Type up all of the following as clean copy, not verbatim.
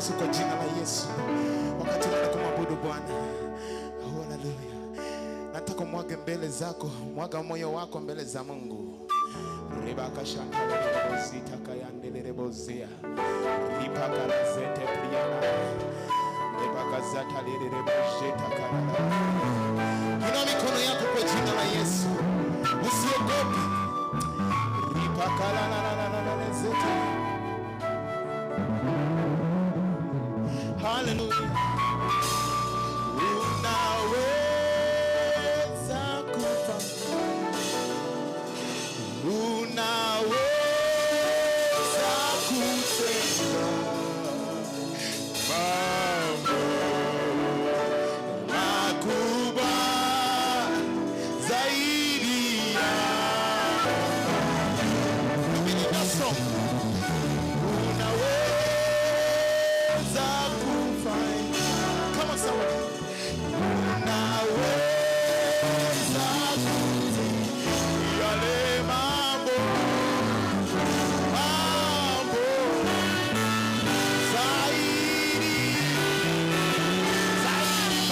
Yesu, kwa jina la Yesu, wakati unaenda kumwabudu Bwana. Haleluya! Nataka umwage mbele zako, mwaga moyo wako mbele za Mungu. Rebakashantalelebozitakayandelelebozia ripakarazete priana rebakazatalelebozetakarara. Inua mikono yako kwa jina la Yesu, usiogope. Ripakalalalalalezete. Haleluya. Unaweza kufa, unaweza kutenda mambo makubwa zaidi ya mimi ninasoma. Unaweza kufanya. Come on, somebody. Unaweza kutenda yale mambo, mambo zaidi, zaidi.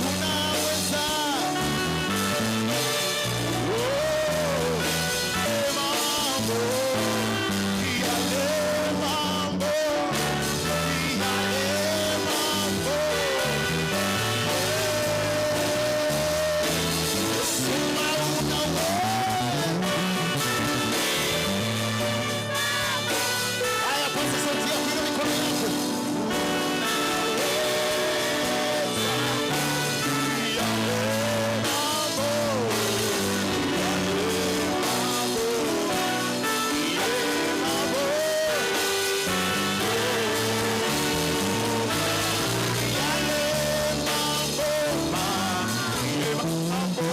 Unaweza, oh, mambo yale mambo yale mambo sema unaweza. Haya, paza sauti yako, inua mikono yako. Yale mambo, yale mambo, yale mambo, mambo,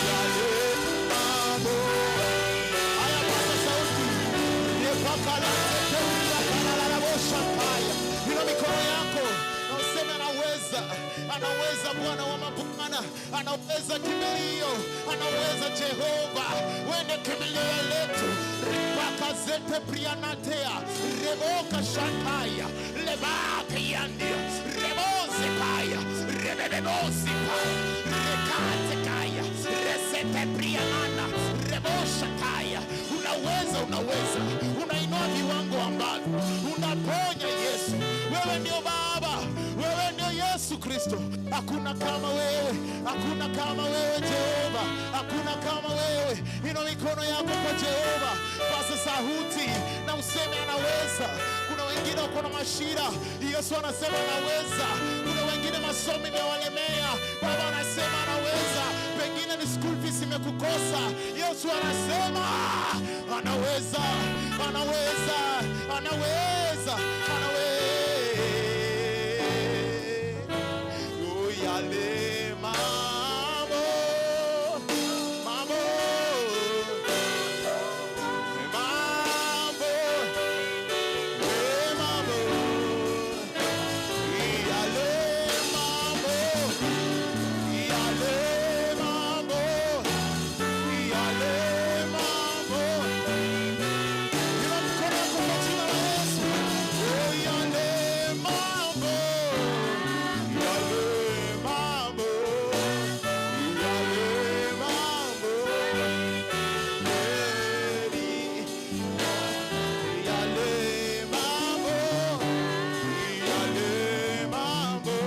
yale mambo. Haya, paza sauti. Epakalateteakalalaboshataya. Inua mikono yako na useme anaweza, anaweza Bwana wa mabwana, anaweza kimbilio, anaweza Jehova, wende kimbilio letu. Ripakazete prianatea reboka shataya lebakiandia rebozekaya rebebebozikaya rekatekaya resete prianana reboshataya. Unaweza, unaweza, unainua viwango ambavyo unaponya Yesu. Wewe ndio Baba, wewe ndio Yesu Kristo. Hakuna kama wewe, hakuna kama wewe Jehova, hakuna kama wewe. Inua mikono yako kwa Jehova, paza sauti na useme anaweza. Kuna wengine wako na mashida, Yesu anasema anaweza. Kuna wengine masomo imewalemea, Baba anasema anaweza. Pengine ni school fees imekukosa, Yesu anasema anaweza, anaweza, anaweza, anaweza. Oh, yale mambo, mambo, mambo, eh, mambo, yale mambo, yale mambo, yale mambo. Inua mkono wako kwa jina la Yesu. Oh, yale mambo, yale mambo, yale mambo, kweli. Yale mambo, yale mambo,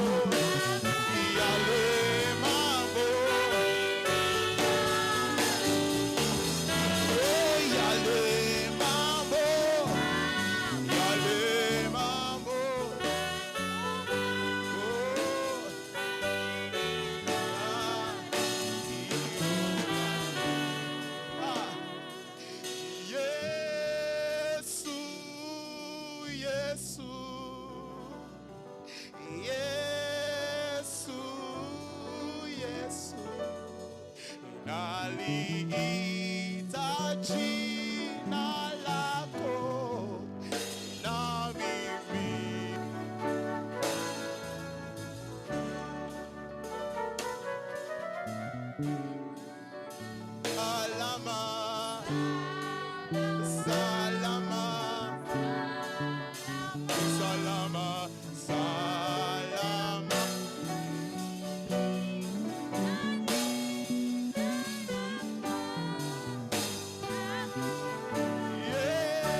yale mambo. Oh, yale mambo, yale mambo. Oh, ah, ah. Yesu, Yesu, Yesu, Yesu, naliita jina lako na mimi. Salama, salama, salama, salama. Yeah,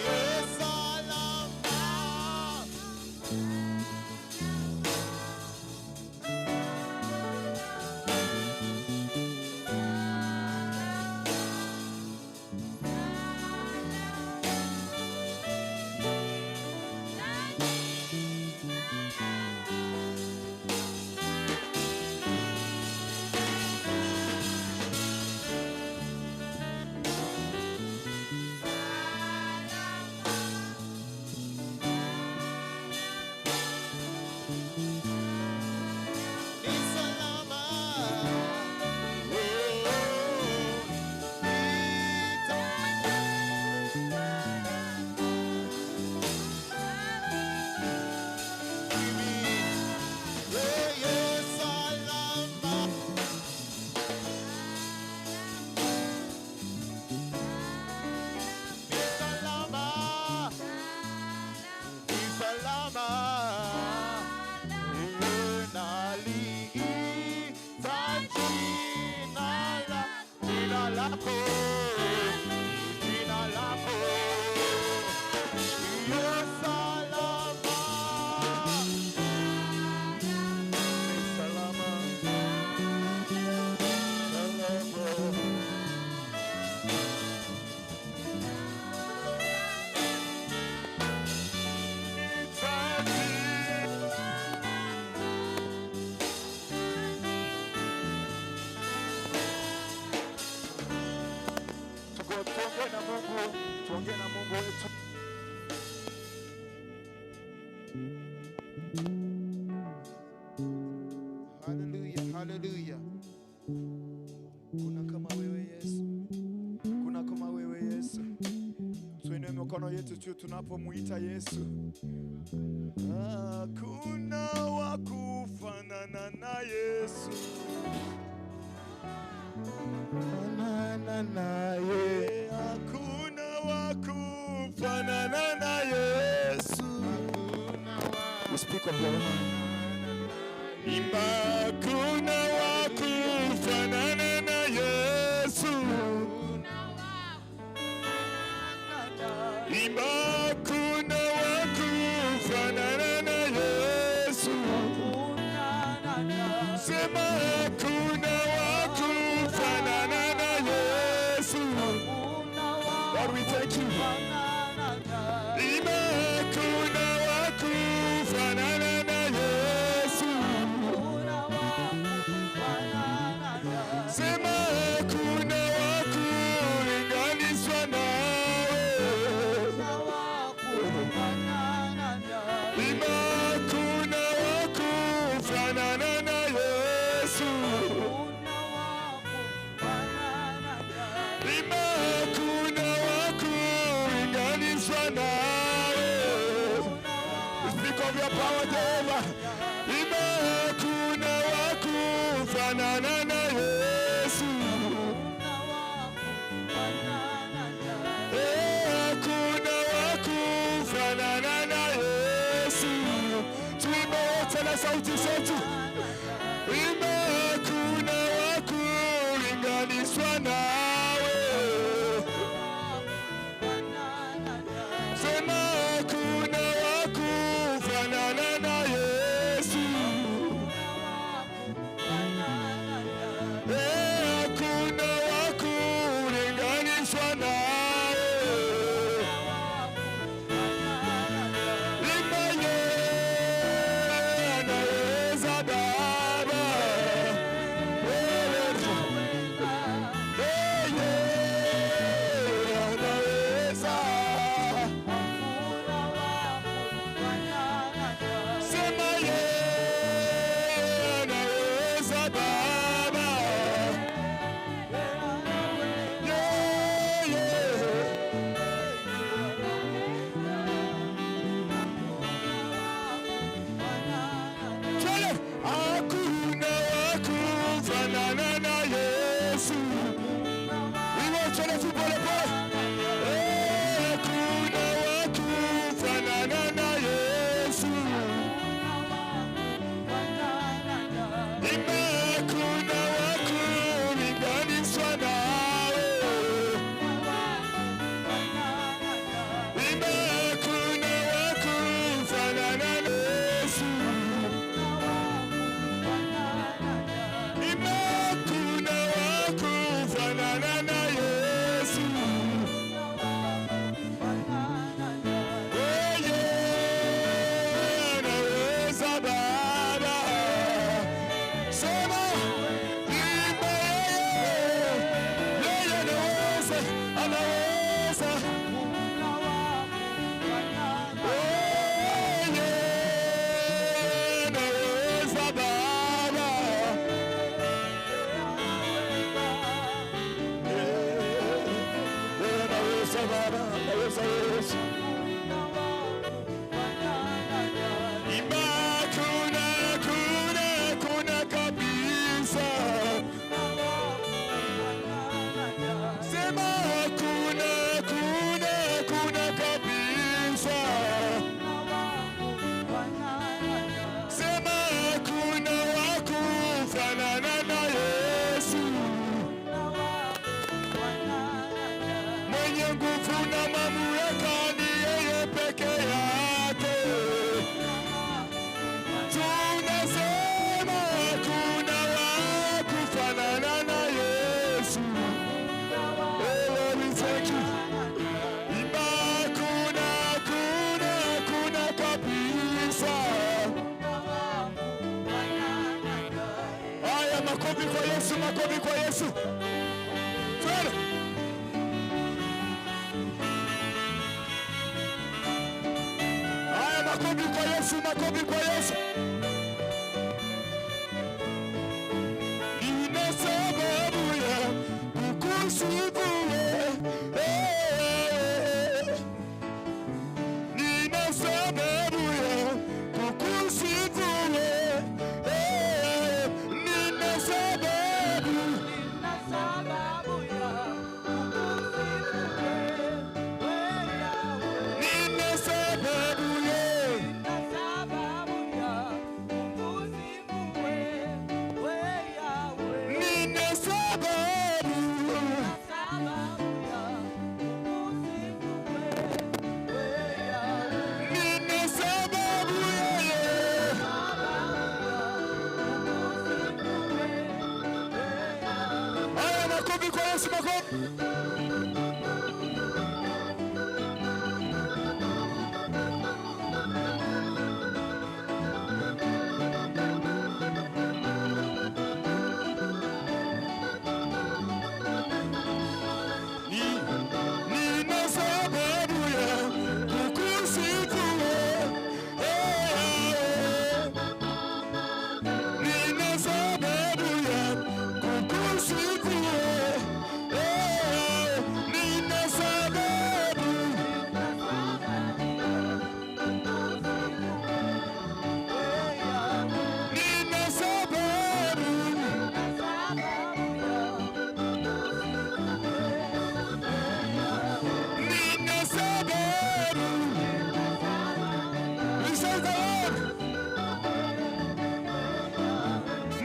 yeah, salama. Ni salama. Oh, Yeah, yeah, salama. Ni salama. Ni salama. Naliita jina lako, jina lako. Ye salama. Ni salama. Salama. Tuongee na Mungu, tuongee na Mungu wetu. Hallelujah, hallelujah. Kuna kama wewe Yesu, kuna kama wewe Yesu. Tuinue mikono yetu juu tunapomuita Yesu. Hakuna wa kufanana na Yesu. Fanana naye. Hakuna wa kufanana na Yesu. Hakuna wa We speak of your Imba, hakuna wa kufanana na Yesu. Imba, hakuna wa kufanana na Yesu. Sema, hakuna wa kufanana na Yesu. Lord, we thank you. Imba, hakuna wa kufanana na Yesu. Sema, hakuna wa kulinganishwa nawe. Imba, hakuna wa kufanana na Yesu. Imba, hakuna wa kulinganishwa nawe. Speak of your power, Jehovah. Imba, hakuna wa kufanana na Yesu. Eh, hakuna wa kufanana na Yesu. Tuimbe wote na sauti zetu. Imba, hakuna wa kulinganishwa nawe. Sema, hakuna wa kufanana na Yesu. Eh, hakuna wa kulinganishwa nawe. Imba, yeye anaweza Baba. Makofi kwa Yesu. Twende. Haya, makofi kwa Yesu, makofi kwa Yesu. Nina sababu ya kukusifu wewe. Nina sababu ya kukusifu wewe. Nina sababu. Nina sababu ya kukusifu wewe, Yahweh. Nina sababu ya Nina sababu ya kukusifu wewe, Yahweh. Nina sababu. Nina sababu ya kukusifu wewe, Yahweh. Nina sababu ya Sababu ya kukusifu wewe, Yahweh. Haya, makofi kwa Yesu, makofi. Nina sababu ya kukusifu wewe. Nina sababu ya kukusifu wewe. Nina sababu. Nina sababu ya kukusifu wewe, Yahweh. Nina sababu. Nina sababu ya kukusifu wewe, Yahweh. Nina sababu. Nina sababu ya We say the Lord.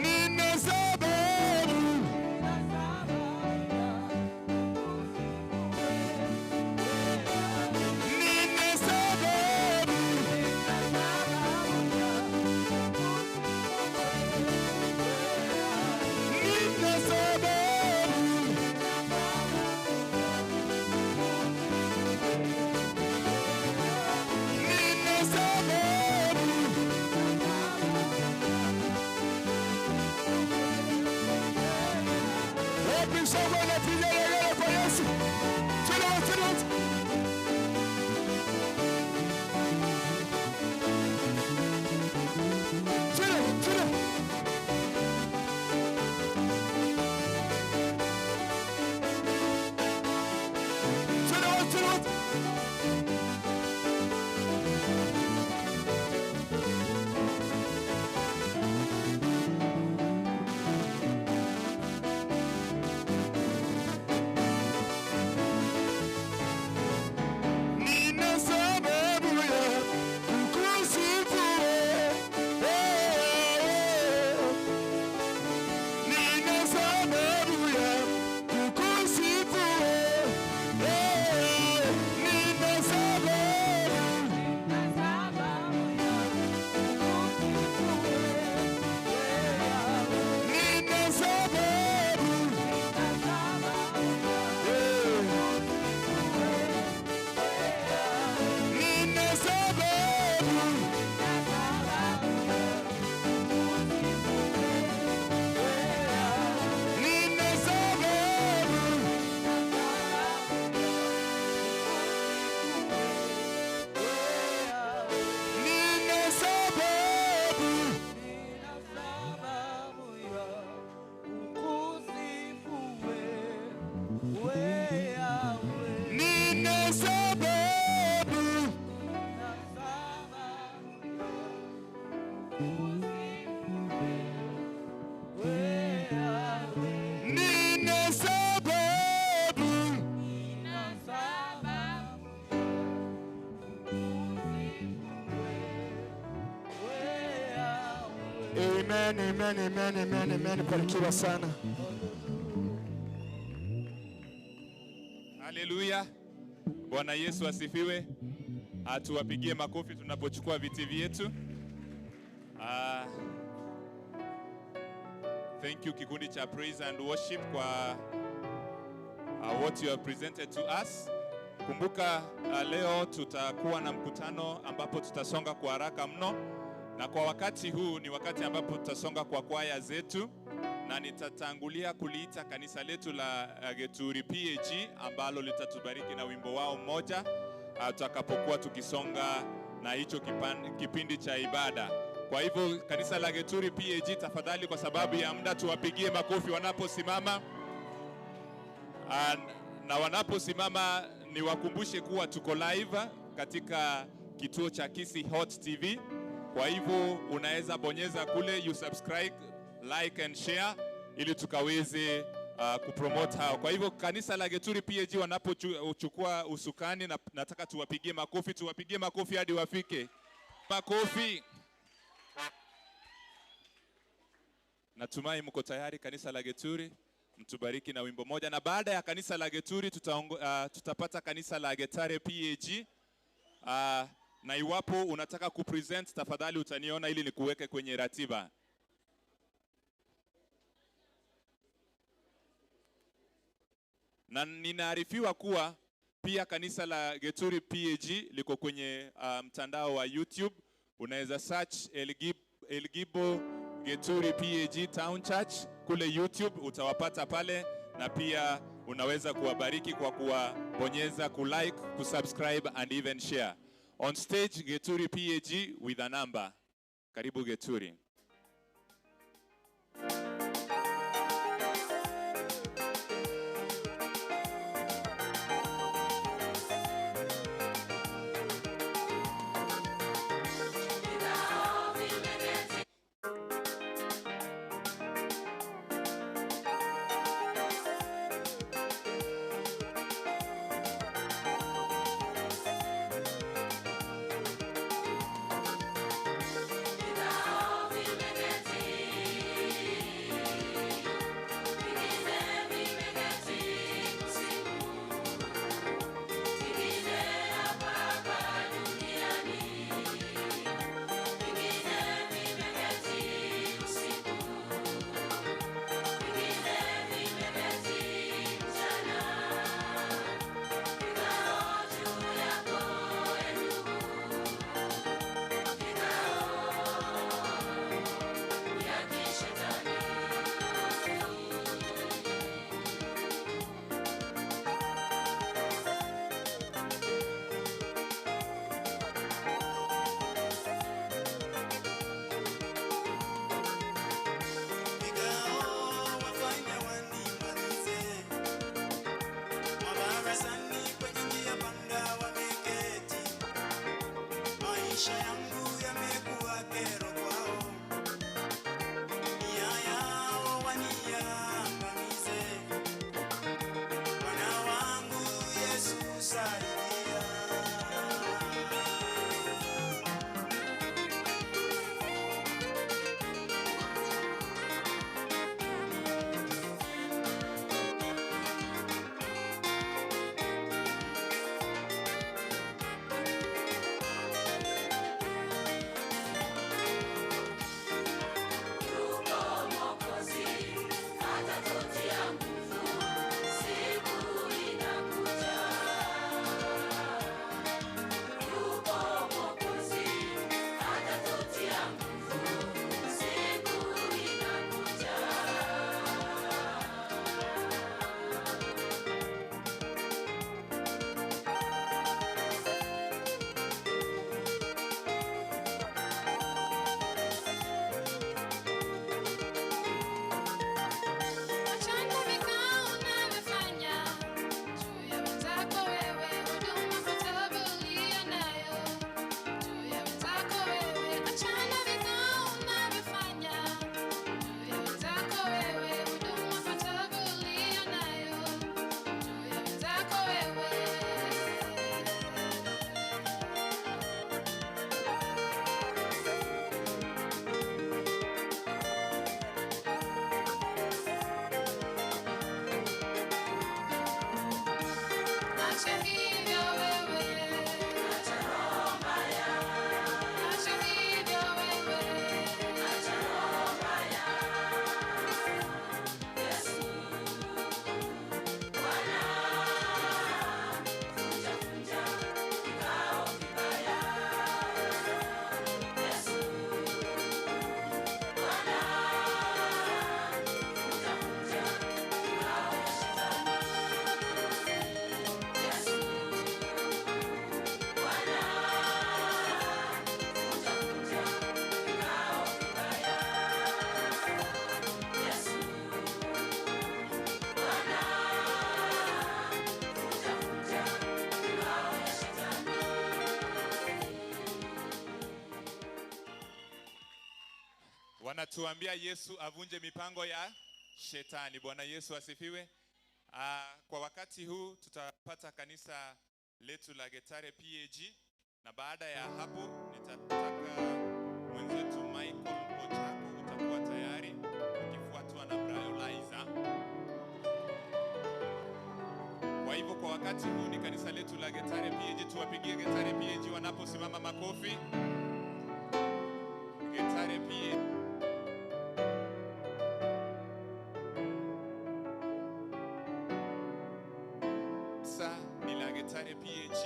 Nina sababu. Nina sababu ya kukusifu wewe, Yahweh. Nina sababu. Nina sababu ya kukusifu wewe, Yahweh. Nina sababu. Nina sababu ya kukusifu wewe, Yahweh. Nina sababu. Nina sababu ya Wapi shangwe na vigelegele kwa Yesu? Twende wote, twende wote. Twende, twende. Twende wote, twende wote. Nina sababu ya kukusifu wewe. Nina sababu ya kukusifu wewe. Nina sababu. Nina sababu ya kukusifu wewe, Yahweh. Nina sababu. Nina sababu ya kukusifu wewe, Yahweh. Nina sababu. Nina sababu ya kukusifu wewe, Yahweh. Nina sababu. Nina sababu ya kukusifu wewe, Yahweh. Nina sababu. Nina sababu ya kukusifu wewe, Yahweh. Nina sababu. Nina sababu ya kukusifu wewe, Yahweh. Nina sababu. Nina sababu ya kukusifu wewe, Yahweh. Amen, amen, amen, amen, amen. Barikiwa sana. Haleluya. Bwana Yesu asifiwe. Atuwapigie makofi tunapochukua viti vyetu. Ah, thank you kikundi cha praise and worship kwa what you have presented to us. Kumbuka leo tutakuwa na mkutano ambapo tutasonga kwa haraka mno, na kwa wakati huu ni wakati ambapo tutasonga kwa kwaya zetu. na nitatangulia kuliita kanisa letu la Geturi PAG ambalo litatubariki na wimbo wao mmoja tutakapokuwa tukisonga na hicho kipindi cha ibada. Kwa hivyo kanisa la Geturi PAG, tafadhali, kwa sababu ya muda, tuwapigie makofi wanaposimama. Na wanaposimama niwakumbushe kuwa tuko live katika kituo cha Kisii Hot TV. Kwa hivyo unaweza bonyeza kule you subscribe, like and share ili tukaweze kupromote hao. Kwa hivyo kanisa la Geturi PAG wanapochukua usukani, na nataka tuwapigie makofi, tuwapigie makofi hadi wafike. Makofi. Natumai mko tayari kanisa la Geturi, mtubariki na wimbo moja, na baada ya kanisa la Geturi tutapata kanisa la Getare PAG. Na iwapo unataka kupresent tafadhali utaniona ili nikuweke kwenye ratiba. Na ninaarifiwa kuwa pia kanisa la Geturi PAG liko kwenye mtandao wa YouTube. Unaweza search Elgibo Geturi PAG Town Church kule YouTube, utawapata pale, na pia unaweza kuwabariki kwa kuwabonyeza, kulike, kusubscribe and even share. On stage Geturi PAG with a number. Karibu Geturi. Maisha yangu yamekuwa kero kwao, nia yao waniangamize. Bwana wangu Yesu saidia. Achana vikao unavyofanya juu ya wenzako wewe, huduma potovu uliyo nayo juu ya wenzako wewe. Achana vikao unavyofanya juu ya wenzako wewe, huduma potovu uliyo nayo juu ya wenzako wewe. Acha hivyo wewe, acha roho mbaya. Acha hivyo wewe, acha roho mbaya. Yesu Bwana, vunja vunja vikao vibaya. Yesu Bwana, Wanatuambia Yesu avunje mipango ya shetani. Bwana Yesu asifiwe. Kwa wakati huu tutapata kanisa letu la Getare PAG, na baada ya hapo nitataka mwenzetu Michael Ochako utakuwa tayari ukifuatwa na Brioliza. Kwa hivyo kwa wakati huu ni kanisa letu la Getare PAG, tuwapigie Getare PAG wanaposimama makofi. Getare PAG. Sa ni la Getare PAG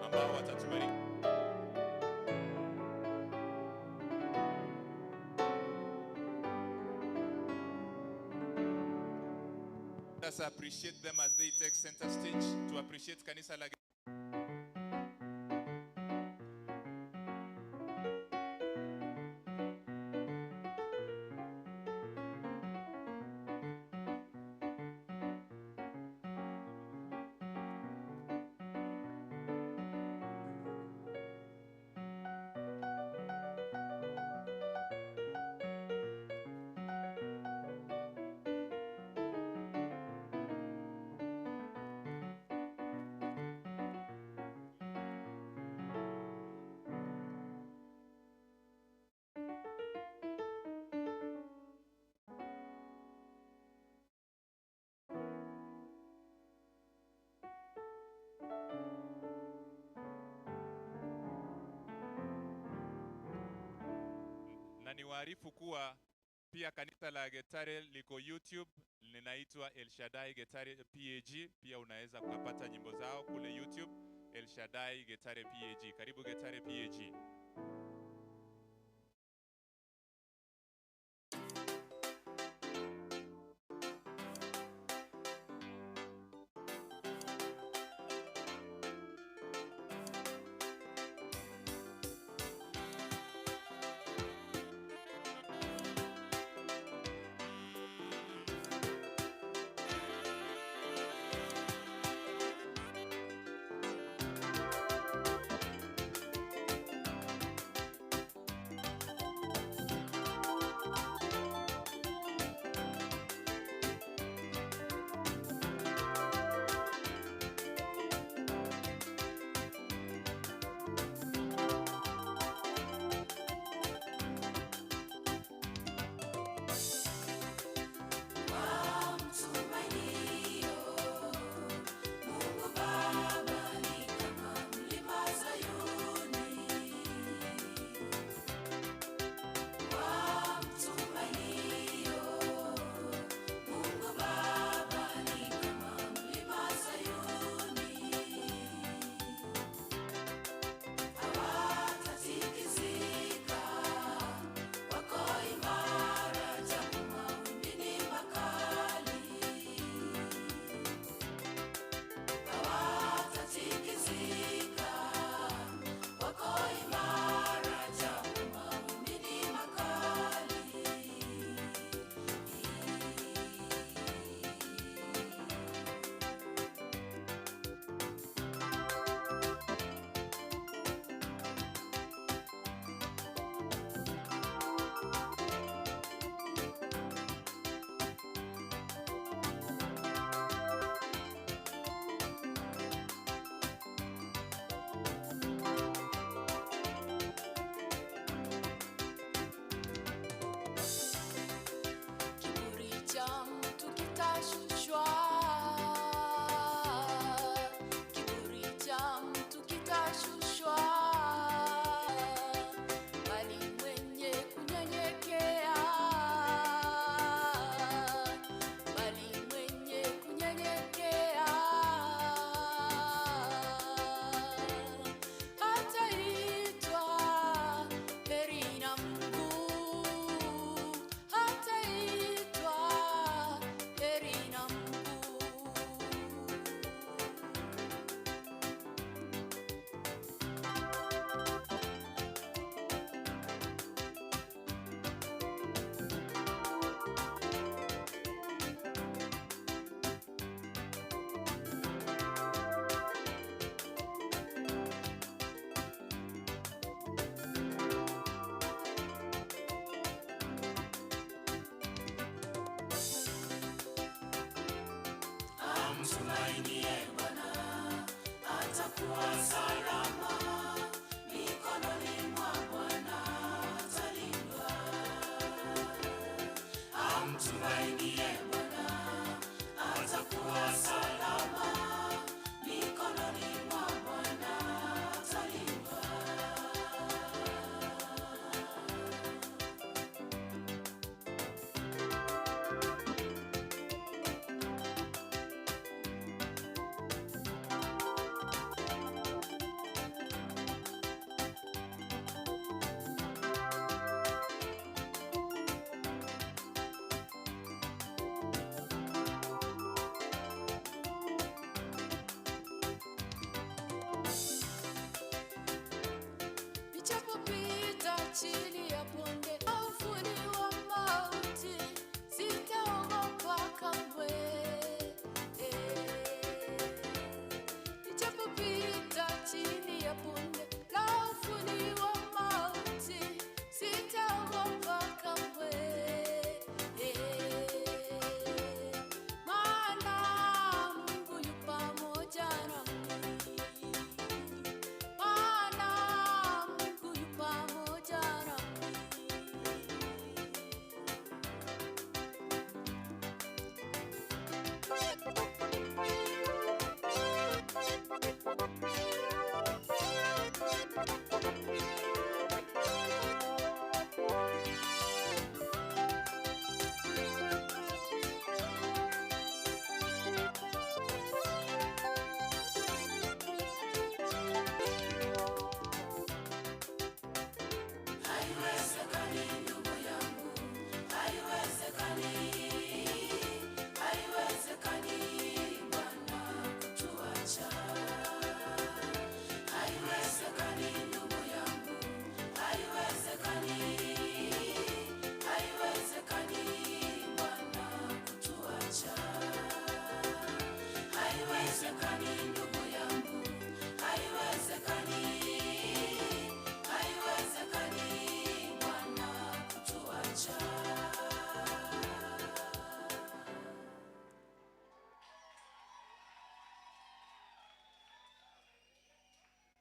ambao watatubariki. Let us appreciate them as they take center stage to appreciate kanisa la na niwaarifu kuwa pia kanisa la Getare liko YouTube, linaitwa El Shaddai Getare PAG. Pia unaweza ukapata nyimbo zao kule YouTube, El Shaddai Getare PAG. Karibu Getare PAG.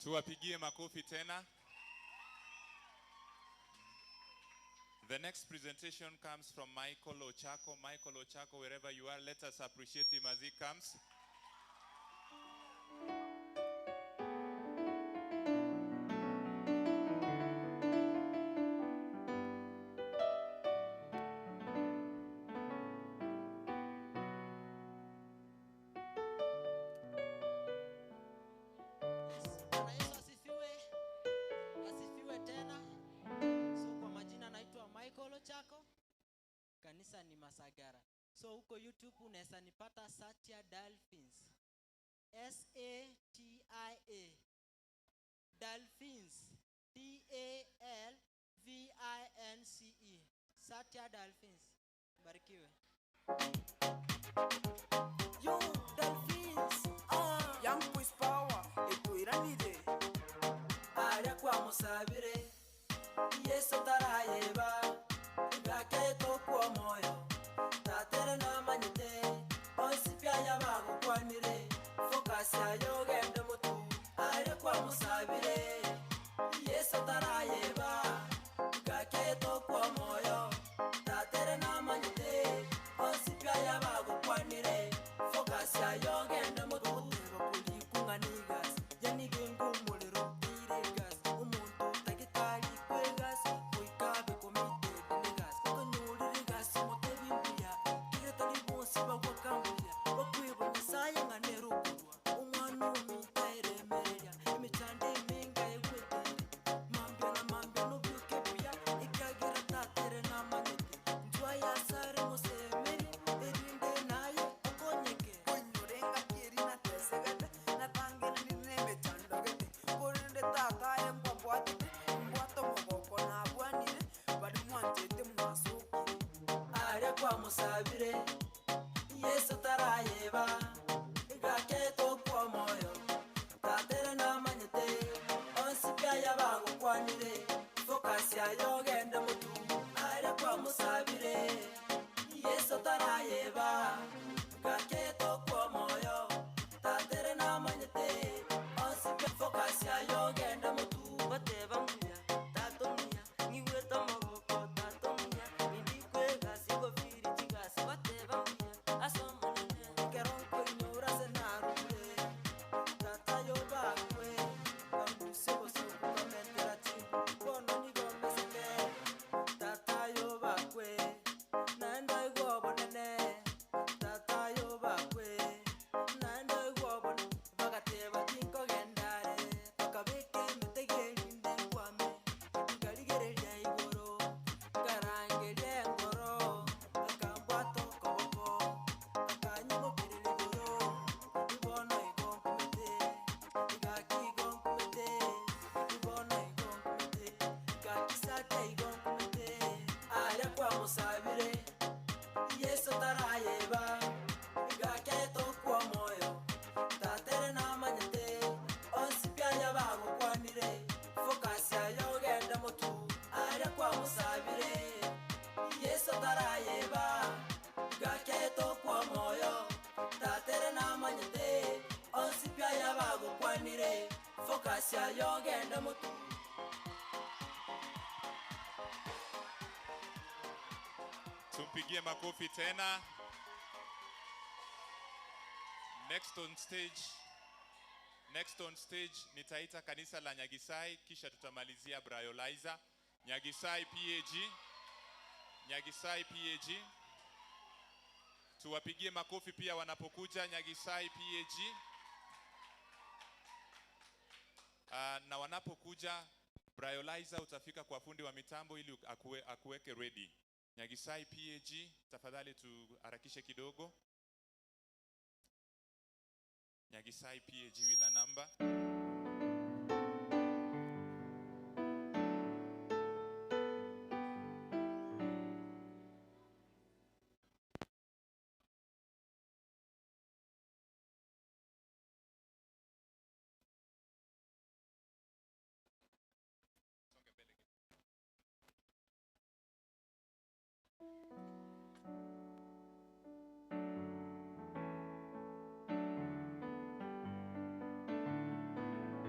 Tuwapigie makofi tena. The next presentation comes from Michael Ochako. Michael Ochako, wherever you are, let us appreciate him as he comes. Bwana Yesu asifiwe. Asifiwe tena. So kwa majina naitwa Michael Ochako. Kanisa ni Masagara. So huko YouTube unaweza nipata Satya Dolphins. S A T I A Dolphins D A L V I N C E. Satya Dolphins. Barikiwe. Yo, Dolphins, ah. Young Boys Power, ituiranire. Aria kwa musabire Yesu tarayeba ngake tokwo moyo tatere namanyete onsi pyaya bagokwanire focus ayo gende mutu aria kwa musabire Yesu tarayeba ngake tokwo moyo tatere namanyete onsi pyaya bagokwanire focus ayo gende mutu kulikunganigas yanigengumuliro tiregas umuntu tagitari kwegas kuikabe komitedinigas okonyuririgas motebimbuya kigetari bonsi bagwakambuya bakwiba nyasaye ng'anerukurwa umwana omitaeremereria emichando eminga egwetere mambia na mambia nobyuke buya ikagira tatere namanyete njwa yasare mosemeri erinde naye okonyeke Konyorenga kieri na tesegete, natangene nine mechandogete. Korende tata embwabwatete, mbwato mogoko nabwanire, bari mwanchete mwasukire. aria kwa musabire yesu tarayeba gake tokwo moyo tatere namanyete onsi pyaya bagokwanire focus ayo gende mutu aria kwa musabire yesu tarayeba gake tokwo moyo tatere namanyete onsi pya focus ayo gende mutu bateba muya tato muya ngigweta magoko tato muya indikwegasi gofiri chigasi bateba muya asomonene kero nkoinyora se narure tata yo bakwe banguse bosoku bamentera chingu bono nigomesete tata yo bakwe naenda igwobonene tata yo bakwe naenda igwobone bagateba tinkogendare bakabeka emitego erinde nkwame nkarigereria igoro nkarangeria engoro akambwata okoboko akanyimokerera igoro ibono igonkumete igaki igonkumete ibono igonkumete igakisate igonkumete aria kwa musabire yesu tarayeba igake tokwo moyo tatere namanyete onsi pyaya bagokwanire focus ayo gende mutu aria kwa musabire yesu tarayeba gake tokwo moyo tatere namanyete onsi pyaya bagokwanire focus ayo gende mutu Tumpigie makofi tena. Next on stage, next on stage nitaita kanisa la Nyagisai kisha tutamalizia Brayolizer. Nyagisai PAG. Nyagisai PAG. Tuwapigie makofi pia wanapokuja Nyagisai PAG. Na wanapokuja Brayolizer utafika kwa fundi wa mitambo ili akuweke ready. Nyagisai PAG, tafadhali tuharakishe kidogo. Nyagisai PAG with a number. Thank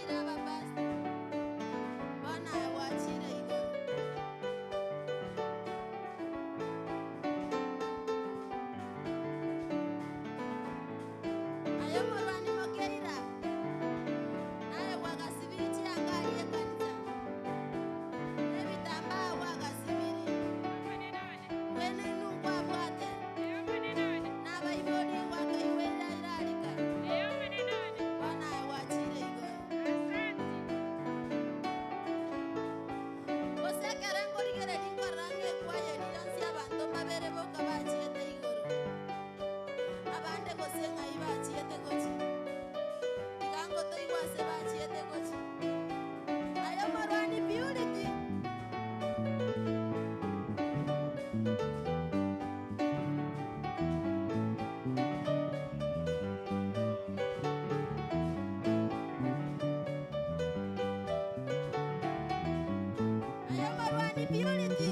Mwakeire abapasta. Bwana wachire igoro. Aye morwani mokeira. Naye bwagasibiri chianga arie kanisa. Ebitambaa bwagasibiri. Wene nungwabwate. N'abaibori gwakaiwera irarika. Bwana wachire igoro. Osekere nkorigereria nkorora ng'ekwaya eria yonsi abanto mbabere boka bachiete igoro. Abande gose ng'ai bachiete gochi. Tiga ngotoigwa ase bachiete gochi. Aye morwani Purity. Aye morwani Purity.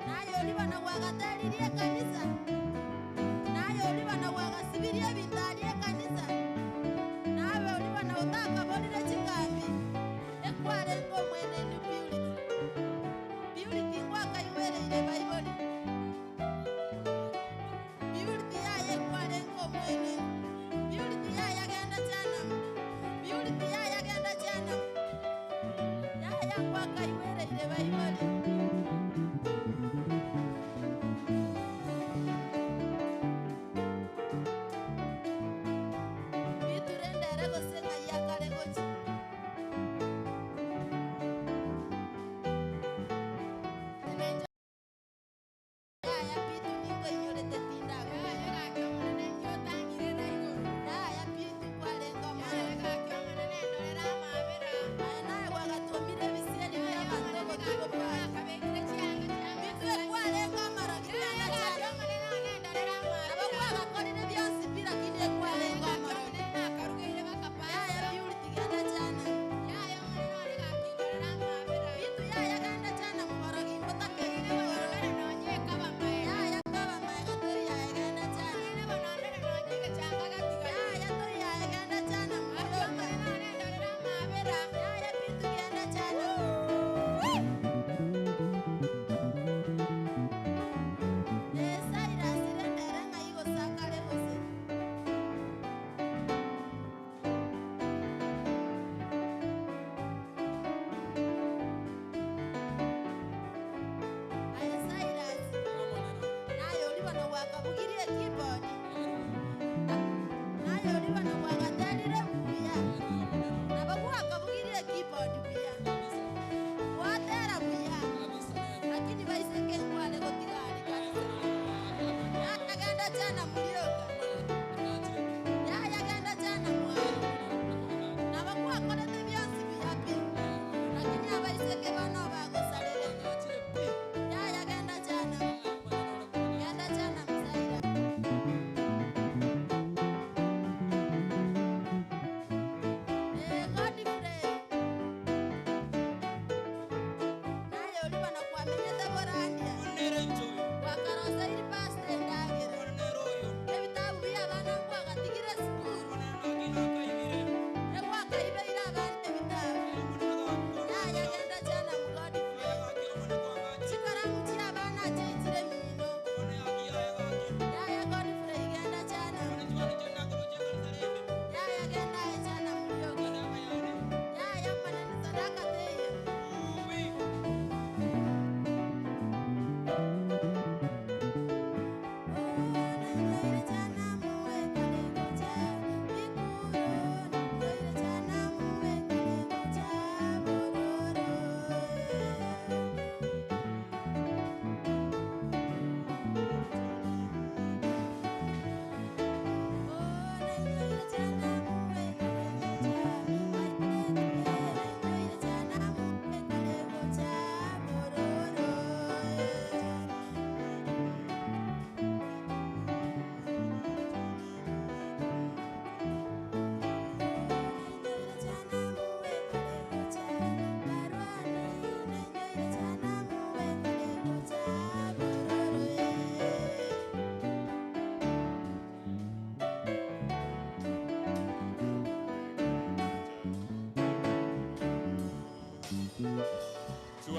Naye oliba na gwagateririe ekanisa. Naye oliba na gwagasibirie ebinto aria ekanisa. Nawe oliba na otakaborire chikambi. Ekwarenge omweneni Purity. Purity ngwakaigwereire Baibori. Purity yaye ekwarenge omweneni. Purity yaye agenda chanamu. Purity yaye agenda chanamu. Yaya ngwakaigwereire Baibori.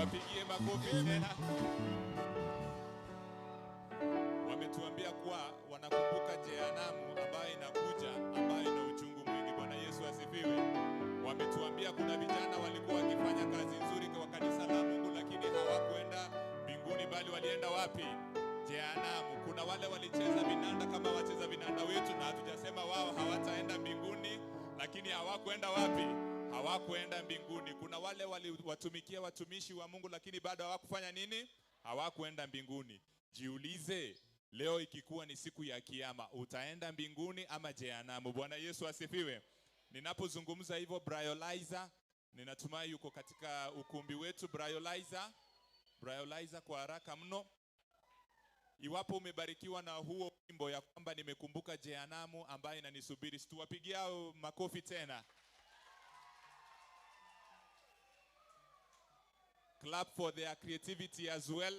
Tuwapigie makofi tena. Wametuambia kuwa wanakumbuka jehanamu ambayo inakuja, ambayo ina uchungu mwingi. Bwana Yesu asifiwe. Wametuambia kuna vijana walikuwa wakifanya kazi nzuri kwa kanisa la Mungu, lakini hawakuenda mbinguni, bali walienda wapi? Jehanamu. Kuna wale walicheza vinanda kama wacheza vinanda wetu, na hatujasema wao hawataenda mbinguni, lakini hawakuenda wapi? Hawakuenda mbinguni. Kuna wale waliwatumikia watumishi wa Mungu, lakini bado hawakufanya nini? Hawakuenda mbinguni. Jiulize leo, ikikuwa ni siku ya kiyama, utaenda mbinguni ama jehanamu? Bwana Yesu asifiwe. Ninapozungumza hivyo, Bryolizer, ninatumai yuko katika ukumbi wetu. Bryolizer, Bryolizer, kwa haraka mno, iwapo umebarikiwa na huo wimbo ya kwamba nimekumbuka jehanamu ambayo inanisubiri, situwapigia makofi tena. Clap for their creativity as well.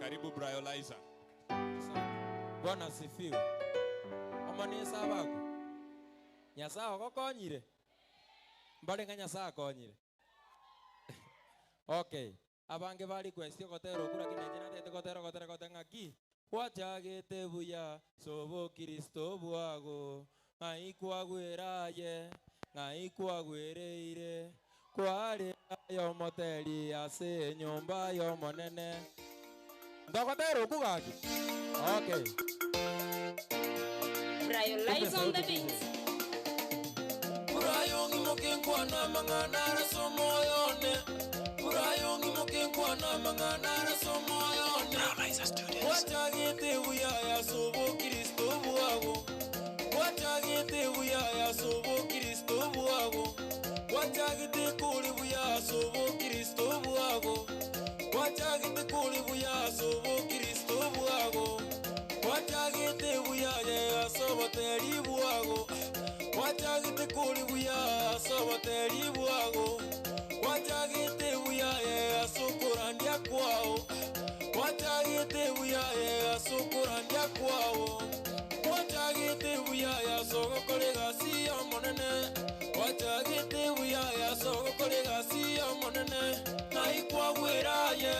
Karibu Bryolizer. Bwana asifiwe. Omonisa abaku. Nyasaye ogokonyire. Mbare ng'a Nyasaye akonyire. Okay. Abange bari kwesi ogotera okwo lakini inche natete gotera gotera gotera ng'aki gwachagete buya sobo Kristo bwago ng'ai kwagweraye ng'ai kwagwereire kware yomoteri ase enyomba yomonene ndogotera okwo gaki. Okay. Bryolize on the beat. Urayongimokenkwana mang'ana arasomoyone urayongimokenkwana mang'ana arasomoyone wachagete buya yasobo Kristo bwago wachagete buya yasobo Kristo bwago wachagete kuri buya yasobo Kristo bwago wachagete kuri buya yasobo Kristo bwago wachagete buya yasobo teri bwago wachagete kuri buya yasobo teri bwago wachagete buya yasukurandia kwao wachagete buya yasukurandia kwao wachagete buya yasogokore gasi ya monene wachagete buya yasogokore gasi ya monene ngai kwagweraye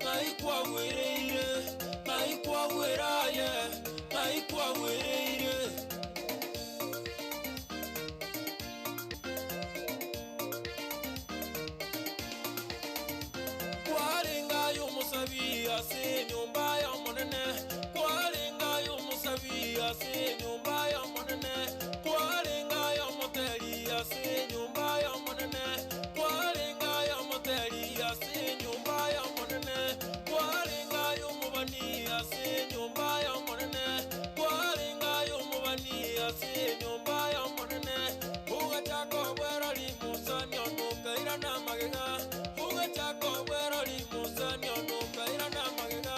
ngai kwagwereire ngai kwagweraye ngai kwagwereire. Kwarengayo omusabi ase enyumba ya monene kwarengayo omusabi ase enyumba ya monene kwarengayo omoteri ase enyumba ya monene kwarengayo omoteri ase enyumba ya monene kwarengayo omobani ase enyumba ya monene kwarengayo omobani ase enyumba ya monene ugachaka obwerori musani onukaira na magega ugachaka obwerori musani onukaira na magega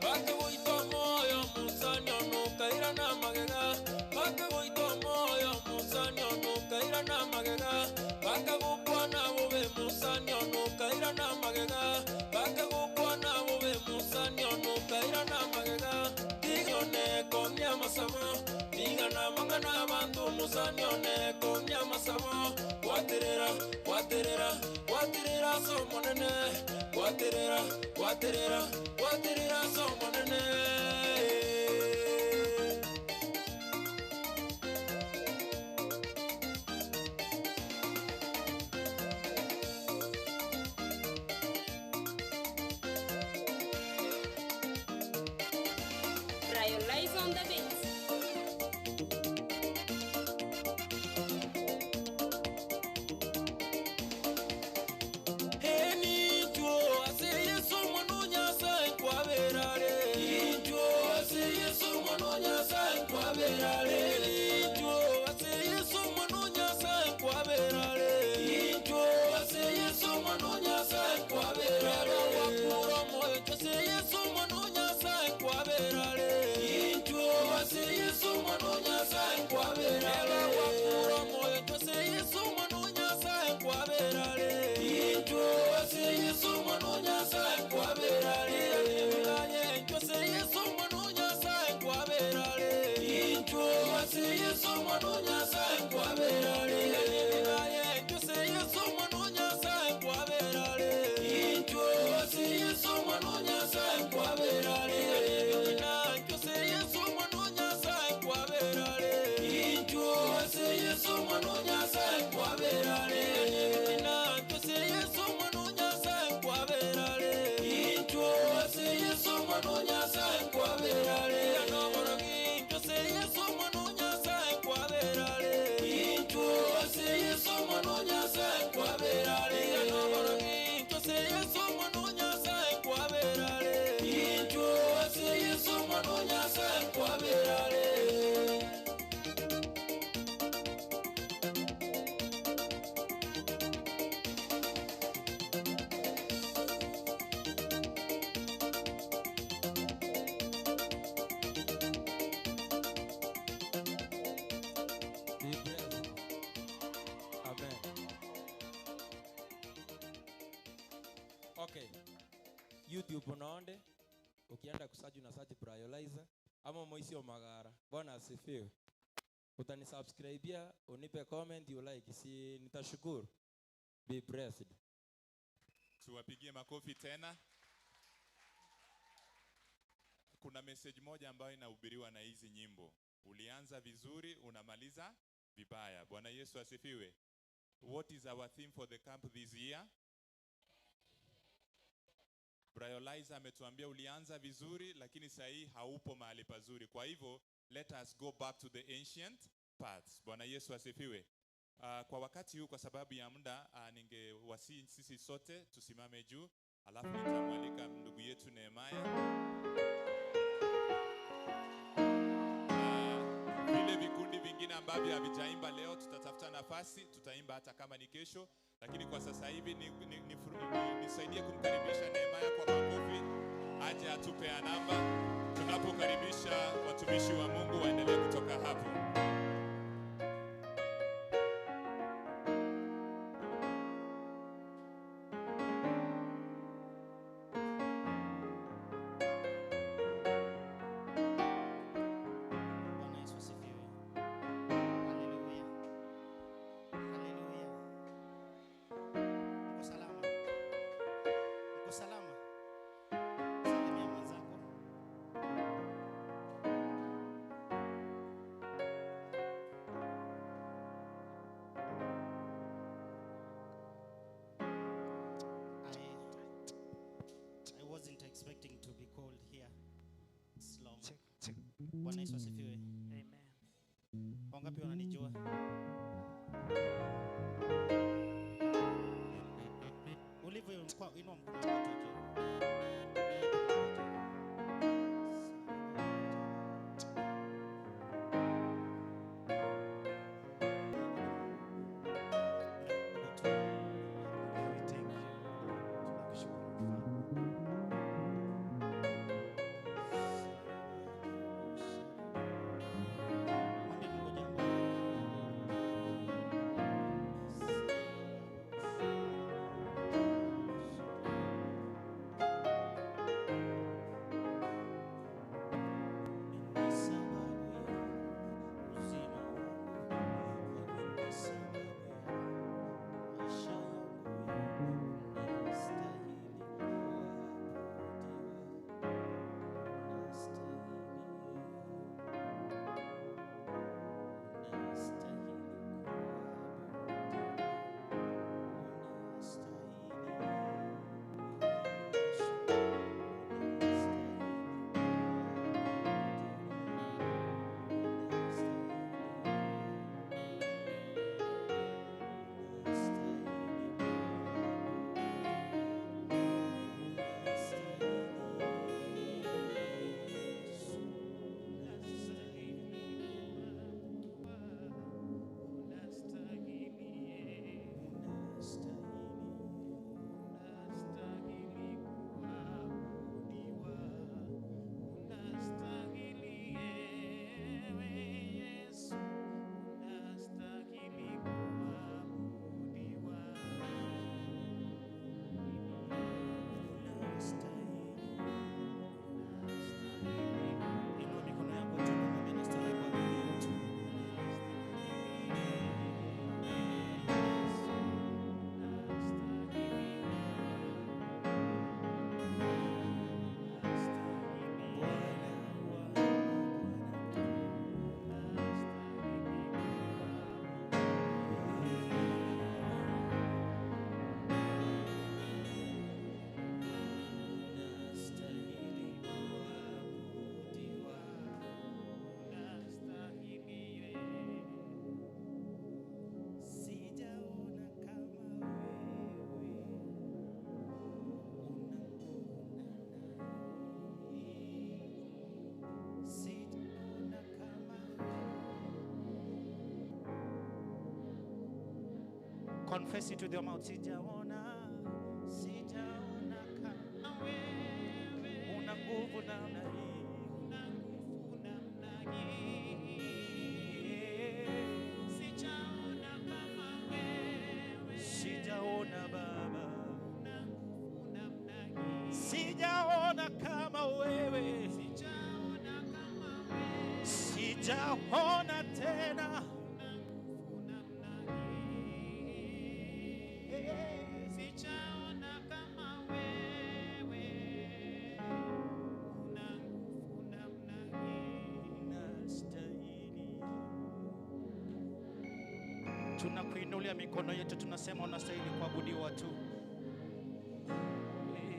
bakagoita omoyo musani onukaira na magega bakagoita omoyo musani onukaira na magega bakagokwana bobe musani onukaira na magega bakagokwana bobe musani onukaira na magega tigone komia masabo tigana mang'ana abantu musani one komia masabo gwaterera gwaterera gwaterera ase omonene gwaterera gwaterera gwaterera ase omonene. Bryolize on the beat. Enicho ase Yesu mwana Nyasaye kwaberare. Incho ase YouTube nonde ukienda kusearch una search Briolizer ama Moisi Omagara. Bwana asifiwe. Utanisubscribia, unipe comment, you like, si nitashukuru. Be blessed. Tuwapigie makofi tena. Kuna message moja ambayo inahubiriwa na hizi nyimbo. Ulianza vizuri, unamaliza vibaya. Bwana Yesu asifiwe. What is our theme for the camp this year? Briolizer ametuambia ulianza vizuri, lakini sasa hii haupo mahali pazuri. Kwa hivyo let us go back to the ancient paths. Bwana Yesu asifiwe. Kwa wakati huu, kwa sababu ya muda, ningewasihi sisi sote tusimame juu, alafu nitamwalika ndugu yetu Nehemaya. Vile vikundi vingine ambavyo havijaimba leo tutatafuta nafasi, tutaimba hata kama ni kesho, lakini kwa sasa hivi nisaidie kumkaribisha Nehemaya kwa makofi, aje atupe ya namba tunapokaribisha watumishi wa Mungu waendelee kutoka hapo. Bwana Yesu asifiwe. Haleluya. Haleluya. Mko salama? Mko salama? Salimia mwenzako. I wasn't expecting to be called here. It's long. Bwana Yesu asifiwe. Amen. Wangapi wananijua? Ulivyo inua mkono wako tu juu. Mwambie Mungu jambo. Inua mikono yako juu na mwambie nastahili kuabudiwa tu. Sijaona kama wewe Sijaona kama Confess it with your mouth. Sijaona, sijaona kama wewe una nguvu namna hii, una nguvu namna hii. Sijaona kama wewe, sijaona Baba, una nguvu namna hii. Sijaona Sijaona tena Sijaona kama wewe una nguvu namna hii. Unastahili. Tunakuinulia mikono yetu, tunasema unastahili kuabudiwa tu.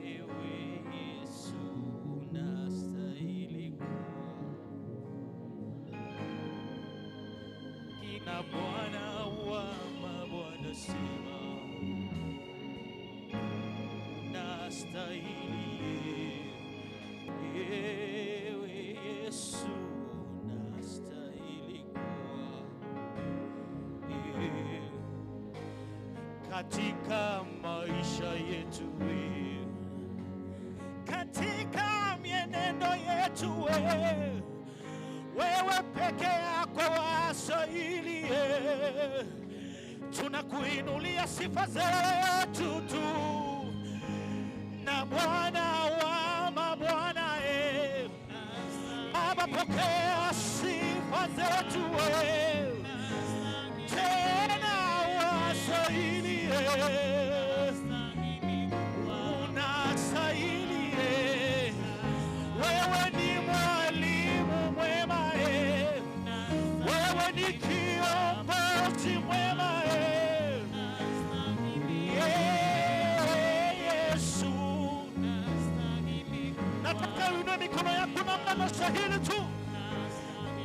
Ewe Yesu unastahili kina Bwana wa mabwana, sema unastahili. Ewe Yesu unastahili kuwa katika maisha yetu wewe, katika mienendo yetu wewe, wewe peke yako wastahili. eh. Tunakuinulia sifa zetu tu na Bwana wa mabwana eh. Baba, pokea sifa zetu wewe, tena wastahili eh. Unastahili eh. Wewe ni mwalimu mwema eh. Wewe ni kiongozi mwema eh. Yeah, Yesu, nataka uinue mikono yako namna nastahili tu.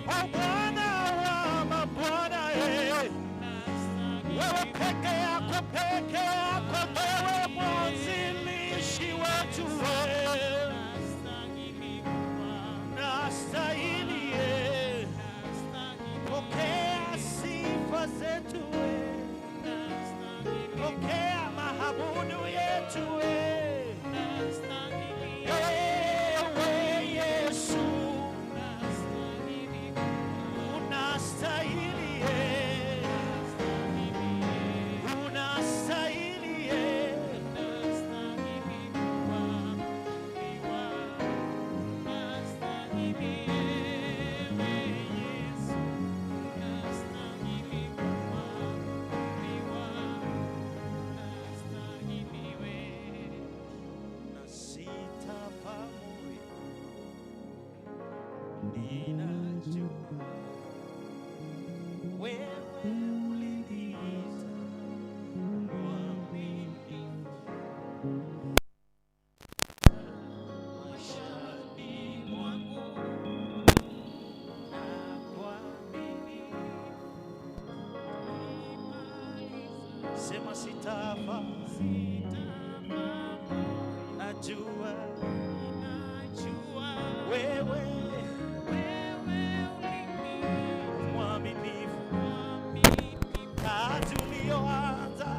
O Bwana wa mabwana eh. Wewe peke yako, peke yako, wewe mwanzilishi wetu wewe nastahili eh. Pokea sifa zetu eh. Pokea mahabudu yetu eh. Ewe Yesu unastahili eh. Unastahili eh. Na sitafa moyo, ninajua wewe uliniita mwaminifu maishani mwangu, nakuamini. Sema sitafa, najua wewe mwaminifu, kazi uliyoanza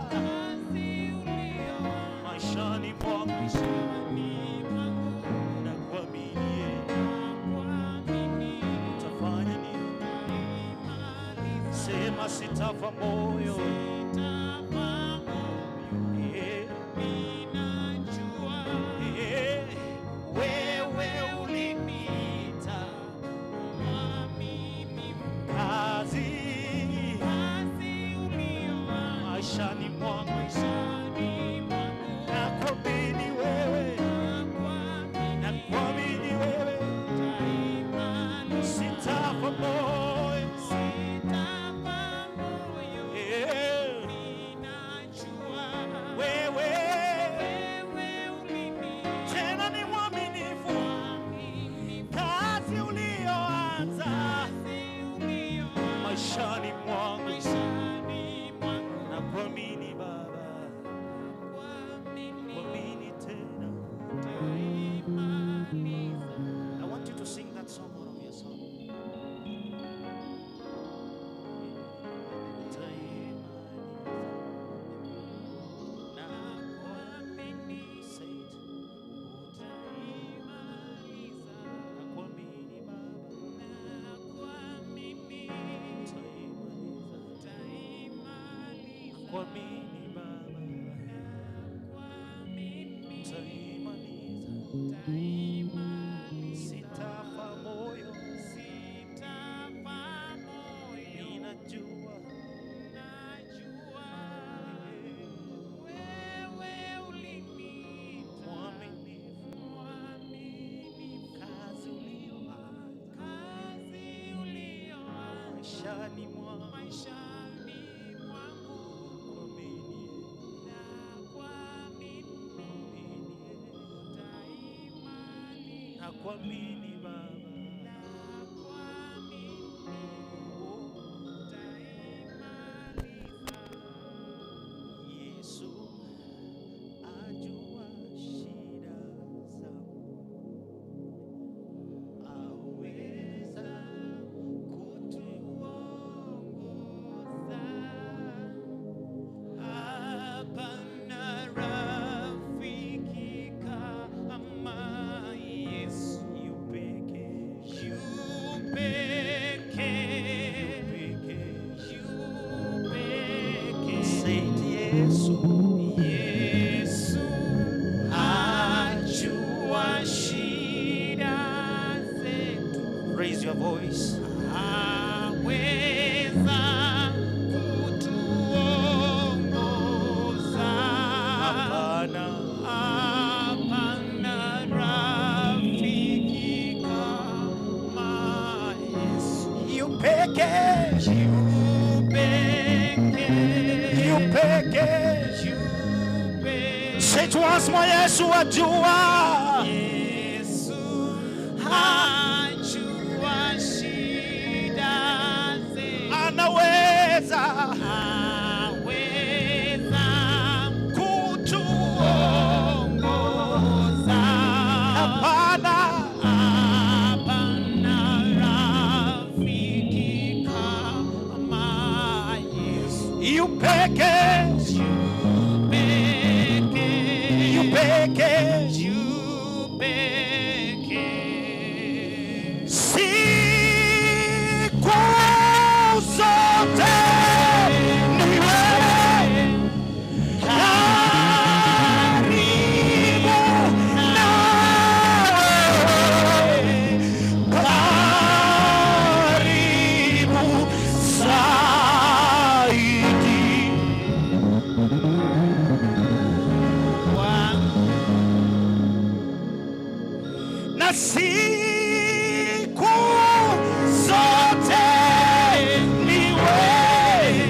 maishani mwangu nakuamini, utafanya nini? Sema sitafa moyo, yeah. Yeah. Wewe uliniita kazi maishani mwangu, nakuamini wewe, nakuamini wewe, sitafa moyo, yeah. Wewe tena ni mwaminifu, kazi uliyoanza maishani mwangu, nakuamini Baba, kuamini tena. I want you to sing that song out of your soul. Say it. Nakuamini Baba, utaimaliza. Nakuamini Baba, utaimaliza. Sitafa moyo, Nakuamini Baba. Yesu ajua shida zangu, aweza kutuongoza. Hapana rafiki kama Yesu. Yu pekee, Yu pekee, pekee. yu pekee. Say it, Yesu. Yesu ajua shida zetu, Raise your voice. aweza kutuongoza. Hapana, Hapana rafiki kama Yesu. yu pekee, Yu pekee, yu pekee. yu pekee. Say it once more, Yesu ajua. Yesu ajua shida zetu, Anaweza aweza kutuongoza. Hapana, Hapana rafiki kama Yesu. yu pekee, Yu pekee, yu pekee. yu pekee. Siku zote ni wewe karibu nawe, karibu zaidi. Na siku zote ni wewe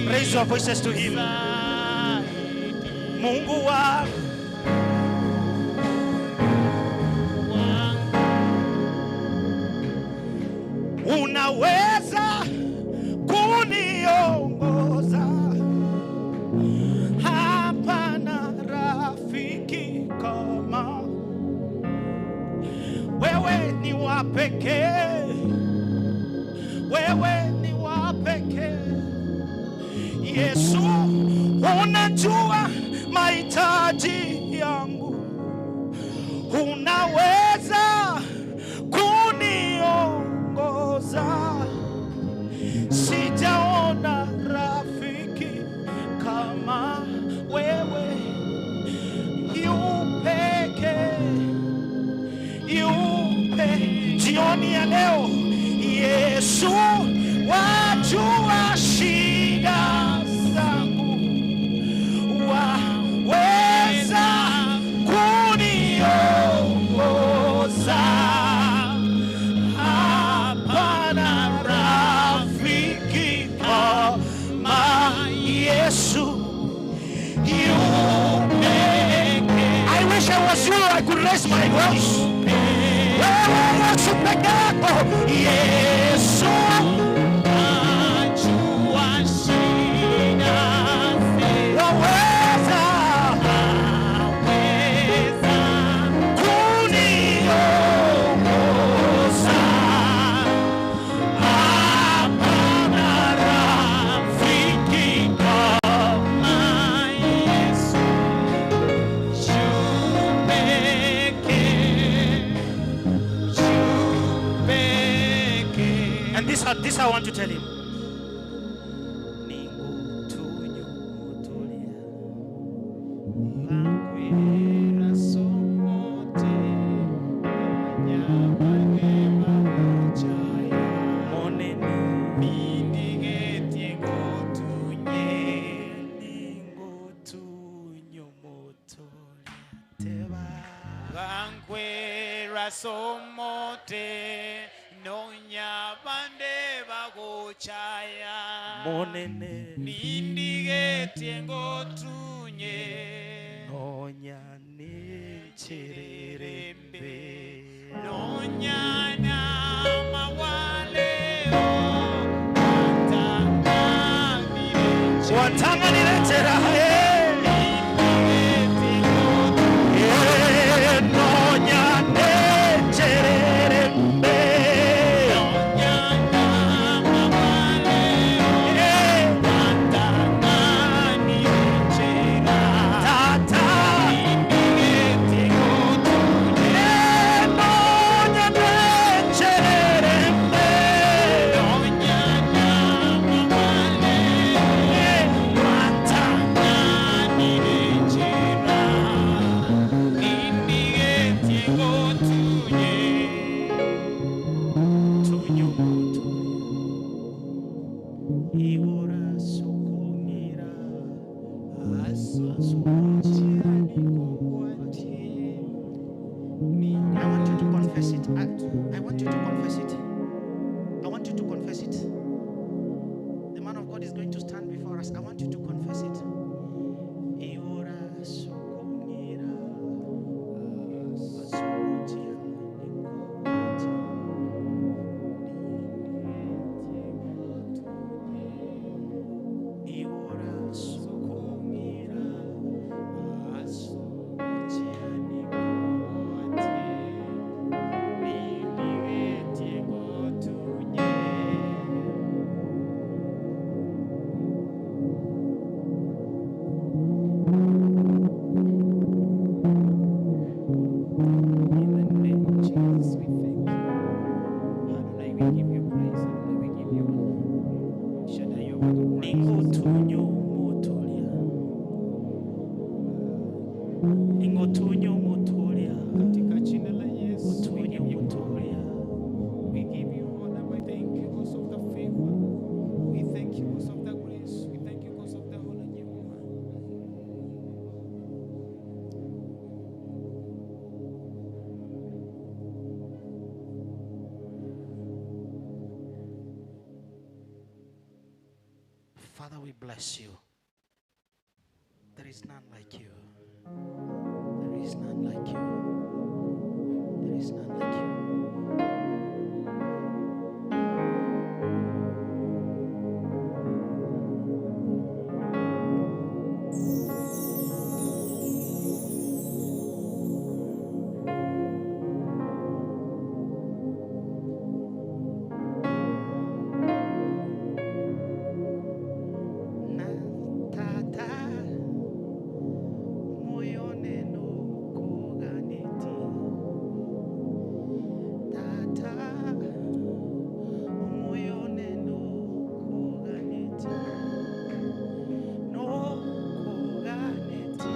Raise your voices to him. Mungu wangu unaweza kuniongoza. Hapana rafiki kama wewe, ni wa pekee, wewe ni wa pekee. Yesu, unajua mahitaji yangu, unaweza kuniongoza. Sijaona rafiki kama wewe, yu pekee, yu pekee. Jioni ya leo, Yesu, wajua shida zangu, waweza kuniongoza. Hapana rafiki kama Yesu. You pekee. I wish I was you, I could raise my voice. Wewe Yesu peke yako, Yesu Ajua shida zetu, waweza aweza kuniongoza. Hapana rafiki kama Yesu. Yu pekee, yu pekee. And this I want to tell him. Gankwera somote Nonya bande bagochaya. Monene. Nindigetie ngotunye. Nonya nenchererembe. Nonya namawaleo. Watang'anire nchera, eh. Eh, nonya nenchererembe. Eh. Tata. Eh, nonya nenchererembe. I want you to confess it. I want you to confess it. I want you to confess it. The man of God is going to stand before us. I want you to confess it. In the name of Jesus, we thank you. Adonai, we give you praise. Adonai, we give you honor. Shaddai, you are worthy of praise. Katika jina la Yesu, we give you glory. We give you honor. We thank you because of the favor. We thank you because of the grace. We thank you because of the honor, Jehovah. Father, we bless you. There is none like you. There is none like you. There is none like you. Na tata moyo neno koganeti tata moyo neno koganeti no koganeti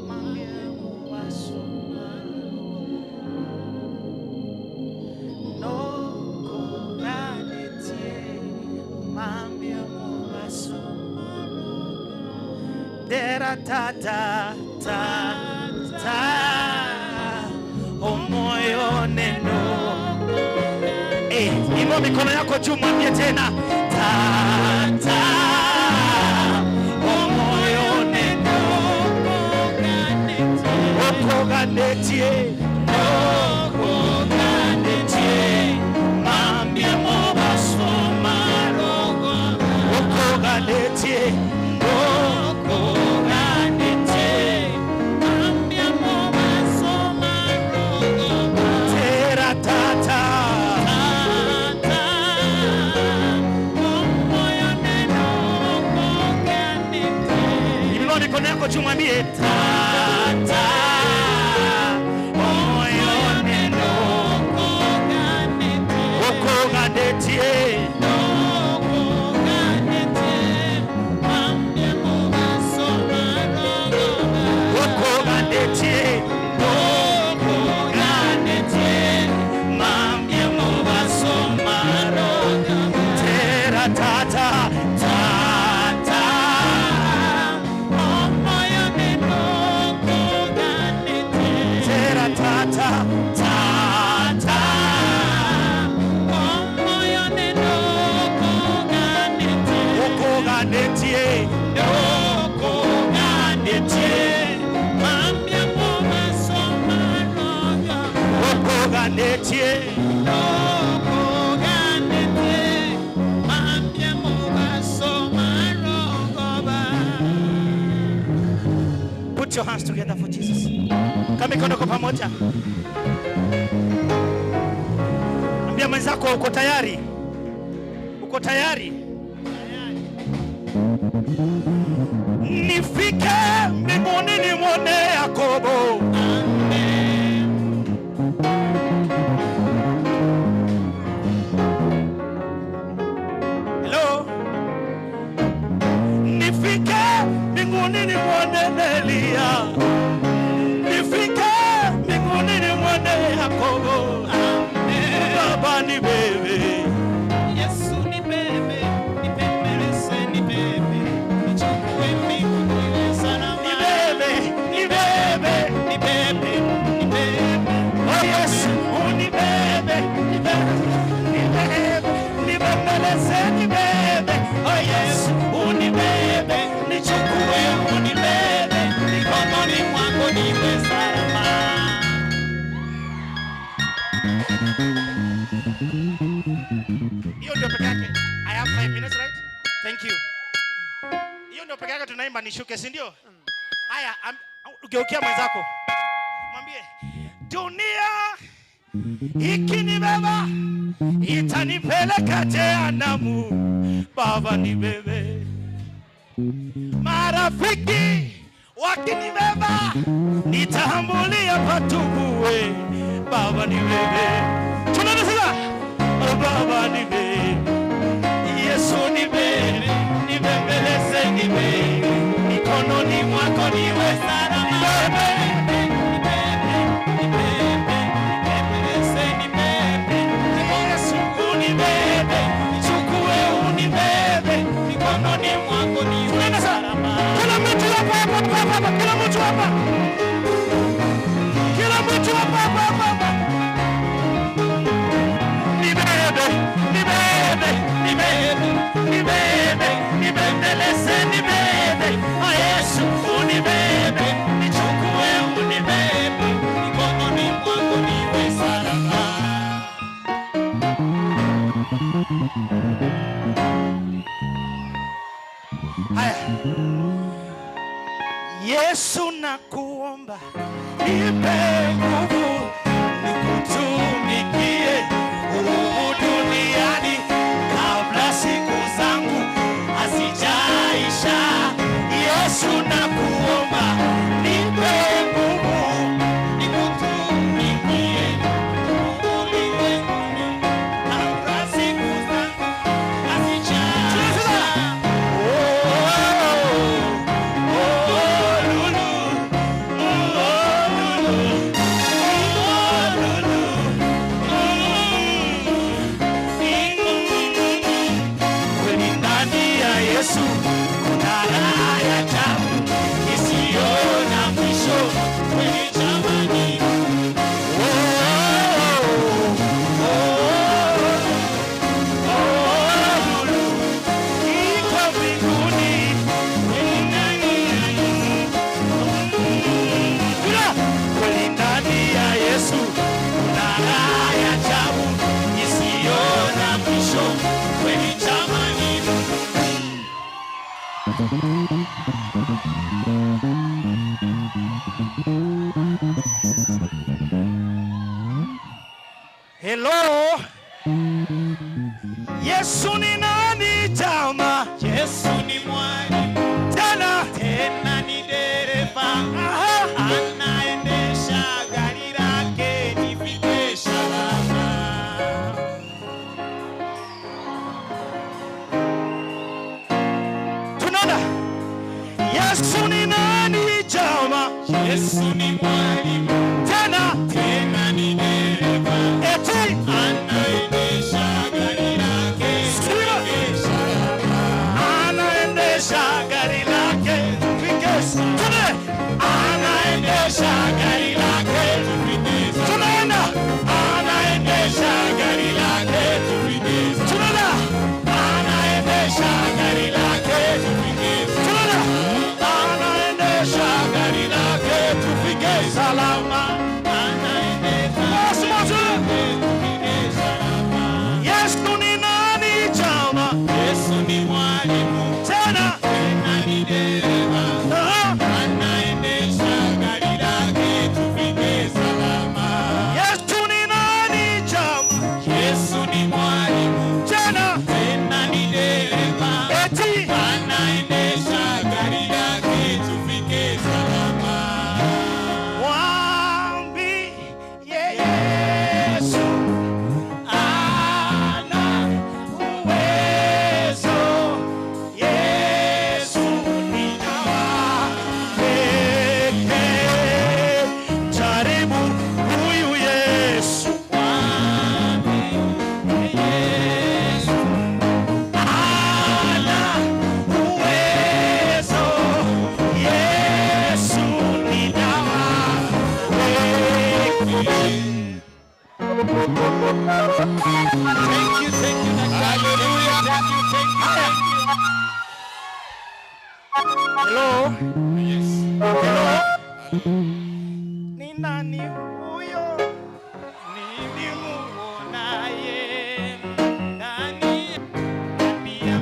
mambia mubaso no koganeti mambia mubaso Dera ta ta ta ta omoyo neno. Eh, inua mikono yako juu mwambie tena ta ta omoyo neno okoganetie okoganetie mambie mobaso marogo okoganetie okoganetie tera tata Inua mikono yako juu mwambie tata omoyo neno okoganetie okoganetie okoganetie mambie mobaso maroga tera tata tata tera tata tata Nokoganetie. Nokoganetie, mambia mubaso marogoba. Put your hands together for Jesus. Kama kwa pamoja. Ambia mwenzako uko tayari? Uko tayari? Nifike mbinguni nimwone Yakobo. Hello. Nifike mbinguni nimwone Elia. Nifike mbinguni nimwone Yakobo. Baba ni bebe. Yesu ni bebe, nipembeleze ni bebe, nichukue mbinguni salama. Ni bebe, ni bebe, ni bebe, ni bebe. Oh Yesu, unibebe, nibebe, nibebe, nibembeleze, nibebe. Oh Yesu, unibebe, nichukue, unibebe, Mikononi mwako niwe salama. Hiyo ndio peke yake. I have 5 minutes, right? Thank you. Hiyo ndio peke yake tunaimba nishuke, si ndio? Haya, ugeukia mwenzako. Mwambie dunia ikinibeba itanipeleka jehanamu, Baba nibebe. Marafiki wakinibeba nitaambulia patukuwe, Baba nibebe. Tunaenda sasa. Oh, Baba nibebe, Yesu nibebe, nibembeleze nibebe, mikononi mwako niwe salama. Nibebe, Nipembeleze ni bebe, Yesu unibebe, nichukue unibebe, mikononi mwako niwe Tunaenda sasa. salama. Kila mtu hapa hapa hapa hapa, kila mtu hapa. Kila mtu hapa hapa hapa hapa. Nibebe, nibebe, nibebe, nibebe, nibembeleze, nibebe. Ah, Yesu unibebe, nichukue unibebe, Mikononi mwako niwe salama. Haya. Yesu nakuomba nipe nguvu nikutumikie humu duniani kabla siku zangu hazijaisha. Yesu nakuomba nipe nguvu Nikutumikie ulimwenguni kabla siku zangu hazijaisha. Oh, Lulu, oh, Lulu, oh, Lulu, Kweli ndani ya Yesu kuna raha ya ajabu isiyo na mwisho. Kweli jamani, Oh, oh, oh, Lulu, iko mbinguni. Kweli ndani ya Yesu, kweli ndani ya Yesu kuna raha ya ajabu isiyo na mwisho. kweli jamani, Hello. Yesu ni nani jama? Yesu ni mwalimu Tena. tena ni dereva, Aha. anaendesha gari lake nifike salama. Tunaona Yesu ni nani jama? Yesu ni mwalimu Tena. tena ni dereva, Eti. anaendesha gari lake Sima. nifike salama. Anaendesha gari lake tufike. Tune. Anaendesha gari lake Tunaenda. Anaendesha gari lake Tunaenda. Anaendesha gari lake Tunaenda. Anaendesha gari lake tufike salama. Thank you, thank you, Daktari. Hallelujah. Thank you, thank you, thank you. Hello. Yes. Hello. Ni nani huyo Nilimuonaye ndani ya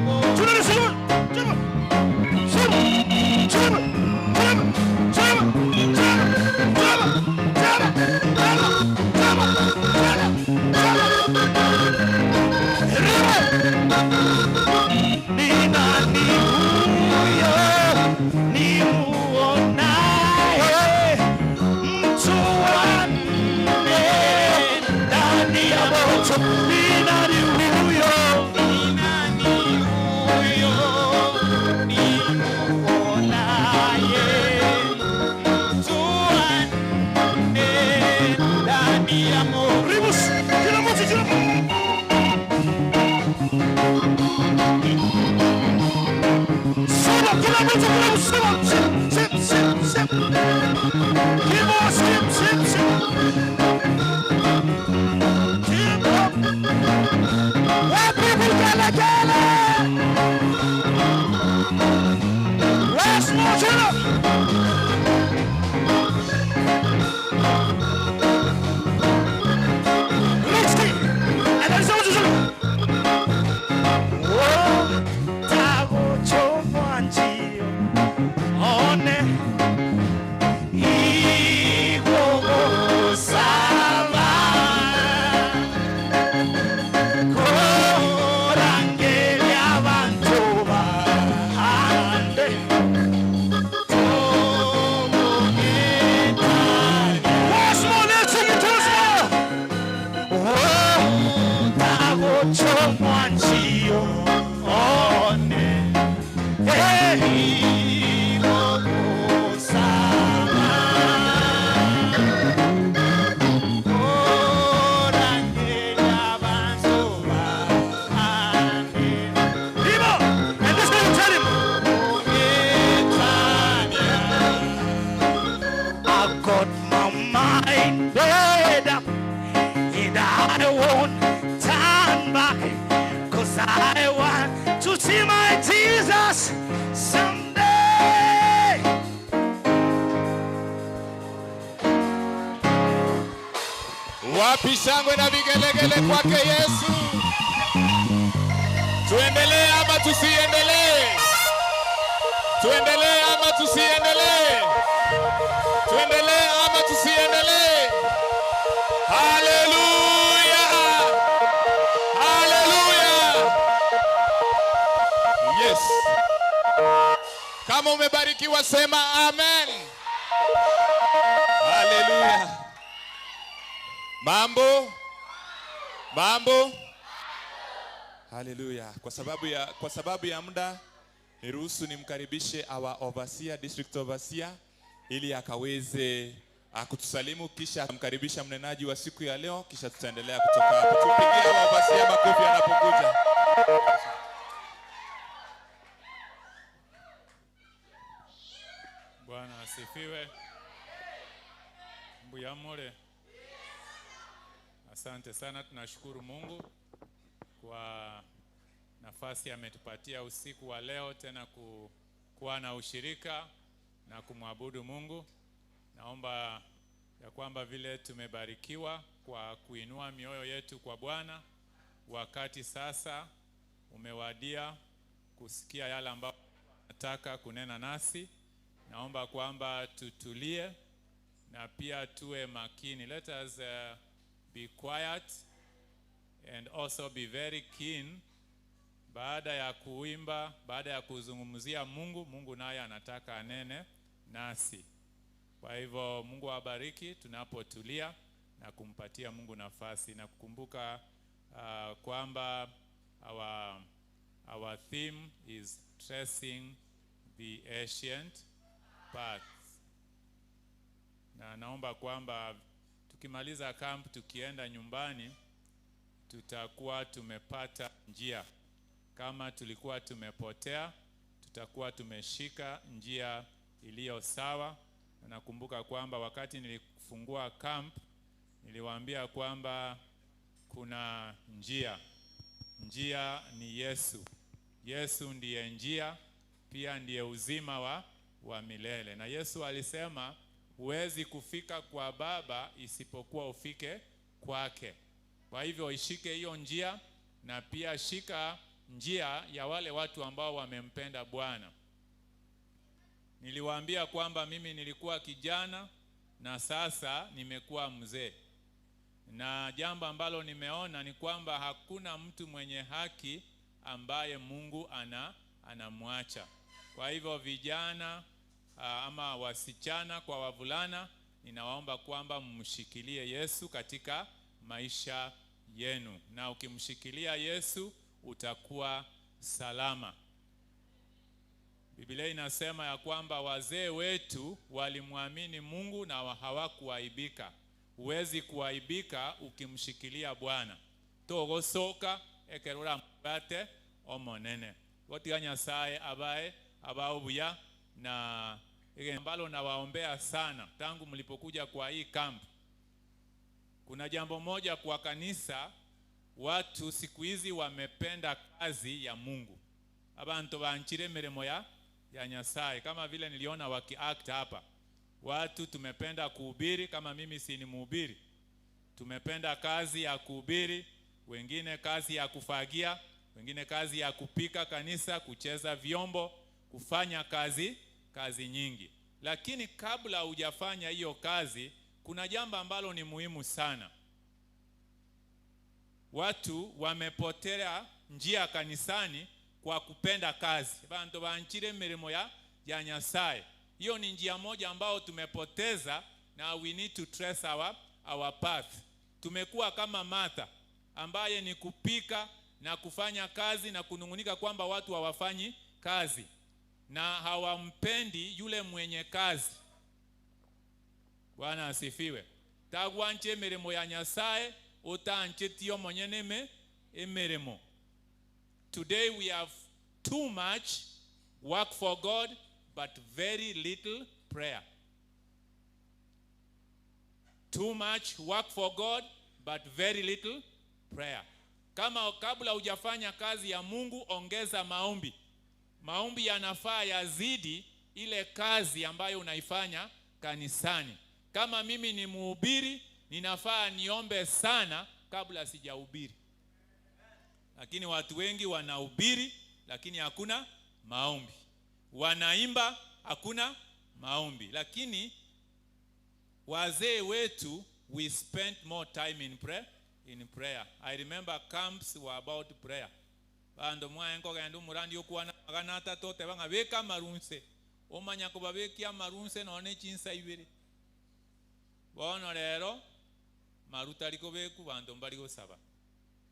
Ni nani huyo nimuonaye, mtu wa nne ndani ya moto? Ni nani huyo? Ni nani huyo nimuonaye, mtu wa nne ndani ya moto? Ribus, kila mtu, kila mtu. Sema, kila mtu, kila mtu, sema, sema, sema, sema. Kimo, sema, sema, sema. Kimo. Wapi vigelegele? Last more, tena. Next thing. And then someone just tagochomwa njio one igogosaba korangeria abantu bahande. Once more, let's sing it once more. Oh, tagochomwa njio one. Hey. Vivo! And this guy will tell him, I've got my mind made up, and I won't turn back, 'cause I want to see my Jesus someday. Wapi shangwe na vigelegele kwake Yesu? Tuendelee ama tusiendelee? Tuendelee ama tusiendelee? Tuendelee ama tusiendelee? Haleluya! Haleluya! Yes. Kama umebarikiwa sema amen. Haleluya. Mambo? Mambo? Haleluya. Kwa sababu ya muda niruhusu nimkaribishe our overseer, district overseer ili akaweze kutusalimu kisha amkaribisha mnenaji wa siku ya leo kisha tutaendelea kutoka hapo. Tupigie our overseer makofi anapokuja. Bwana asifiwe. Mbuyamole. Asante sana, tunashukuru Mungu kwa nafasi ametupatia usiku wa leo tena kuwa na ushirika na kumwabudu Mungu. Naomba ya kwamba vile tumebarikiwa kwa kuinua mioyo yetu kwa Bwana, wakati sasa umewadia kusikia yale ambayo anataka kunena nasi. Naomba kwamba tutulie na pia tuwe makini. Let us be quiet and also be very keen. Baada ya kuimba, baada ya kuzungumzia Mungu, Mungu naye anataka anene nasi. Kwa hivyo Mungu awabariki tunapotulia na kumpatia Mungu nafasi na kukumbuka kwamba our theme is tracing the ancient paths. Na naomba kwamba tukimaliza camp tukienda nyumbani tutakuwa tumepata njia. Kama tulikuwa tumepotea, tutakuwa tumeshika njia iliyo sawa. Na nakumbuka kwamba wakati nilifungua camp Niliwaambia kwamba kuna njia. Njia ni Yesu. Yesu ndiye njia, pia ndiye uzima wa, wa milele. Na Yesu alisema huwezi kufika kwa Baba isipokuwa ufike kwake. Kwa hivyo ishike hiyo njia na pia shika njia ya wale watu ambao wamempenda Bwana. Niliwaambia kwamba mimi nilikuwa kijana na sasa nimekuwa mzee. Na jambo ambalo nimeona ni kwamba hakuna mtu mwenye haki ambaye Mungu ana anamwacha. Kwa hivyo vijana ah, ama wasichana kwa wavulana, ninawaomba kwamba mmshikilie Yesu katika maisha yenu, na ukimshikilia Yesu utakuwa salama. Biblia inasema ya kwamba wazee wetu walimwamini Mungu na hawakuaibika. Huwezi kuaibika ukimshikilia Bwana. togosoka ekerora mbate omonene gotiga Nyasaye abae abao buya na ile ambalo nawaombea sana tangu mlipokuja kwa hii camp. Kuna jambo moja kwa kanisa, watu siku hizi wamependa kazi ya Mungu abantu banchire mirimo ya, ya Nyasaye, kama vile niliona wakiact hapa. Watu tumependa kuhubiri, kama mimi si ni mhubiri, tumependa kazi ya kuhubiri, wengine kazi ya kufagia, wengine kazi ya kupika kanisa, kucheza vyombo, kufanya kazi kazi nyingi. Lakini kabla hujafanya hiyo kazi, kuna jambo ambalo ni muhimu sana. Watu wamepotea njia kanisani kwa kupenda kazi bantu banchire mirimo ya, ya Nyasaye. Hiyo ni njia moja ambao tumepoteza na we need to trace our, our path. Tumekuwa kama Martha ambaye ni kupika na kufanya kazi na kunung'unika kwamba watu hawafanyi kazi na hawampendi yule mwenye kazi. Bwana asifiwe. Tagwanche mirimo ya Nyasaye utanchetie omonyene eme emirimo. Today we have too much work for God but very little prayer. Too much work for God but very little prayer. Kama kabla hujafanya kazi ya Mungu, ongeza maombi. Maombi yanafaa yazidi ile kazi ambayo unaifanya kanisani. Kama mimi ni mhubiri, ninafaa niombe sana kabla sijahubiri. Lakini watu wengi wanahubiri lakini hakuna maombi, wanaimba hakuna maombi. Lakini wazee wetu we spent more time in prayer, in prayer. I remember camps were about prayer. Bandu mwaengo genda omurandi okwana magana atato oteba ng'a beka amarunse omanya kobabekia amarunse nonye chinsa ibere bono rero maru tari kobeku bandu mbari gosaba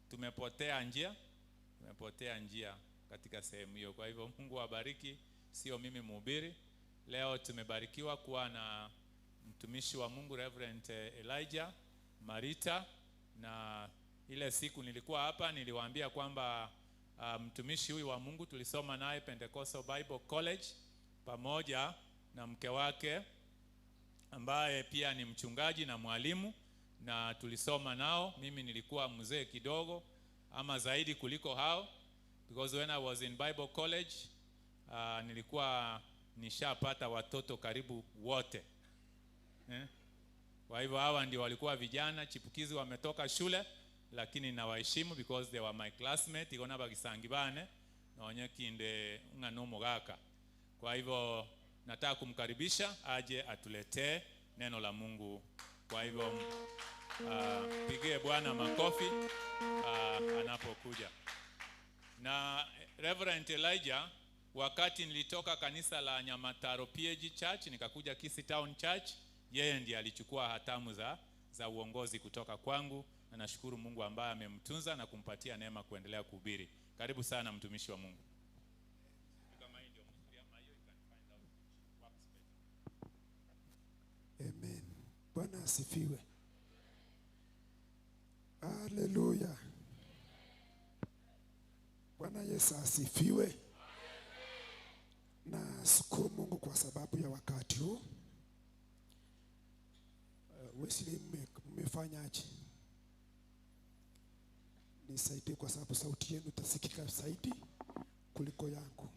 tumepotea njia tumepotea njia katika sehemu hiyo. Kwa hivyo Mungu awabariki. Sio mimi mhubiri leo, tumebarikiwa kuwa na mtumishi wa Mungu Reverend Elijah Marita, na ile siku nilikuwa hapa niliwaambia kwamba uh, mtumishi huyu wa Mungu tulisoma naye Pentecostal Bible College pamoja na mke wake ambaye pia ni mchungaji na mwalimu na tulisoma nao. Mimi nilikuwa mzee kidogo ama zaidi kuliko hao because when I was in Bible college uh, nilikuwa nishapata watoto karibu wote eh? Kwa hivyo hawa ndio walikuwa vijana chipukizi wametoka shule, lakini nawaheshimu because they were my classmate ikona bagisangi bane naonye kinde ng'ano mugaka. Kwa hivyo nataka kumkaribisha aje atuletee neno la Mungu. Kwa hivyo uh, pigie Bwana makofi uh, anapokuja. Na Reverend Elijah, wakati nilitoka kanisa la Nyamataro PAG Church nikakuja Kisii Town Church, yeye ndiye alichukua hatamu za, za uongozi kutoka kwangu, na nashukuru Mungu ambaye amemtunza na kumpatia neema kuendelea kuhubiri. Karibu sana mtumishi wa Mungu. Amen. Bwana asifiwe. Haleluya. Bwana Yesu asifiwe. Nashukuru Mungu kwa sababu ya wakati huu. Uh, Wesley, mme- Mmefanyaje? Nisaidie kwa sababu sauti yenu itasikika zaidi kuliko yangu.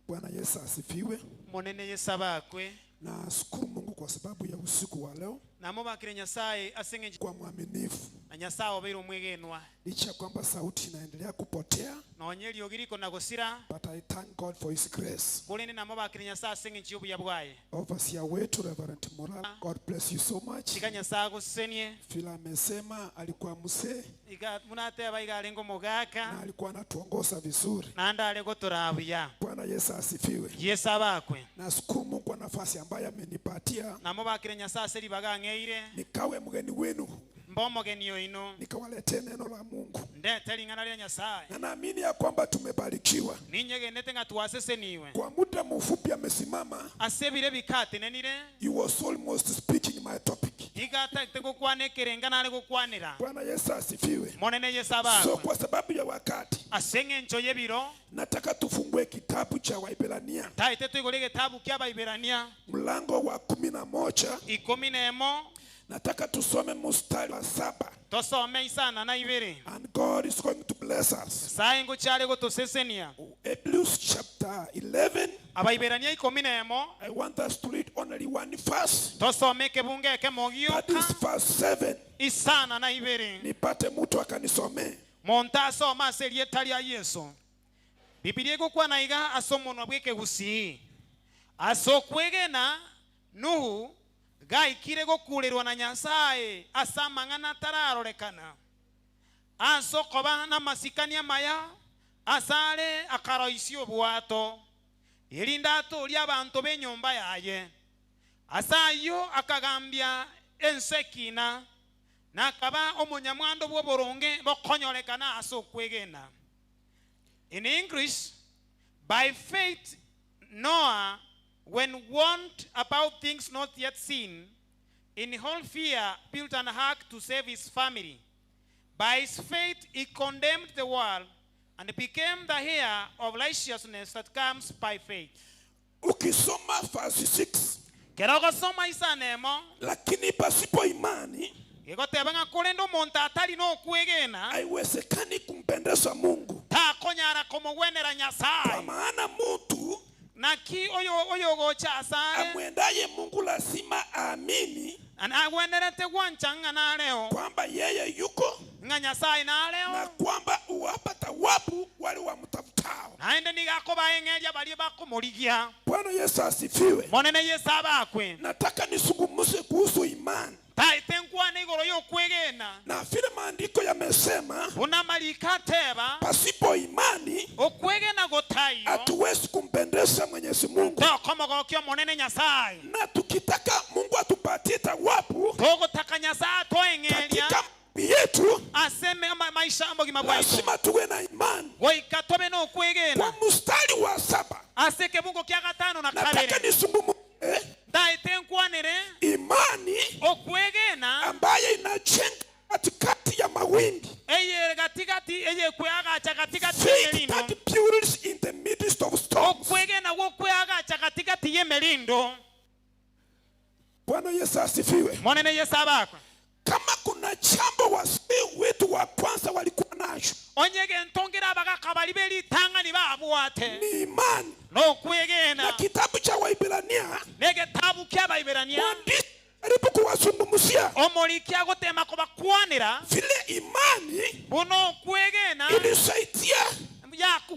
Bwana Yesu asifiwe. Monene Yesu abakwe. Nashukuru Mungu kwa sababu ya usiku wa leo Namobakire Nyasaye ase eng'encho kwa mwaminifu, na Nyasaye obeire omwegenwa. licha ya kwamba sauti inaendelea kupotea, Nonya eriogi rikona gosira, but I thank God for his grace. korende namobakire Nyasaye ase eng'encho y'obuya bwaye. Overseer wetu Reverend Morala, God bless you so much. Tiga Nyasaye agosesenie. Vile amesema alikuwa mzee Iga buna ateba iga arenge omogaka na alikuwa anatuongoza vizuri. naende are gotoraa buya. Bwana Yesu asifiwe. Yesu abakwe. Nashukuru Mungu kwa nafasi ambayo amenipatia Namobakire Nyasaye ase ribaga ang'eire nikawe mgeni wenu, mbe omogeni oino nikawaletee neno la Mungu, ndete ring'ana ria Nyasaye. na naamini ya kwamba tumebarikiwa. Ninyegenete ng'a twaseseniwe. Kwa muda mfupi amesimama, Ase ebiro ebikatenenire he was almost speaking my topic. iga atagete gokwana ekerenga nare gokwanera. Bwana Yesu asifiwe. Monene Yesu So abakwe. kwa sababu ya wakati, Ase eng'encho y'ebiro nataka tufungue kitabu cha Waibrania taete toigore egetabu kia Abaiberania mlango wa 11. ikomi na emo Nataka tusome mstari wa 7 tosome isana na ibere. and God is going to bless us. Nyasaye ngochiare gotosesenia. Hebrews chapter 11. Abaiberania 11. I want us to read only one verse. Tosome ekebungo ekemo That is gioka verse 7. isana na ibere. Nipate mtu akanisomee. Monto asome ase erieta ria Yeso. Bibilia egokwana iga ase omonwa bw'ekegusii. Ase okwegena Nuhu gaikire gokurerwa na Nyasaye ase amang'ana atararorekana. Ase okoba n'amasikani amaya ase are akaroisia obwato erinde atorie abanto b'enyomba yaye. Ase ayio akagambia ense ekina na akaba omonyamwando bw'oboronge bokonyorekana ase okwegena. In English, by faith Noah, when warned about things not yet seen, in all fear built an ark to save his family. By his faith he condemned the world and became the heir of righteousness that comes by faith. Ukisoma verse 6, Kero ogosoma isana emo, lakini pasipo imani egoteba ng'a korende omonto atari nokwegena haiwezekani kumpendeza Mungu, takonyara komogwenera kwa Nyasaye. maana mtu Naki oyo oyogocha asare amwendaye Mungu lazima aamini agwenerete gwancha ng'a nareo kwamba yeye yuko ng'a Nyasaye nareo na kwamba huwapa thawabu wale wamtafutao. naende nigo akobaeng'eria baria bakomorigia. Bwana Yesu asifiwe. Monene Yesu abakwe. Nataka nisungumuze kuhusu imani Taete nkwane igoro y'okwegena na vile maandiko yamesema, buna amariko ateba pasipo imani okwegena gotaiyo hatuwezi kumpendeza Mwenyezi Mungu, tokomogokia omonene Nyasaye. na tukitaka Mungu atupatie thawabu Togotaka Nyasaye atoeng'eria katika maombi yetu, aseme maisha amogima bwaito lazima tuwe na imani. goika tobe nokwegena Kwa mstari wa 7 ase ekebungo kia gatano na nataka kabere nisungumuze taete nkwanere imani okwegena ambaye inajenga katikati ya mawimbi, eye gatigati eye kweagacha gatigati faith y'emerindo that builds in the midst of storms. okwegena gwokweagacha gatigati y'emerindo. Bwana Yesu asifiwe. Monene Yesu abakwe. Kama kuna jambo wazee wetu wa kwanza walikuwa nacho Onye gentongera abagaka bari beritang'ani babwate ni imani, nokwegena na kitabu cha Waibrania negetabu kia Abaiberania mwandishi karibu kuwazungumzia omoriki agotema kobakwanera vile imani buna okwegena ilisaidia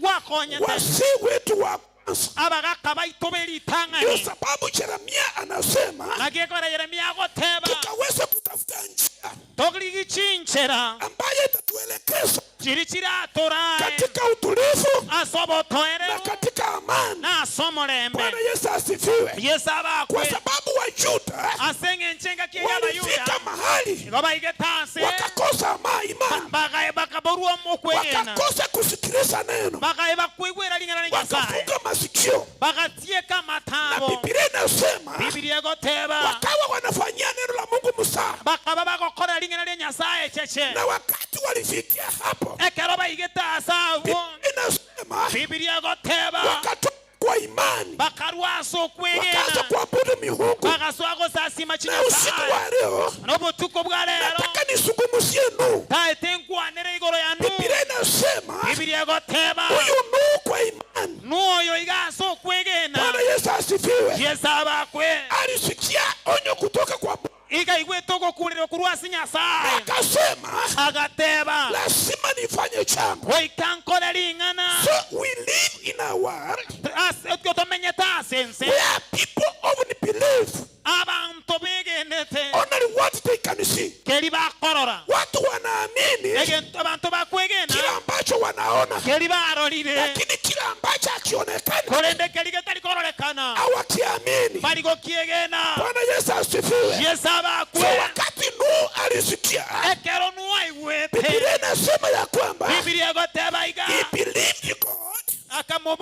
gwakonyete wazee wetu wa kwanza. Abagaka baito beritang'ani. Ndio sababu Yeremia anasema Naki ekora Yeremia agoteba tukaweza kutafuta njia torigichinchera ambaye itatuelekeza chiri chiratorae katika utulivu ase obotoereru na katika amani. na ase omorembe. Bwana Yesu asifiwe. Yesu abakwe. Kwa sababu Wayuda ase eng'encho engaki eria Abayuda walifika mahali igo baigete ase wakakosa imani, bakaborwa okwegena, wakakosa kusikiliza neno, bakae bakwigwera ring'ana ria Nyasaye, wakafunga masikio, bagatieka na amatabo. Biblia inasema Biblia egoteba wakawa wanafanyia neno la Mungu msaa, bakaba bagokora ring'ana ria Nyasaye cheche. na wakati walifikia hapo, Ekero baigete ase abwo, Biblia inasema Biblia egoteba wakatoka kwa kwa imani, Bakarwa ase wakaanza okwegena, kuabudu miungu. bagasoa gosasima Na usiku chinyasaye. wa leo Na obotuko bwa rero nataka nizungumzie Nuhu. taete nkwanere igoro ya Nuhu. Biblia inasema Biblia egoteba huyu Nuhu kwa imani, Nuhu iga ase okwegena. Bwana Yesu asifiwe, Yesu abakwe. alisikia onyo kutoka kwa Bwana Iga igwete ogokurerwa korwa ase Nyasaye, akasema, agateba lazima nifanye jambo. goika nkore ring'ana. So we live in a world Ase tomenyete ase ense where people often believe abantu begenete only what they can see. keri bakorora Watu wanaamini Egento abantu bakwegena kila ambacho wanaona, keri barorire, lakini kila ambacho hakionekani korende keri getari kororekana hawakiamini. bari gokiegena. Bwana Yesu asifiwe. Yesu So abakwe. wakati Nuhu alisikia, Ekero Nuhu aigwete, Biblia inasema ya kwamba Biblia egoteba iga he believed God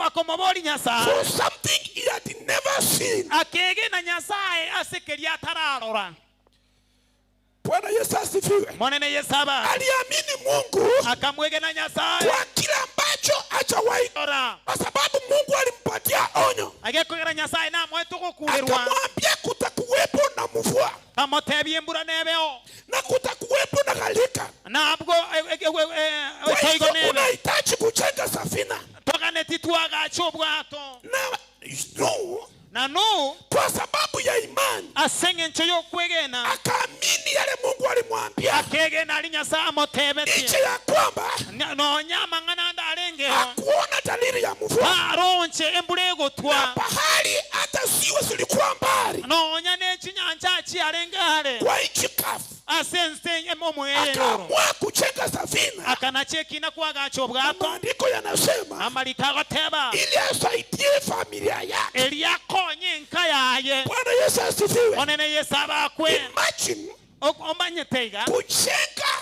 akamobori Nyasaye for something he had never seen. akegena Nyasaye ase keria atararora. Bwana Yesu asifiwe. Monene Yesu aba Aliamini Mungu akamwegena Nyasaye kwa kila ambacho hajawahi, ora kwa sababu Mungu alimpatia onyo, agekogera Nyasaye namwete ogokurerwa, akamwambia kutakuwepo na mvua amotebia embura nebeo na kutakuwepo na gharika. nabwo Kwa etoigo hivyo nebe unahitaji kujenga safina toganeti twagacha obwato. na Nuhu Na Nuhu kwa sababu ya imani ase eng'encho y'okwegena akaamini yale Mungu alimwambia, akegena ari Nyasaye amotebetie, licha ya kwamba nonya amang'ana ande arengeo hakuona dalili ya mvua aronche embura na egotwa, bahari hata ziwa zilikuwa mbali nonya nechinyancha chiarenge are kwa nchi kavu. ase ense omwerero, Akaamua kujenga safina, akanacha ekina kwagacha na obwato. maandiko yanasema Amariko agoteba ili asaidie familia yake. eri akonye enka yaye. Bwana Yesu asifiwe. Onene Yesu abakwe. Imagine Omanyete iga kujenga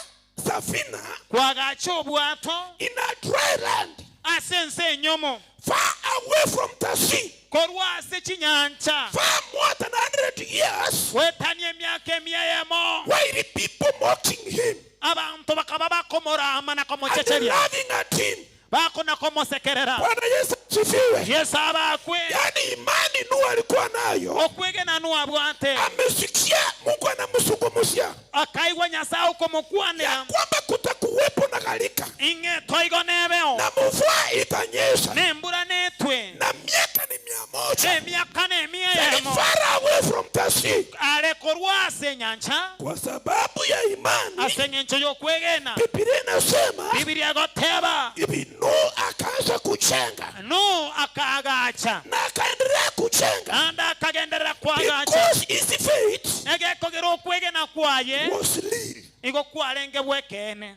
safina kwagacha obwato in a dry land ase ense enyomo far away from the sea, korwa ase chinyancha far more than 100 years, gwetania emiaka emia yemo, while people mocking him abantu bakaba bakomorama na and komochecheria laughing at him. bakona komosekerera. Bwana Yesu asifiwe. Yesu abakwe. Yaani imani Nuhu alikuwa nayo, Okwegena Nuhu abwate, amesikia Mungu anamzungumzia akaigwa Nyasaye okomokwanera ya kwamba kutakuwepo na gharika ing'e toigo nebeo na mvua itanyesha nembura netwe na miaka ni 100, emiaka nemia very yemo far away from the sea. are korwa ase enyancha Kwa sababu ya imani, ase eng'encho y'okwegena. Biblia inasema Biblia egoteba hivi, Nuhu akaanza kujenga Nuhu akaagacha na akaendelea kujenga anda akagenderera kwagacha because his faith egekogera okwegena kwaye was real. igo kwarenge bwekene.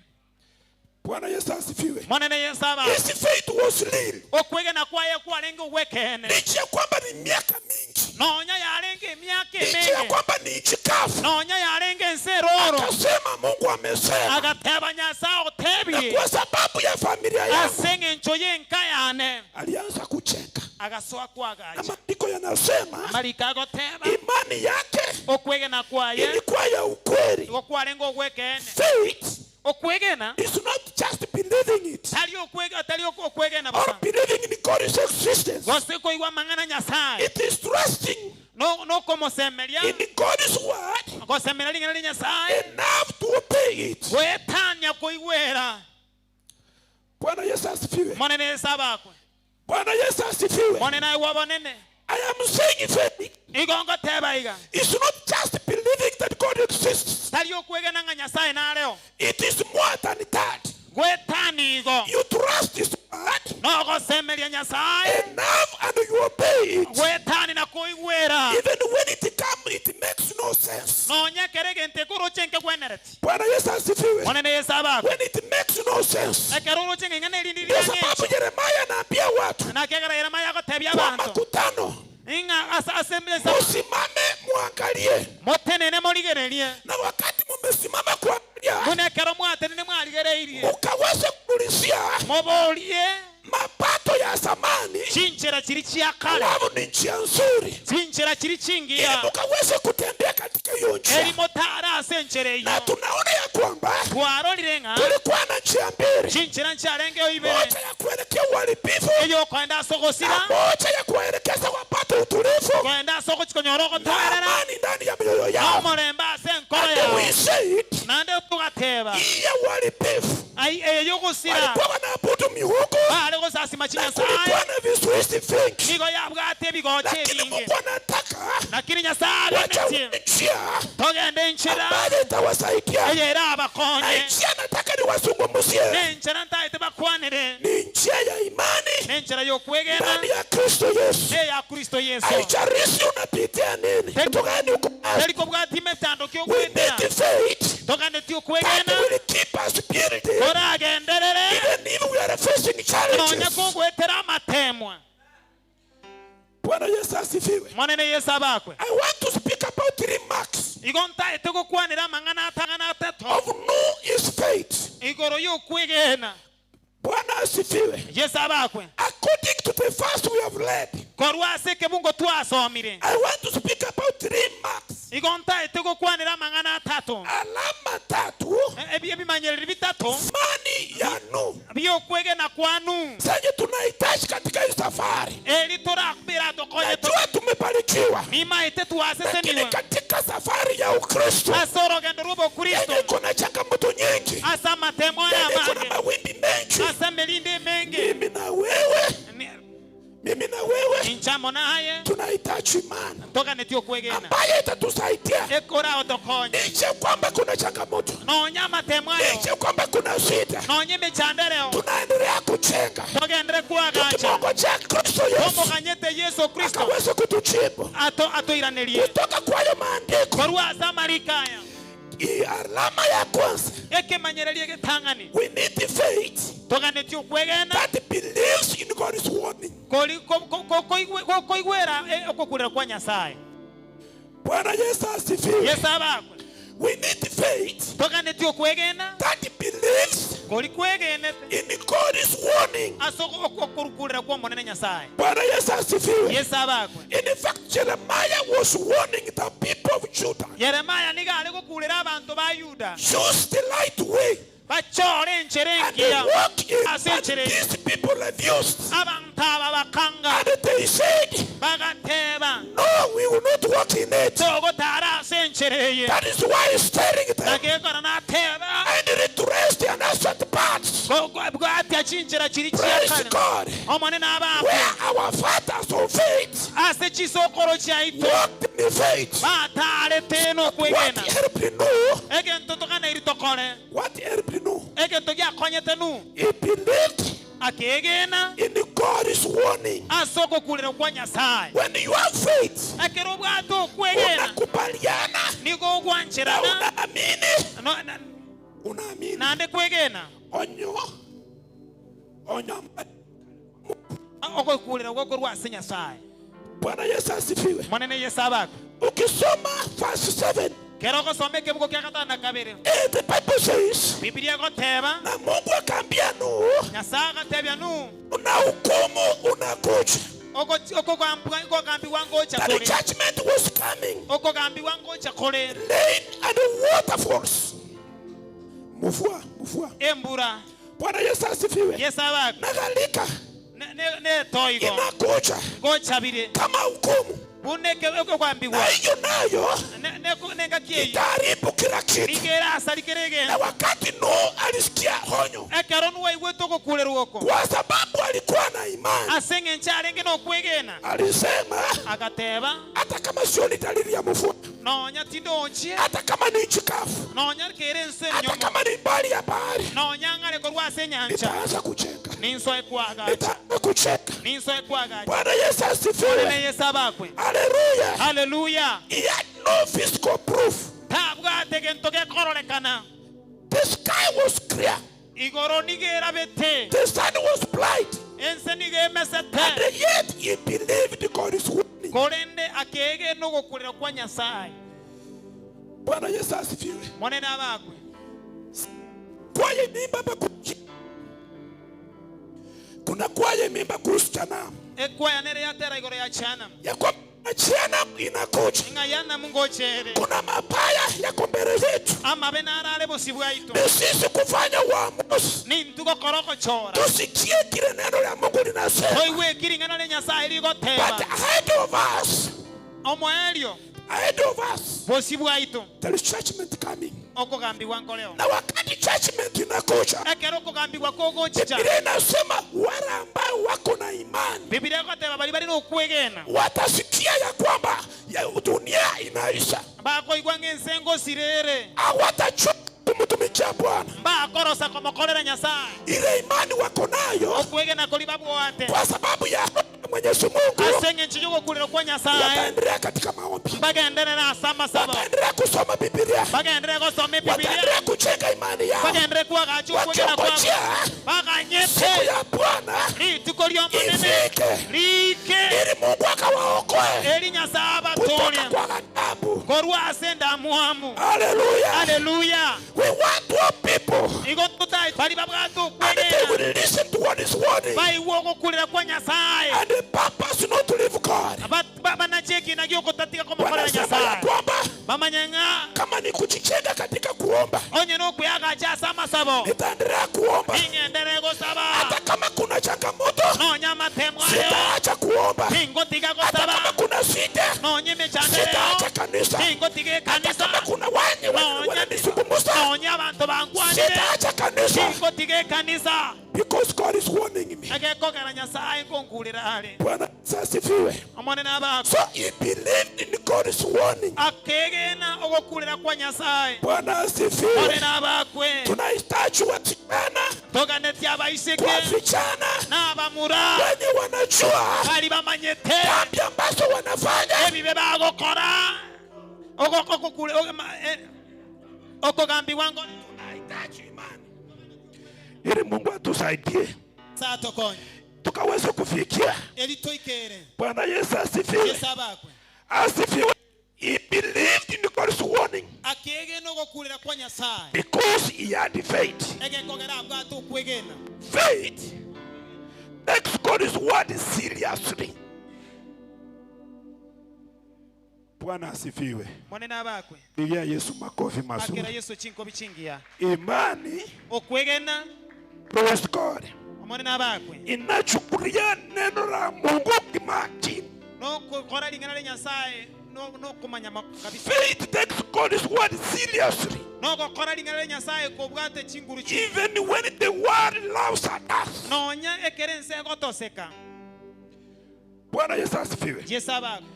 Bwana Yesu asifiwe. Monene Yesu aba His faith was real. okwegena kwaye kwarenge ogwekene, Licha ya kwamba ni miaka mingi, nonya yarenge emiaka licha ya emenge, kwamba ni nchi kavu, nonya yarenge ense eroro, akasema Mungu amesema, agateba Nyasaye na otebie kwa sababu ya familia yangu ase eng'encho y'enka yane alianza kujenga, agasoa na kwagacha. maandiko yanasema Mariko agoteba imani yake okwegena kwaye ilikuwa ya ukweli. igo kwarenge ogwekene. Faith Okwegena is not just believing it tari okwegena, tari okwegena or bosa believing in God's existence. gose koigwa amang'ana Nyasaye, It is trusting no nokomosemeria in God's word gosemera ring'ana ria Nyasaye enough to obey it. gwetania koigwera. Bwana Yesu asifiwe. Monene Yesu abakwe. Bwana Yesu asifiwe. Monene aigwa bonene. I am saying faith Igo ngoteba iga is not just believing that God exists. tari okwegena ng'a Nyasaye nareo, It is more than that. gwetani igo You trust His word nogosemeria Nyasaye enough and you obey it. gwetani na koigwera. Even when it comes, it makes no sense. Nonya kere egento ekoroche nkegwenereti. Bwana Yesu asifiwe. Monene Yesu abakwe. When it makes no sense. Ekero oroche ng'a ing'ana erindi Ndio sababu Yeremia anaambia watu na kegera Yeremia agotebia kwa abanto makutano, ing'a ase ase musimame muangalie, motenene morigererie, na wakati mumesimama kuangalia, buna ekero mwatenene mwarigereirie, mukaweze kuulizia moborie mapato ya zamani, chinchera chiri chia kale, alafu ni njia nzuri, chinchera chiri ili chingiya, mukaweze kutembea katika hiyo njia. eri motara ase enchera Na eyo. tunaona ya kwamba Twarorire ng'a kulikuwa na njia mbili, chinchera nchiarengeo ibere, moja ya kuelekea uharibifu eyokoenda ase ogosira na moja ya kuelekea Agateba. Hii ya uharibifu. Ai, eye y'ogosira. Walikuwa wanaabudu miungu. Bare gosasima Na chinyasae. kulikuwa na vizuizi vingi. Nigo yabwate ebigocha Lakini ebinge. Mungu anataka Lakini Nyasaye wachague abenetie njia togende enchera ambayo itawasaidia. eye Na erabakonye. njia nataka niwazungumzie Nenchera ntaete bakwanere. ni njia ya imani Nenchera y'okwegena ndani ya Kristo Yesu. neya Kristo Yesu. Haijalishi unapitia nini, kitu gani uko nacho. Teri kobwati emetando We ky'okwetera. need faith Toganetie that okwegena will keep us building koragenderere even if we are facing nonya challenges. kogwetera amatemwa. Bwana Yesu asifiwe. Monene Yesu abakwe. I want to speak about three marks Igo ntaete gokwanera amang'ana atang'ana atato of Noah's faith. igoro y'okwegena. Bwana asifiwe. Yesu abakwe. According to the verse we have read, Korwa ase ekebungo twasomire. I want to speak about three marks. Igo ntaete gokwanera amang'ana atato. Alama tatu Ebimanyereri bitato imani ya Nuhu by'okwegena kwanu zenye tunahitaji katika hii safari. eri torakubira tokonye Najua tumebarikiwa, nimaete lakini twaseseniwe katika safari ya Ukristo ase orogendo rw'obokristo yenye iko na changamoto nyingi, ase amatemo aya yenye iko na amange mawimbi mengi, ase emirindi emenge mimi na wewe, mimi na wewe inchamo naye tunahitaji imani toganetie okwegena ambayo itatusaidia ekora otokonya licha ya kwamba kuna changamoto, nonya amatemo ayo licha ya kwamba kuna shida, nonya emechandereo tunaendelea kujenga togendere kwagacha tukimwongojea Kristo Yesu tomoganyete Yesu Kristo akaweze kutujibu ato atoiranerie kutoka kwa hayo maandiko. korwa ase amarika aya Hii alama ya kwanza, ekemanyererie getang'ani we need faith toganetie okwegena that believes in God's warning. kori gokoigwera okokurera kwa Nyasaye. Bwana Yesu asifiwe. Yesu abakwe. We need faith toganetie okwegena that believes kori kwegenete in God's warning. ase okorukurera kwa omonene Nyasaye. Bwana Yesu asifiwe. Yesu abakwe. In fact, Jeremiah was warning the people of Judah. Yeremaya nigo are gokurera abanto ba Yuda Choose the right way bachore enchera and they engiya walk in ase but enchera these people refused. abantu aba bakanga And they said, bagateba No, we will not walk in it. togotara ase enchera eye That is why he's telling them nakekora nateba and retrace the ancient paths. bwatia chinchera chiri Praise chiakare God. omonene abakwe Where our fathers of faith ase chisokoro chiaito walked in faith. batarete What nokwegena helped Noah? egento toganairi tokore What helped Noah? egento giakonyete nu He believed akegena in God's warning. ase okokurera kwa Nyasaye When you have faith, ekero obwate okwegena unakubaliana nigo na ogwancherana unaamini, unaamini. nande kwegena Onyo, onyo. okokurera gwokorwa ase Nyasaye. Bwana Yesu asifiwe. Monene Yesu abakwe. Ukisoma verse 7, kero ogosoma ekebugo kia gatano na kabere eh, the Bible says, Biblia egoteba na Mungu akaambia Nuhu, Nyasaye agatebia Nuhu na hukumu unakuja. okogambiwa ngocha That the kore judgment was coming. okogambiwa ngocha kore Rain and waterfalls. Mvua, mvua. embura Bwana Yesu asifiwe. Yesu abakwe Na gharika netoigo inakuja ngochabire kama hukumu. buneke okogambiwa Na hiyo nayo nengaki eyo itaharibu kila kitu. igerasa Na likeregenda wakati Nuhu alisikia onyo, ekero nuwaigwete ogokurerwa oko kwa sababu alikuwa na imani, ase eng'encho arenge nokwegena alisema agateba hata kama sioni dalili ya mvua, nonya tindochie hata kama ni nchi kavu, nonya kere ense hata enyomo kama ni mbali ya bahari, nonya ng'are korwa ase enyancha nitaanza kujenga, ninsoe kwagacha nitaanza kujenga. ninsoe kwagacha Bwana Yesu Monene asifiwe. Yesu abakwe. Haleluya. Haleluya. He had no physical proof. Tabwate gento gekororekana The sky was clear. igoro nigo erabete The sun was bright. ense nigo emesete And yet he believed God's warning. korende akegena ogokurera kwa Nyasaye. Bwana Yesu asifiwe. Monene abakwe. Kwaya imeimba hapa kuna kwaya imeimba kuhusu janamu Ekwaya nere yatera igoro ya chanamu ya kwamba janamu inakuja, ng'a yanamu ngochere kuna mabaya yako mbele yetu, amabe narare bosi bwaito ni sisi kufanya uamuzi, nintu gokora ogochora tusikie kile neno la Mungu linasema. toigwe ekiring'ana ria Nyasaye But rigoteba ahead of us omoerio. Ahead of us Bosio bwaito. there is judgment coming. Okogambigwa nkoreo. Na wakati judgment inakuja, Ekero okogambigwa kogochicha. Biblia inasema wale ambao wako na imani Biblia egoteba baria bare nokwegena. watasikia ya kwamba ya dunia inaisha, Bakoigwa ng'a ense ngosira ere. hawatachoka kumtumikia Bwana. Mbakorosa komokorera Nyasae. Ile imani wako nayo Okwegena koria babwate. kwa sababu ya Mwenyezi Mungu, Ase eng'encho y'ogokurerwa kwa Nyasae. wataendelea katika maombi, Mbagenderere ase amasabo. wataendelea kusoma Biblia, Bagenderere gosoma Ebibilia. wataendelea kujenga imani yao, Bagenderere kwagacha okwegena kwabo. wakiongojea Baganyete. siku ya Bwana Rituko ri'Omonene ifike, riike. ili Mungu akawaokoe Eri Nyasae kutoka abatoorie kwa ghadhabu. korwa ase endamwamu. Haleluya! Haleluya. We want all people Igo totai bari babwate and they okwegena. will listen to what is warning Baigwe ogokurera kwa Nyasae. and the purpose not to leave God. Banache ekina gi'ogotatiga komokorera Wanasema ya Nyasae. kwamba Bamanye ng'a kama ni kujijenga katika kuomba, onye nokweagacha ase amasabo. nitaendelea kuomba Ning'enderere gosaba. hata kama kuna changamoto, Nonya amatemo ayo. sitaacha kuomba. Ningotiga Hata gosaba. kama kuna shida, Nonya emechando ereo. sitaacha kanisa. Ningotiga Hata ekanisa. kama kuna wenye Nonya wananizungumza, nonya abanto bankwanire. sitaacha kanisa Ningotiga ekanisa. because God is warning me. Egekogera Nyasaye nkonkurera are. Bwana Yesu asifiwe. Omonene abakwe. So he believed in God's warning. Akegena ogokurera kwa Nyasaye. Bwana asifiwe. Omonene abakwe. Tunahitaji wasichana Toganetie abaiseke kwa vijana n'abamura wenye wanajua bari bamanyete dhambi ambazo wanafanya, ebibe bagokora okogambigwa ngo tunahitaji imani ili Mungu atusaidie satokonya tukaweze kufikia. eri toikere Bwana Yesu asifiwe, Yesu abakwe asifiwe. He believed in God's warning akegena ogokurera kwa Nyasaye because he had faith. egekogera abwate okwegena Faith takes God's word seriously. Bwana asifiwe. Monene abakwe Pigia Yesu makofi akera mazuri. Yesu chinkobi chingiya Imani, okwegena praise God, omonene abakwe inachukulia neno la Mungu kimakini. nokukora ring'ana ria Nyasaye nokumanya kabisa Faith takes God's word seriously. nogokora ring'ana ria Nyasaye kobwate chinguru chi Even when the world laughs at us. nonya ekere ense egotoseka Bwana Yesu asifiwe. Yesu abakwe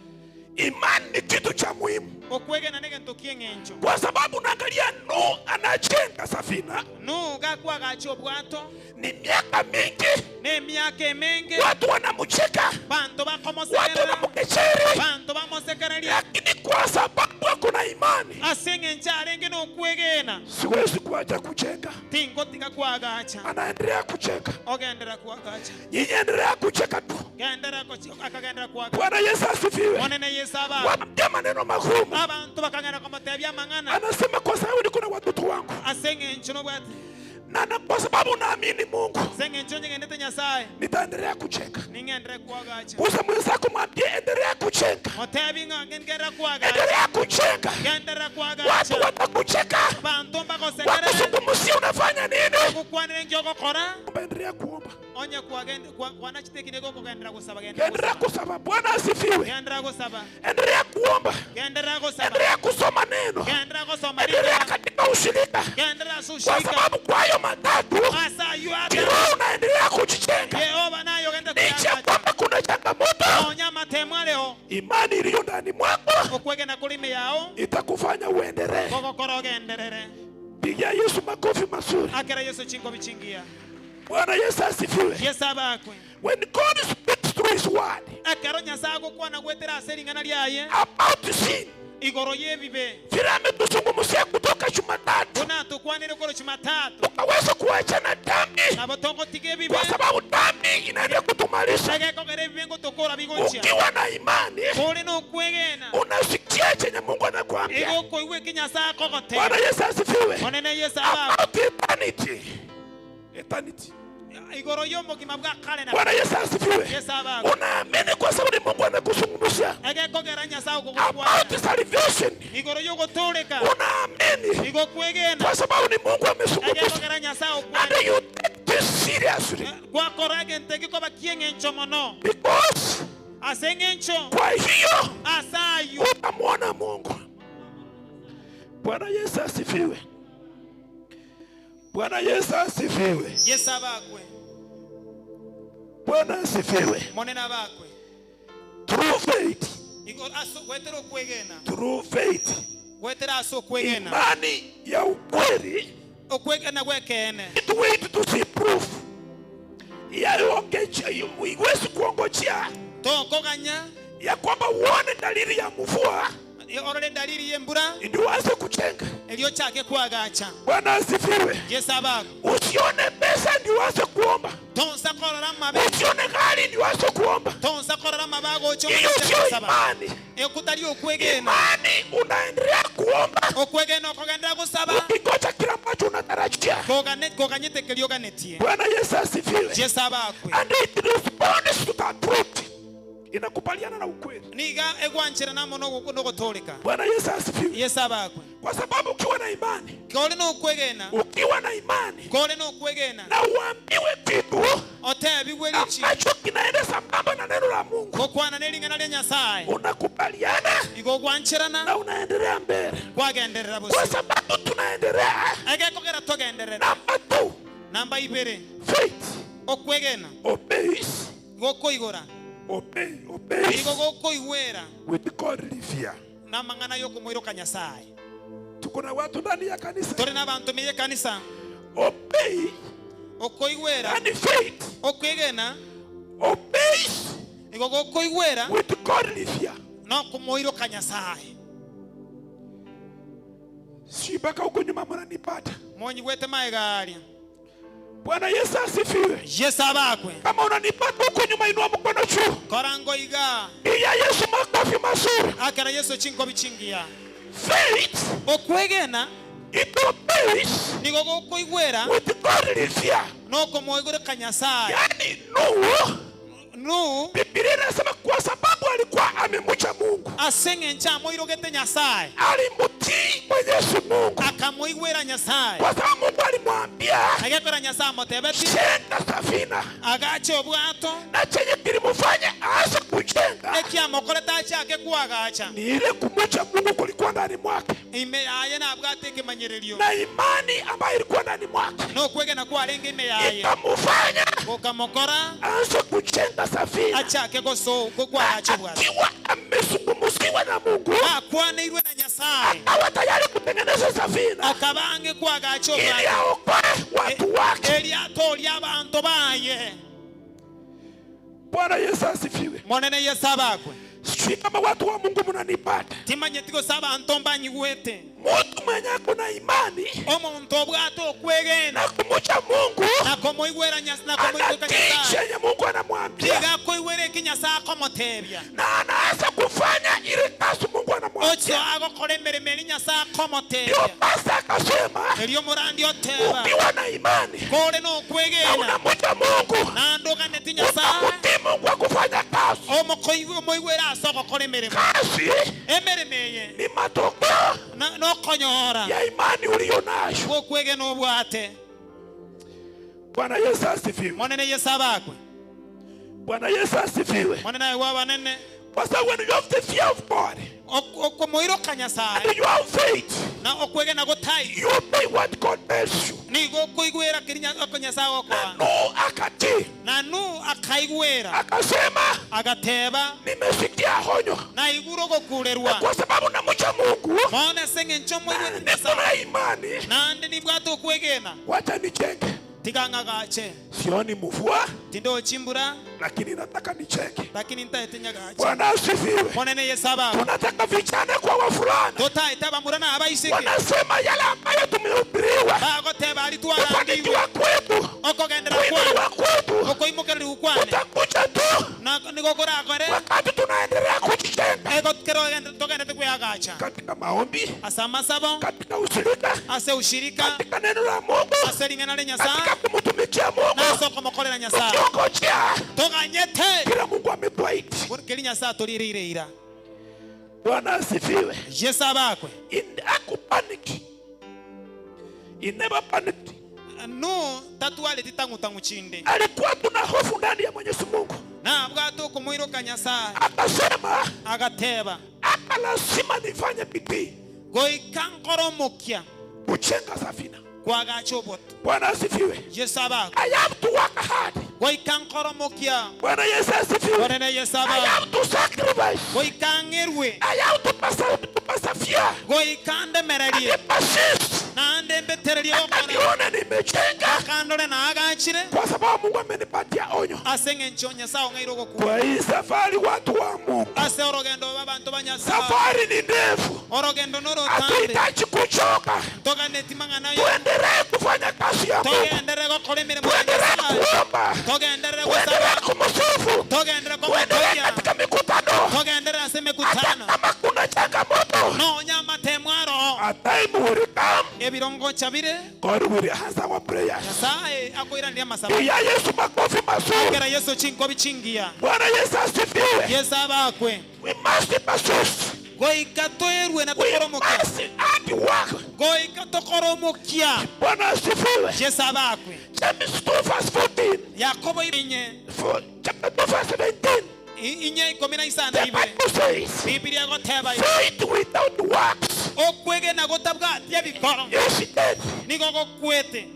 Imani ni kitu cha muhimu okwegena negento kieng'encho kwa sababu unaangalia Nuhu anajenga safina Nuhu gakwagacha obwato ni miaka mingi, n'emiaka emenge watu wanamcheka, banto watu bakomosekerera wanamkejeli, banto bamosekereria lakini kwa sababu hakuna imani, ase eng'encho arenge nokwegena siwezi kuacha kujenga. tingotiga kwagacha Anaendelea kujenga, ogendera kwagacha nyinyi endelea kucheka tu. gendera akagendera kwagacha Bwana Yesu asifiwe. monene Yesu abakwe Wamtia maneno magumu, abantu bakagenda komotebia amang'ana anasema kwa sababu niko na watoto wangu ase eng'encho nobwate na, na kwa sababu naamini Mungu ase eng'encho nyegendete Nyasaye nitaendelea kujenga. ning'endere kwagacha Gusa mwenzako mwambie, endelea kujenga, otebi ng'a ngendera kwagacha endelea kujenga. gendera Watu kwagacha watakucheka, banto mbagosekerere wakuzungumzia unafanya nini. ogokwanire nki ogokora Endelea kuomba, onye kwanachitekine gokogendera gosaba gendera endelea kusaba. Bwana asifiwe. gendera gosaba Endelea kuomba, gendera gosaba endelea kusoma neno, gendera gosoma endelea ring'ana katika ushirika, gendera ase kwa oshirika sababu kwa hayo matatu ase aywo ate kiroho unaendelea kujijenga, yehova naye ogenda licha ya kuyagacha kwamba kuna changamoto. nonya amatemo areo Imani iliyo ndani mwako okwegena kuri yao itakufanya uendelee. gogokora ogenderere Pigia Yesu makofi mazuri. akera Yesu chinkobi chingiya Bwana Yesu asifiwe. Yesu abakwe When God speaks through his word ekero Nyasaye agokwana gwetera ase ring'ana riaye about sin, igoro y'ebibe vile ametuzungumzia kutoka Jumatatu, buna tukwanire koro Jumatatu tukaweza kuachana dhambi, nabo togotiga ebibe kwa sababu dhambi inaenda kutumaliza. egekogera ebibe ngotokora bigochia Ukiwa na imani kuri nokwegena unasikia chenye Mungu anakuambia. igokoigwa eki Nyasaye akogoteba Bwana Yesu asifiwe. monene Yesu abakwe About eternity, eternity. igoro y'omogima bwa kare na Bwana Yesu asifiwe. Yesu abakwe Unaamini kwa sababu ni Mungu anakuzungumzia egekogera Nyasaye ogogokwana about salvation. igoro y'ogotoreka Unaamini igokwegena kwa sababu ni Mungu amezungumza, egekogera Nyasaye and okwana you take this seriously gwakora egento egikoba kieng'encho mono because Ase eng'encho. Kwa hiyo Ase ayio. utamwona Mungu. Bwana Yesu asifiwe. Bwana Yesu asifiwe. Yesu abakwe. Bwana asifiwe. Monene abakwe. Through faith, Igo ase gwetera okwegena. through faith, Gwetera ase okwegena. imani ya ukweli Okwegena gw'ekeene. it wait to see proof yayongecha iwezi kuongojea Tokoganya ya kwamba uone dalili ya mvua orore dalili y'embura ndio uanze kujenga. erio ochake kwagacha. Bwana asifiwe. Yesu abakwe. Usione pesa ndio uanze kuomba, Tonsa korora amabe. usione gari ndio uanze kuomba. Tonsa korora amabe agocha Hiyo omochie sio gosaba. imani. Ekutari okwegena. Imani unaendelea kuomba Okwegena okogenderera gosaba. ukingoja kila ambacho unatarajia. Kogane koganyete kerio oganetie. Bwana Yesu asifiwe. Yesu abakwe. And it responds to the truth, inakubaliana na ukweli. Niga egwancherana amo nogotoreka. Bwana Yesu asifiwe. Yesu abakwe. Kwa sababu ukiwa na imani, Kore nokwegena. ukiwa na imani Kore nokwegena. na uambiwe kitu Otebigwe richi. ambacho kinaenda sambamba na neno la Mungu, Gokwana nering'ana ria Nyasaye. unakubaliana Igo gwancherana na unaendelea mbele, kwagenderera kwa bosio. sababu tunaendelea. Egekogera togenderera. Namba 2, Namba ibere. faith Okwegena. obeys, Gokoigora. obey, obeys Igo gokoigwera with godly fear. namang'ana yokomoiroka Nyasaye. Tuko na watu ndani ya kanisa, Tore n'abantu meye kanisa. obey Okoigwera. yani faith Okwegena. obeys Igo gokoigwera with godly fear. nokomoiroka Nyasaye. Si mpaka huko nyuma mnanipata. Monyigwete maega aria. Bwana Yesu asifiwe. Yesu abakwe. Kama unanipata huko nyuma, inua mkono juu. Korango iga. Iya Yesu makofi mazuri. Akera Yesu chinkobi chingiya. Faith Okwegena it obeys nigo gokoigwera with godly fear. nokomoigoreka Nyasaye. Yani Nuhu, Nu Biblia inasema kwa sababu alikuwa amemcha Mungu, ase eng'encho amoirogete Nyasaye. alimtii Mwenyezi Mungu, Akamoigwera Nyasaye. kwa sababu Mungu alimwambia Agekora Nyasaye amotebeti jenga safina, agache obwato na chenye kilimfanya aanze kujenga ekiamokorete achake kwagacha ni ile kumcha Mungu kulikuwa ndani mwake ime yaye nabwate ekemanyererio na imani ambayo ilikuwa ndani mwake nokwegena kwarenge ime yaye ikamufanya gokamokora aanze kujenga safina achake goso kwagacha obwato akiwa amezungumziwa na Mungu, akwaneirwe na Nyasaye akawa tayari kutengeneza safina akabange kwagacha ili obwato aokoe watu wake. eriato ria abanto baye. Bwana Yesu asifiwe. Monene Yesu abakwe. Sijui kama watu wa Mungu mnanipata. Timanyeti gose abanto mbanyigwete. Mtu mwenye ako na imani Omonto obwate okwegena na kumucha Mungu na komoigwera Nyasaye na komoiroka anatii Nyasaye chenye Mungu anamwambia iga akoigwera eki Nyasaye akomotebia na anaanza kufanya ile kazi Mungu ocho anamwambia. agokora emeremo eri Nyasaye Ndio akomotebia pasta akasema, erio omorandi oteba ukiwa na imani kore na nokwegena unamucha Mungu naende oganeti Nyasaye utamutii Mungu akufanya kazi. omoigwera ase ogokora emeremo Kazi emeremo eye ni matokeo nokonyora ya imani uliyo nayo. gokwegena obwate. Bwana Yesu asifiwe. Monene Yesu abakwe. Bwana Yesu asifiwe. Monene aye gwabanene. Kwa sababu when you have the fear of God Okomoiroka Nyasaye and you have faith, na okwegena gotai you obey what God tells you. nigo okoigwera keri oko Nyasaye agokoa. Nuhu akatii, Na Nuhu akaigwera akasema agateba nimesikia honyo, naigure na ogokurerwa kwa sababu namcha Mungu mono ase eng'encho moigwete niko Nyasaye na imani, naende nibwate okwegena wacha nijenge. tiga ng'agache Sioni mvua, tindochimbura lakini nataka nijenge. lakini ntaete nyagache. Bwana asifiwe. Monene Yesu abakwe. Tunataka vijana kwa wavulana Totaete abamura na abaiseke wanasema yale ambayo tumehubiriwa, bagoteba ari twarandiwe kufanikiwa kwetu, okogendera kwane kuinuliwa kwetu okoimokereriwa kwane kutakuja tu nigo korakore wakati tunaendelea kujijenga ego kero togendete kweagacha katika maombi, ase amasabo katika ushirika, ase ushirika katika neno la Mungu, ase ring'ana ria Nyasaye katika kumtumikia Mungu, na ase okomokorera Nyasaye tukiongojea toganyete kila Mungu ametuahidi. keri Nyasaye atorireire ira. Bwana asifiwe. Yesu abakwe. Hakupaniki. He never panicked. Nu tatwaleti tang'u tang'u chinde Alikuwa tuna hofu ndani ya Mwenyezi Mungu. Nabwate okomoiroka Nyasae. Akasema, Agateba. Hapa lazima nifanye bidii. Goika nkore omokia. Kujenga safina. Koagacha oboto. Bwana asifiwe. Yeso abakwe. I have to work hard. Goika nkore omokia. Bwana Yesu asifiwe. Bonene Yeso I abakwe. have to sacrifice. Goika ng'erwe. I have to persevere. Goika ndemererie. And persist. Naende mbetererie gokora. Nione nimejenga. Akandore naagachire. Kwa sababu Mungu amenipatia onyo. Ase eng'encho Nyasae ong'eire ogokwa. Kwa hii safari watu wa Mungu. Ase orogendo rw'abanto ba Nyasae. Safari ni ndefu. Orogendo norotambe. Hatuhitaji kuchoka. Ntoganeti mang'ana ayo. Tuendelee kufanya kazi ya Mungu. Togenderere gokora emeremo ya Tuendelee Nyasae. kuomba. Togenderere Tuendelee gosaba. kumsifu. Togenderere Tuendelee komotogia. katika mikutano. Togenderere ase Hata emekutano. kama kuna changamoto. Nonya amatemo aro. A time will come. Ebirongo bire. God will answer our prayers. Nyasae akoiraneria amasabo. Pigia Yesu makofi mazuri. Akera Yesu chinkobi chingiya. Bwana Yesu asifiwe. Yesu abakwe. We must persist. Goika toerwe na We tokoromokia. must hard work. Goika tokoromokia. Bwana asifiwe. Yesu abakwe. James 2 verse 14. Yakobo inye. For, chapter 2 verse 17. Inye ikomi na isano The ibe. Bible says, Biblia egoteba igo. faith without works Okwegena gotabwatia bikoro. is dead. Nigo gokwete.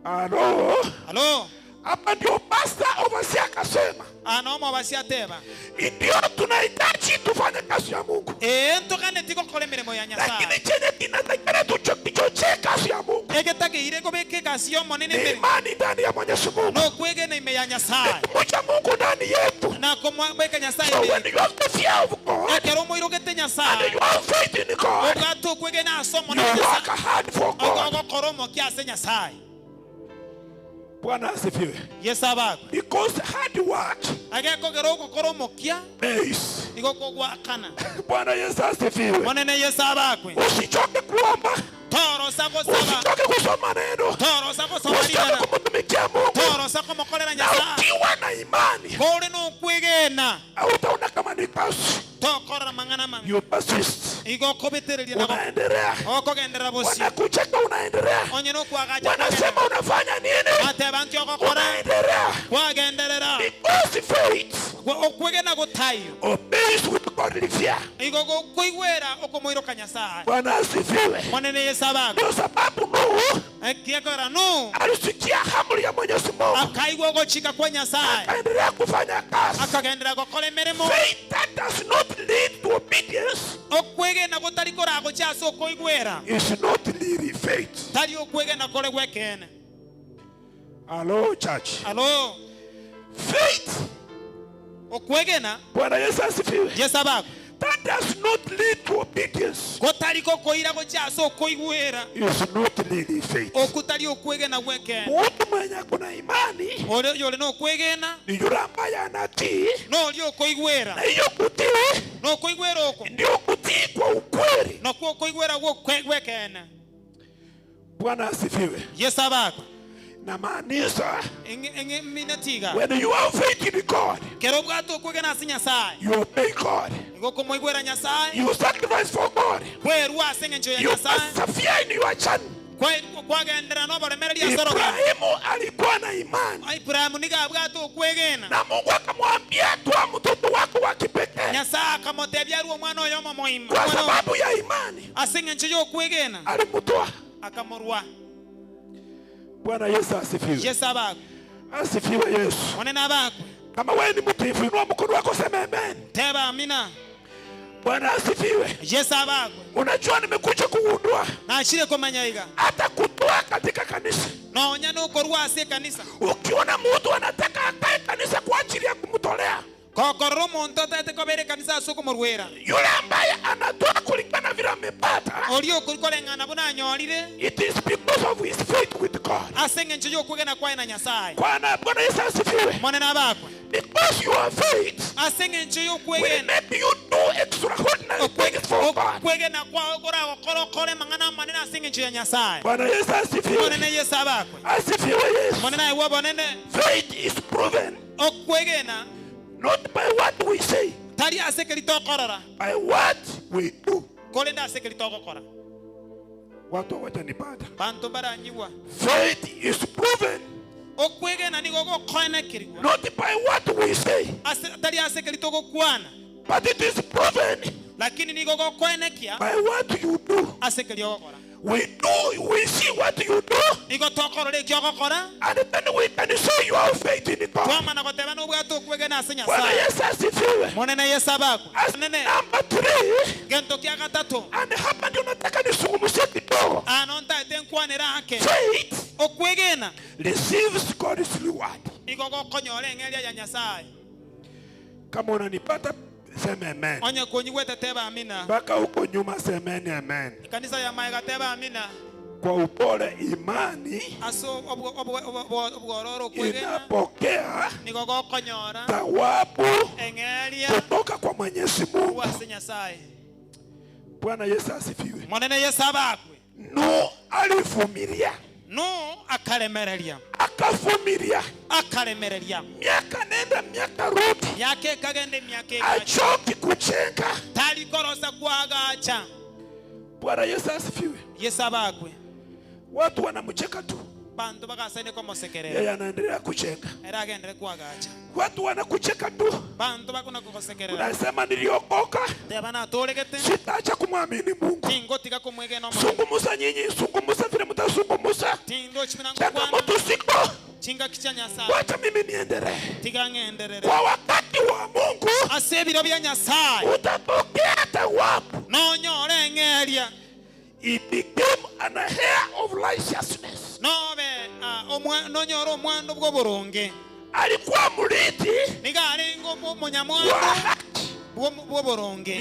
Halo. Halo. Hapa ndio pastor overseer akasema, Ano omobasi ateba. ndio tunahitaji tufanye kazi ya Mungu, Ee ntoganeti gokora emeremo ya lakini Nyasaye. chenye kinatakikana tuchokichochee kazi ya Mungu Egetakeire gobeka egasi y'omonene ni mbere. imani ndani ya Mwenyezi Mungu, Nokwegena ime ya Nyasaye. kumcha Mungu ndani yetu. Na komwabeka Nyasaye So when mbere. you have the fear of God Ekero omoirogete and Nyasaye. you have faith in God, Obwate okwegena ase you omonene work Nyasaye. hard for God. Ogokora omokia ase Nyasaye. Bwana asifiwe. Yesu abakwe. Because hard work Agekogera ogokora omokia pays. nigo kogwakana. Bwana Yesu asifiwe. Monene Yesu abakwe. Usichoke kuomba, Torosa gosaba. usichoke kusoma neno, Torosa gosoma usichoke ring'ana. kumtumikia Mungu. Torosa komokorera Na Nyasaye. ukiwa na imani Kore nokwegena. hautaona kama ni kazi. Tokorora mang'ana mabe. You persist, Igo okobetereria nabo. unaendelea. Okogenderera bosio. Wanakucheka, unaendelea. Onye nokwagacha Wanasema unafanya nini, Bateba nki ogokora. unaendelea. Kwagenderera. Because faith Okwegena gotaiyo. obeys with godly fear. Igo gokoigwera okomoiroka Nyasaye. Bwana asifiwe. Monene Yesu abakwe. Ndio sababu Nuhu Ekiagera Nuhu alisikia amri ya Mwenyezi Mungu akaigwa ogochika kwa Nyasaye. akaendelea kufanya kazi. Akagenderera gokora emeremo. Faith that does not lead to obedience Okwegena gotari koragochia ase okoigwera. is not really faith. Tari okwegena kore gwekene. Hello church. Alo. Faith, Okwegena Bwana Yesu asifiwe. Yesu abakwe. That does not lead to obedience Gotari gokoira gochia ase okoigwera. is not really faith. Okutari okwegena gwekene. Mtu mwenye kuna imani Ore yore nokwegena ni yule ambaye anatii, nori okoigwera. na hiyo kutii Nokoigwera oko. ndio kutii kwa ukweli. Nakwo okoigwera gwekene. Bwana asifiwe. Yesu abakwe. Namaanisha Minatiga. when you have faith in God, Kero obwate okwegena ase Nyasaye. you obey God, Igo okomoigwera Nyasaye. you sacrifice for God, Kwerwa ase eng'encho ya you Nyasaye. persevere in your journey. Kwagenderera noboremereria ase orogendo. Ibrahimu alikuwa na imani Ibrahimu nigo abwate okwegena. na Mungu akamwambia toa mtoto wako wa kipekee. Nyasaye akamotebia arue omwana oyo omomoima. Kwa sababu ya imani Ase eng'encho ya okwegena alimtoa. akamorwa. Bwana Yesu asifiwe. Yesu abakwe. Asifiwe Yesu. Monene abakwe. Kama wewe ni mtiifu, inua mkono wako sema amen. Teba amina. Bwana asifiwe. Yesu abakwe. Unajua nimekuja kugundua Nachire komanya iga. hata kutoa katika kanisa. Nonya nokorwa ase ekanisa. Ukiona mtu anataka akae kanisa kwa ajili ya kumtolea, Kokorora omonto otagete kobera ekanisa ase okomorwera. yule ambaye anatoa kulingana vile amepata, Oria okoreng'ana buna anyorire it is because of his faith with God. ase eng'encho ya okwegena kwaye na Nyasaye. Bwana Bwana Yesu asifiwe. Monene abakwe. Because your faith Ase eng'encho ya will okwegena. make you do extraordinary things for God. Okwegena kwago koragokora okore mang'ana amanene ase eng'encho ya Nyasaye. Bwana Yesu asifiwe. Monene Yesu abakwe. Asifiwe Yesu. Monene aye bonene. Faith is proven Okwegena not by what we say, tari ase ekeri tokorora by what we do. korende ase ekeri togokora. Watu hawajanipata. Banto baranyigwa. Faith is proven. Okwegena nigo gokoenekerigwa. Not by what we say. Ase, tari ase ekeri togokwana. But it is proven. Lakini nigo gokoenekia. By what you do. Ase ekeri ogokora. We do, we see what you do. Nigo tokorora eki ogokora. And then we can see your faith in God. Twamana goteba nobwate okwegena ase Bwana Nyasaye. Yesu asifiwe. Monene Yesu abakwe. Monene. Number 3. Gento kia gatato. And hapa ndio nataka nisungumusie kidogo. Ano ntaete nkwanere ake. Faith Okwegena. receives God's reward. Nigo gokonyora eng'eria ya Nyasaye. Kama unanipata sema amen. Onye konyigwete teba amina. Mpaka huko nyuma semeni amen. Ekanisa ya maega teba amina. Kwa upole imani Ase obwororo okwegena inapokea nigo gokonyora thawabu eng'eria kutoka kwa Mwenyezi Mungu. ase Nyasaye. Bwana Yesu asifiwe. Monene Yesu abakwe. Nuhu alivumilia, Nuhu akaremereria, akavumilia akaremereria miaka nenda miaka rudi, miaka ekagenda emiaka ekacha, achoki kujenga. tari korosa kwagacha. Bwana Yesu asifiwe. Yesu abakwe. Watu wanamcheka tu, Bantu bagasaine komosekerera, yeye anaendelea kujenga. era agendere kwagacha. Watu wanakucheka tu, Bantu bakuna kogosekerera, unasema niliokoka, teba natoregete, sitaacha kumwamini Mungu. tingotiga komwegena Omonene, Sungumuza nyinyi, sungumuza vile mtasungumuza. tindo chimina ngokwana Changamoto ziko, chingaki chia Nyasaye, wacha mimi niendelee. tiga ng'enderere Kwa wakati wa Mungu ase ebiro bia Nyasaye utapokea thawabu. nonyore eng'eria He became an heir of righteousness. nobe ah, nonyore omwando bwa oboronge. Alikuwa mrithi niga arenge omonyamwando wa haki. bwa oboronge.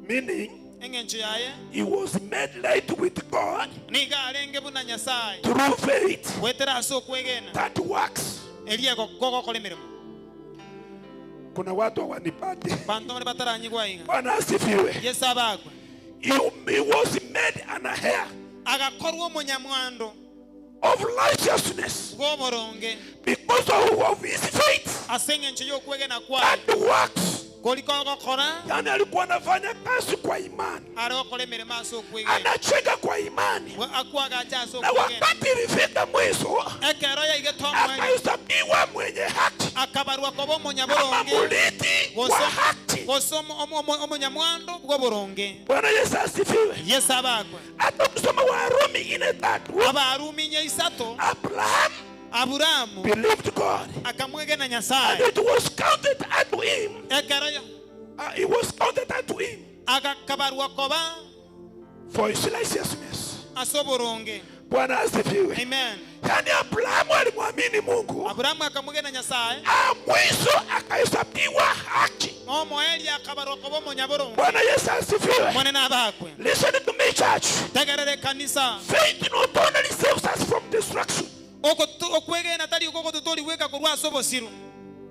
Meaning Eng'encho yaye he was made right with God niga arenge buna Nyasaye through faith gwetera ase okwegena that works. eria gogokora emeremo. Kuna watu hawanipati. Bantu bari bataranyigwa iga. Bwana asifiwe. Yesu abakwe. He was made an heir Agakorwa omonyamwando of righteousness bwa oboronge because of his faith ase eng'encho y'okwegena kwaye that works. korika ogokora Yani alikuwa anafanya kazi kwa imani, are gokora emeremo ase okwegena anacheka kwa imani, akwagacha ase na okwegena wakati ilifika mwisho ekero yaigete omweri akahesabiwa mwenye haki akabarwa koba ama omonyaboronge mrithi wa haki. gose omonyamwando bwa oboronge. Bwana Yesu asifiwe. Yesu abakwe. Hata ukisoma Warumi 4:3, Abarumi 4:3, Abraham Aburamu believed God akamwegena and Nyasaye it was counted unto him. ekero It was counted unto him agakabarwa koba for his righteousness. ase oboronge. Bwana asifiwe. Amen. Yaani Abrahamu alimwamini Mungu, Aburamu akamwegena Nyasaye ah, mwisho akahesabiwa haki. omoeri akabarwa koba omonyaboronge. Bwana Yesu asifiwe. Monene abakwe. Listen to me church. Tegerere kanisa. Faith not only saves us from destruction. Okwegena tari ogogototori korwa ase obosiru.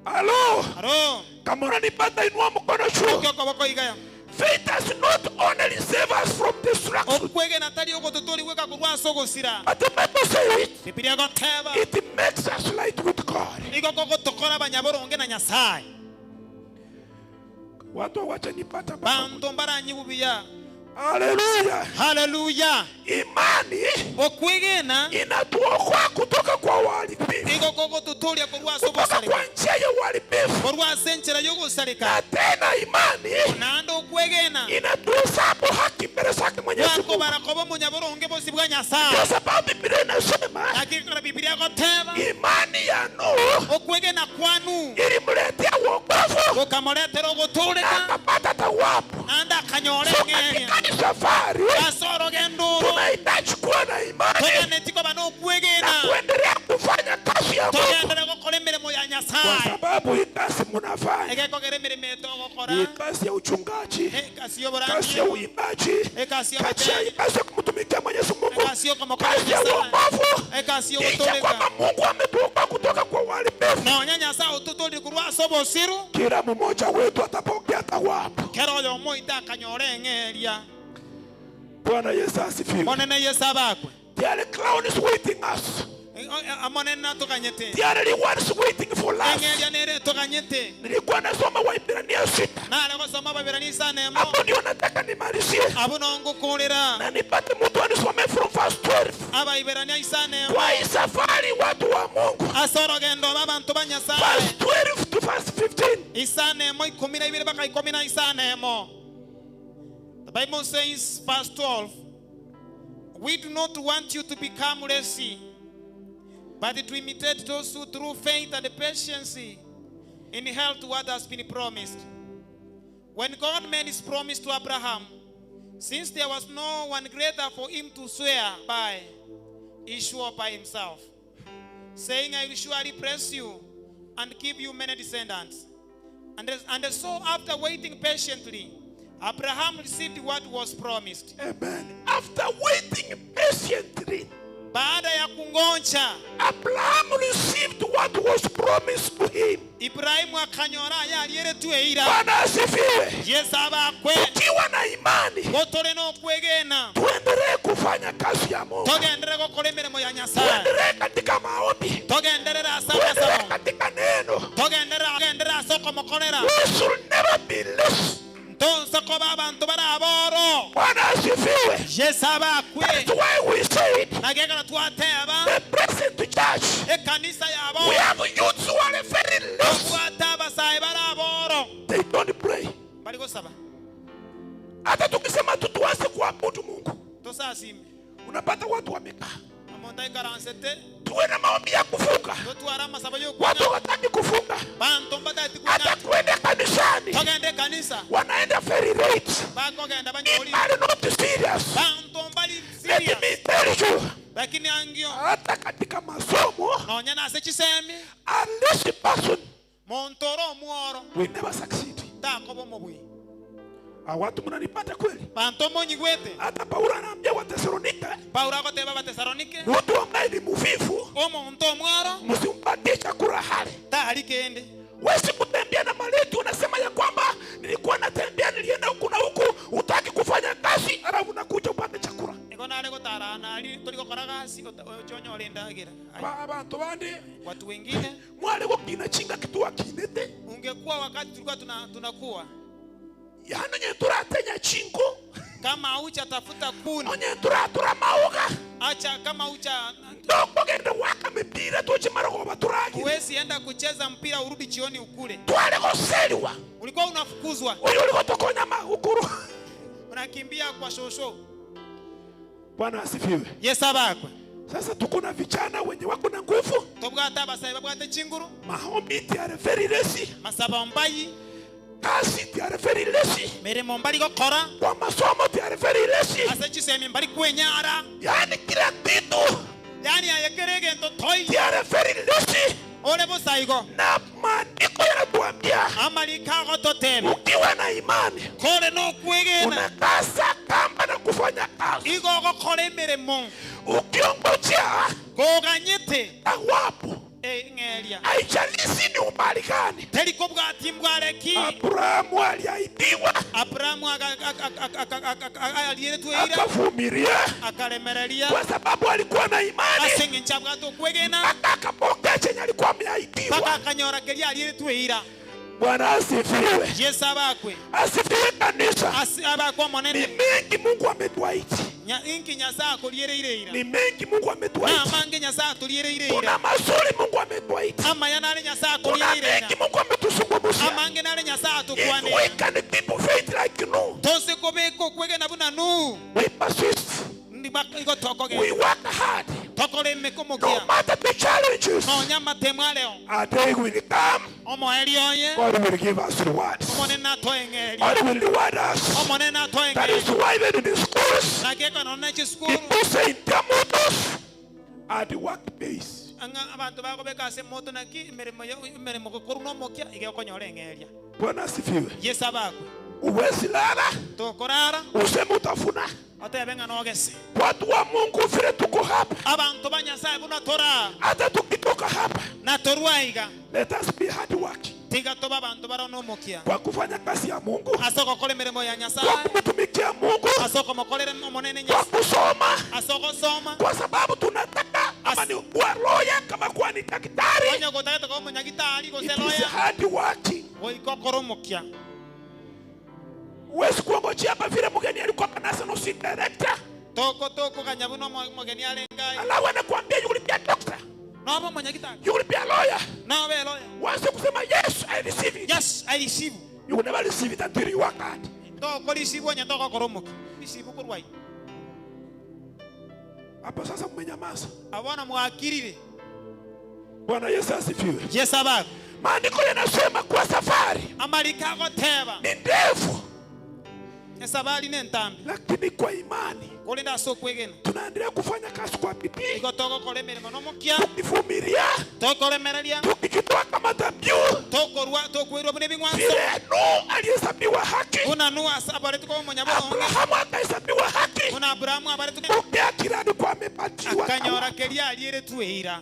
Halo. Halo. Kama unanipata inua mkono juu. Okoboko igaya. Faith does not only save us from destruction. Okwegena tari ogototori korwa ase ogosira. But the Bible says Biblia goteba it makes us right with God. igo gogotokora abanyaboronge na Nyasaye. Watu hawachanipata. Bantu mbaranyibubiya. Haleluya. Haleluya. Imani okwegena inatuokoa kutoka kwa uharibifu, igo gogototoria korwa ase kutoka ogosareka, kwa njia ya uharibifu. korwa ase enchera y'ogosareka. Na tena imani Naende okwegena inatuhesabu haki mbele zake Mwenyezi Mungu. gwakobara koba omonyaboronge bosi bwa Ndio Nyasaye. sababu Biblia inasema Lakini kora Biblia goteba imani ya Nuhu okwegena kwanu ilimletea wokovu gokamoretera na ogotoreka akapata thawabu. naende akanyora So eng'eria katika hii safari ase orogendo oro tunahitaji kuwa na imani togeneti koba na nokwegena kuendelea kufanya kazi ya Mungu, togendere gokora emeremo ya kwa Nyasaye sababu hii kazi mnafanya egekogera emeremo etogokora ni kazi ya uchungaji, ekasi kazi ya y'oborangi uimbaji, ekasi kazi ya y'oboteri kazi ya kumtumikia Mwenyezi Mungu, ekasi y'okomokora kazi ya Nyasaye wokovu. ekasi Kisha y'ogotoreka kwamba Mungu ametuokoa kutoka kwa uharibifu, nonya Nyasaye ototorire korwa ase obosiru kila mmoja wetu atapokea thawabu. kera oyo omoito akanyora eng'eria. Bwana Yesu asifiwe. Monene Yesu abakwe. There are crowns waiting us. Omonene natoganyete. There are rewards waiting for us. Eng'eria nere etoganyete. Nilikuwa nasoma Waibrania sita. Nare gosoma Abaibirania isano emo. Hapo ndio nataka nimalizie. Abwo nongokorera. Na nipate mtu anisomee from verse 12. Abaibirania isano emo. Kwa hii safari watu wa Mungu. Ase orogendo rw'abanto ba Nyasae. Verse 12 to verse 15. Isano emo ikomi na ibere mpaka ikomi na isano emo. The Bible says, verse 12, We do not want you to become lazy, but to imitate those who through faith and patience inherit what has been promised. When God made his promise to Abraham, since there was no one greater for him to swear by, he swore by himself, saying, I will surely bless you and give you many descendants. And, and so, after waiting patiently, Abraham received what was promised. Amen. After waiting patiently, Baada ya kungonja, Abraham received what was promised to him. Ibrahimu akanyora yalieretwe eira. Bwana asifiwe. Yesu abakwe. Tukiwa na imani, Gotore nokwegena. tuendelee kufanya kazi ya Mungu, Togenderere gokora emeremo ya Nyasaye. tuendelee katika maombi, Togenderere ase tuendelee amasabo. katika neno. Togenderere togenderere ase okomokorera. We should never be less. Ntonse koba abantu bari aboro. Bwana asifiwe. Yesu abakwe. That's why we said Nagegera twateba. the present church, Ekanisa yabo. we have youths who are very less. Tobwate abasae bari aboro. They don't pray. Bari gosaba. Hata tukisema tu tuanze kuabudu Mungu, Tosasime. unapata watu wamekaa. Omonto aikaransete. Tuwe na maombi ya kufunga. Totware amasabo Watu hawataki kufunga, Bantu mbatati hata kwenda kanisani Togende kanisa. wanaenda very late. Bakogenda banyoli. Are not serious. Bantu mbali Let serious. me tell you, Lakini angio. hata katika masomo Nonya nase chisemi. unless a person Monto ore omworo. will never succeed. Takoba omobui. Ah, watu mnanipata kweli? Bantu monyigwete. Hata Paulo anaambia Watesalonika, Paulo agoteba Abatesalonike. mtu ambaye ni mvivu Omonto omworo. msimpatie chakula hali. Tari kende. Wesi kutembea na maleti, unasema ya kwamba nilikuwa natembea, nilienda huku na huku, hutaki kufanya kazi, alafu unakuja upate chakula. Nigo nare gotara nari tori gokora gasi ochonyore endagira. Abantu bandi Watu wengine mwale gokina chinga kitu wakinete ungekuwa wakati tulikuwa tuna, tunakuwa yani nye turatenya chingo kama hauchatafuta kuni onye turatura maoga acha kama ucha ndokogenda waka mipira tochimara goba turagire huwezi enda kucheza mpira urudi jioni ukule. twale goseriwa Ulikuwa unafukuzwa, uyu uligotokonya magukuru. unakimbia kwa shosho. Bwana asifiwe. Yesu abakwe. Sasa tuko na vijana wenye wako na nguvu, Tobwate abasae babwate chinguru maombi they are very lazy, masaba mbayi kazi they are very lazy, mirimo mbali gokora kwa masomo they are very lazy, ase chisemi mbali kwenyara yani kila kitu yani ayekere egento toi they are very lazy. ore busaigo Na maandiko yanatuambia amarika agototebe ukiwa na imani kore nokwegena unakaza kamba na kufanya kazi, igo ogokora emirimo ukiongojea koganyete thawabu eng'eria haijalishi ni umbali gani. teri kobwati mbwareki Abrahamu aliahidiwa Abrahamu alieretwe ira akavumilia, akaremereria kwa sababu alikuwa na imani ase eng'encho abwate okwegena mpaka akapokea chenye alikuwa mpaka ameahidiwa. akanyora keria alieretwe ira Bwana asifiwe, Yesu abakwe asifiwe kanisa. Asi- abakwe Ni omonene mengi Mungu ametuahidi, Nya- inki Nyasaye akoriereire ira ni mengi Mungu ametuahidi. namange Nyasaye atoriereire Kuna ira mazuri Mungu ametuahidi, amaya nare Nyasaye kuna akoriereire mengi ira Mungu ametuzungumzia. amange nare Nyasaye If atukwanera we can keep faith like Noah, tose kobeka okwegena buna nu we persist, igo we tokogenda work hard, tokora emeko no mokia matter the challenges, nonya amatemo areo a day will come, omoeri oye God will give us rewards. omonene natoeng'eria God will reward us. omonene That is natoeng'eria why even in the schools, nakeka nonene chisukuru people say intermodals at the workplace. ang'a abanto bagobeka ase moto naki emeremo emeremo gokorwa nomokia iga okonyora eng'eria Bwana asifiwe. Yesu abakwe Huwezi lala tokorara useme utafuna. otebe ng'a nogese Watu wa Mungu vile tuko hapa, abanto ba Nyasaye buna tora hata tukitoka hapa, natorwa iga let us be hard working tiga toba abanto bara nomokia kwa kufanya kazi ya Mungu, ase ogokora emeremo ya kwa Nyasaye kumtumikia Mungu, ase okomokorera omonene kwa Nyasaye kusoma, ase ogosoma kwa sababu tunataka kama ni kuwa lawyer, kama kama ni daktari, Onye gotagete koba omonyagitari gose it is lawyer, hard working. goika okore omokia. Huwezi kuongojea hapa vile mgeni alikuwa hapa national si director, Toko tokoganya buna omogeni arenge aye. alafu anakuambia you will be a doctor, Nobe omonyagitari. you will be a lawyer. Nobe a lawyer. Uanze kusema yes I receive it. Yes, I receive. You will never receive it until you work hard. Tokorisibu onye togokora omokia. Risibu korwa aye. Hapo sasa mmenyamaza. Abona mwakirire. Bwana Yesu asifiwe. Yesu abako. Maandiko yanasema kwa safari Amariko agoteba ni ndefu, esabari ne entambi, lakini kwa imani korende ase okwegena tunaendelea kufanya kazi kwa bidii, igo togokora emeremo nomokia, tukivumilia, tokoremereria, tukijitoa kama dhabihu, tokorwa tokwirwa buna ebing'wanso. vile Nuhu alihesabiwa haki, Buna Nuhu ase abaretwe koba omonyabonge, Abrahamu akahesabiwa haki, buna Abrahamu abaretwe pokea kile alikuwa amepatiwa. akanyora keria arieretwe eira.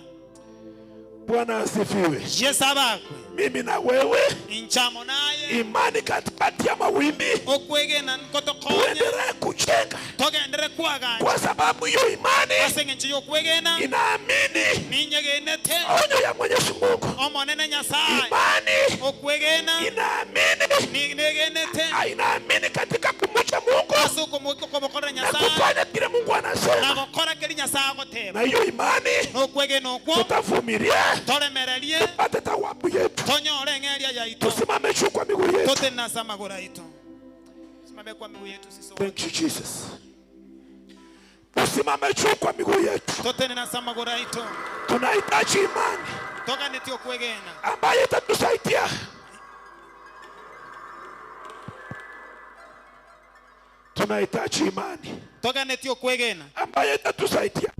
Bwana asifiwe. Yesu abakwe. Mimi na wewe, Inchamo naye imani katikati ya mawimbi, okwegena nkotokonye, tuendelee kujenga, togendere kwaganya, kwa sababu hiyo imani ase eng'encho y'okwegena inaamini ninyegenete onyo ya Mwenyezi Mungu. omonene Nyasaye. Imani Okwegena inaamini, negenete inaamini katika kumcha Mungu ase okomokorera na Nyasaye kufanya kile Mungu na anasema, gokora keri Nyasaye agoteba. na hiyo imani Nokwegena okwo tutavumilia toremererie tupate thawabu yetu. tonyore eng'eria yaito, Tusimame juu kwa miguu yetu. totenena ase amagoro aito. Simame kwa miguu yetu sisi wote. Thank you Jesus. Tusimame juu kwa miguu yetu. Totenena ase amagoro aito. Tunahitaji imani Toganetie okwegena ambayo itatusaidia. Tunahitaji imani toganetie okwegena ambayo itatusaidia.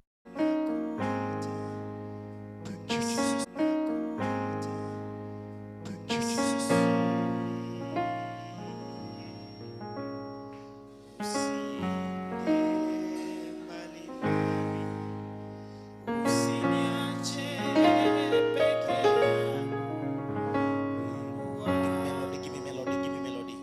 Thank you Jesus. Thank you Jesus. Melody, give me melody, give me melody.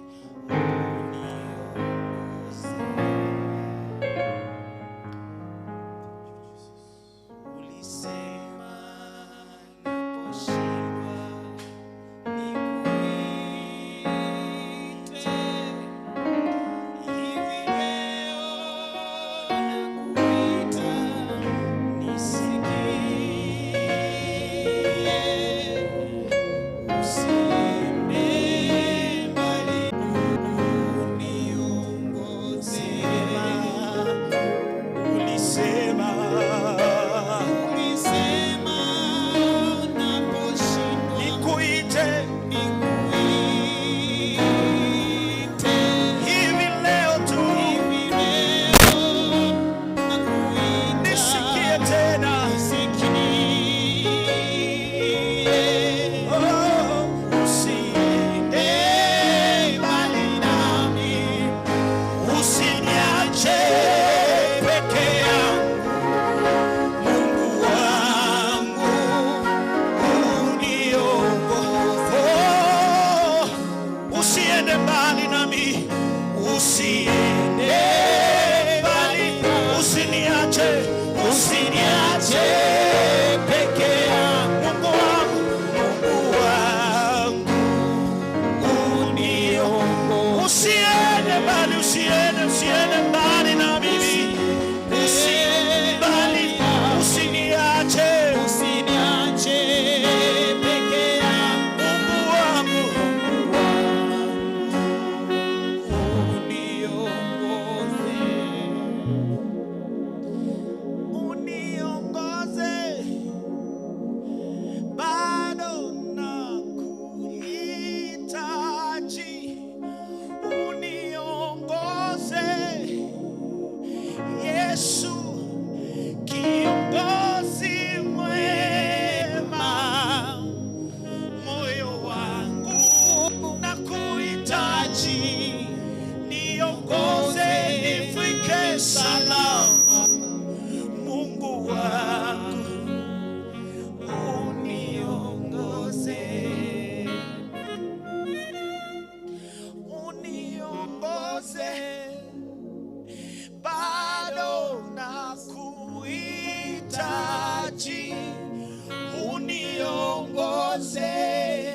Niongoze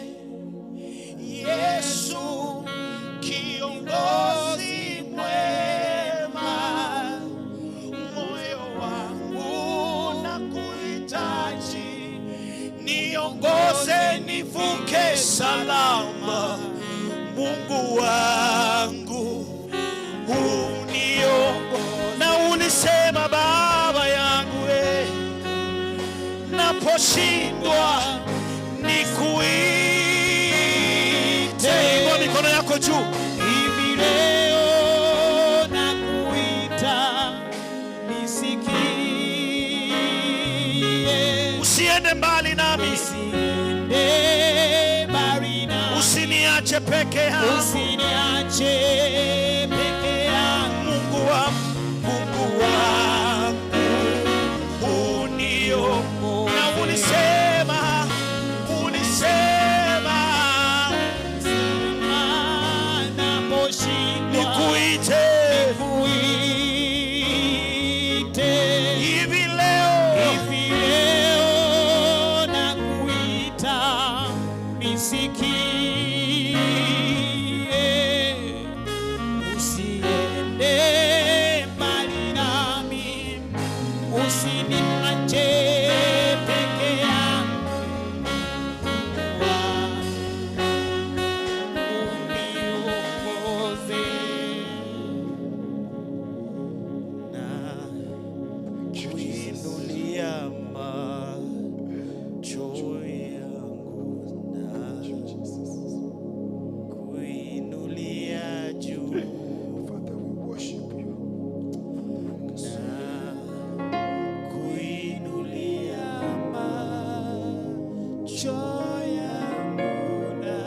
Yesu, kiongozi mwema, moyo wangu nakuhitaji, niongoze nivuke salama, Mungu wangu uniongoze. Na ulisema Baba yangu eh, naposhindwa nikuite. Inua mikono yako juu. Hivi leo nakuita, nisikie. Usiende mbali nami, Usiende mbali nami. usiniache peke yangu. Usiniache peke yangu. Mungu wangu, Mungu wangu uniongoze. Na ulisema, ulisema Naposhindwa nikuite nikuite. hivi leo, Hivi leo nakuita, nisikie. Usiende mbali nami, usiniache peke yangu. Uniongoze. Kuinulia macho yangu na kuinulia juu Father, we worship you. na kuinulia macho yangu na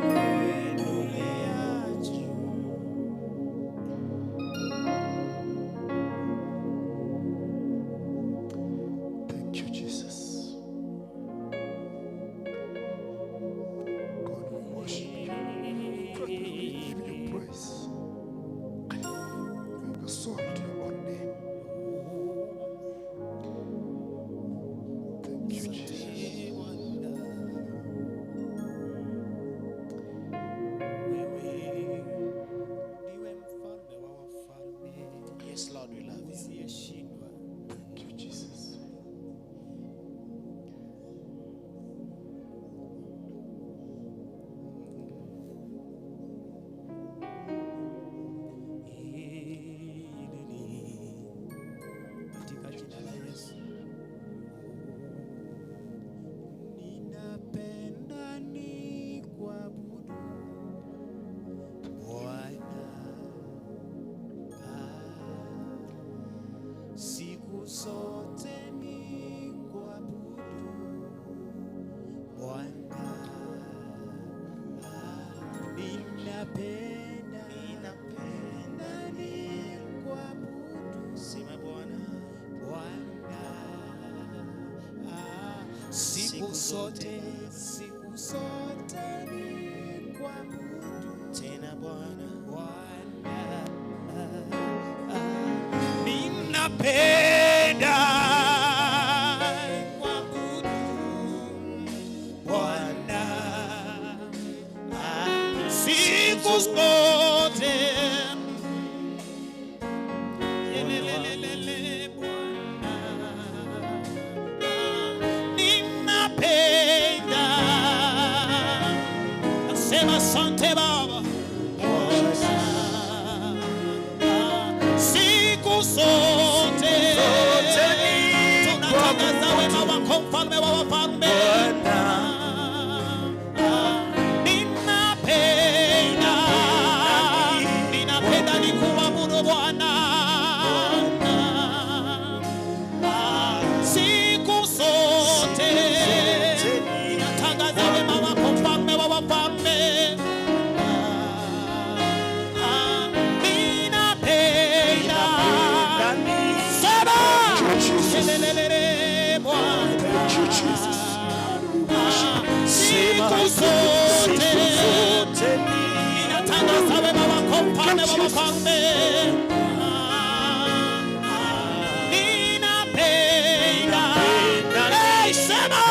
kuinulia juu. Thank you, Jesus. God, we worship you. Father, we give you praise. We exalt your own name. Thank you, Jesus. Yes, Lord, we love you. Thank you, Jesus. Katika jina la Yesu. Ninapenda nikuabudu Bwana, siku zote nikuabudu Bwana, ninapenda ninapenda nikuabudu Sema Bwana, Bwana, siku zote, siku zote nikuabudu tena Bwana, Bwana, ninapenda kuabudu Bwana, siku zote Yelelelele, Bwana, ninapenda nasema asante Baba siku zote tunatangaza wema wako mfalme wa wafalme. Ninapenda, ninapenda nikuabudu Bwana siku zote, ninatangaza wema wako mfalme wa wafalme. Ninapenda sema Lelelele, Bwana Thank you, Jesus. siku zote ninatangaza wema wako mfalme wa wafalme. Ninapenda. Hey, sema.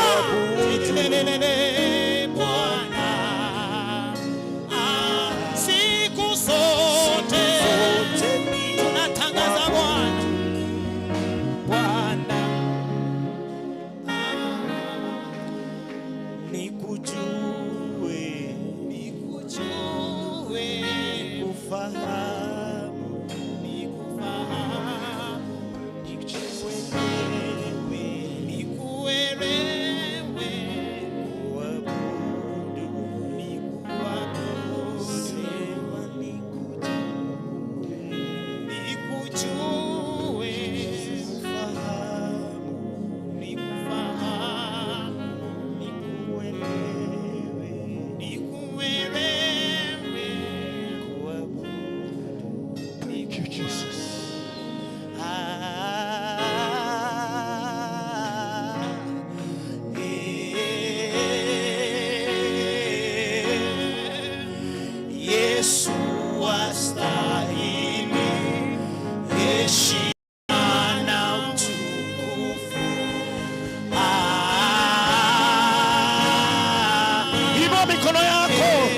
mikono yako,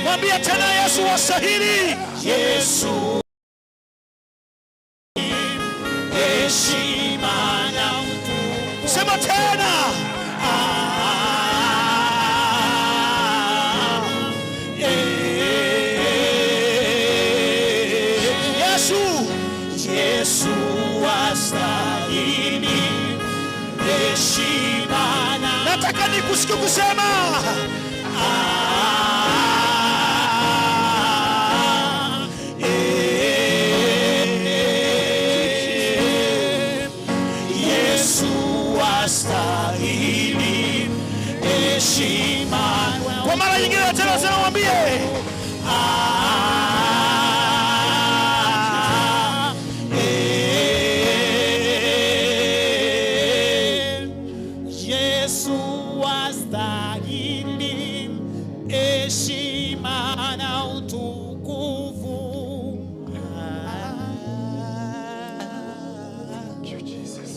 mwambie tena Yesu wastahili. Yesu heshima na utukufu. Sema tena. Ah, eh, Yesu, Yesu wastahili heshima na nataka nikusikie kusema Ah, eh, Yesu wastahili heshima. kwa mara nyingine tena, sema mwambie Ah, eh, Yesu wastahili heshima na utukufu. Thank you, Jesus.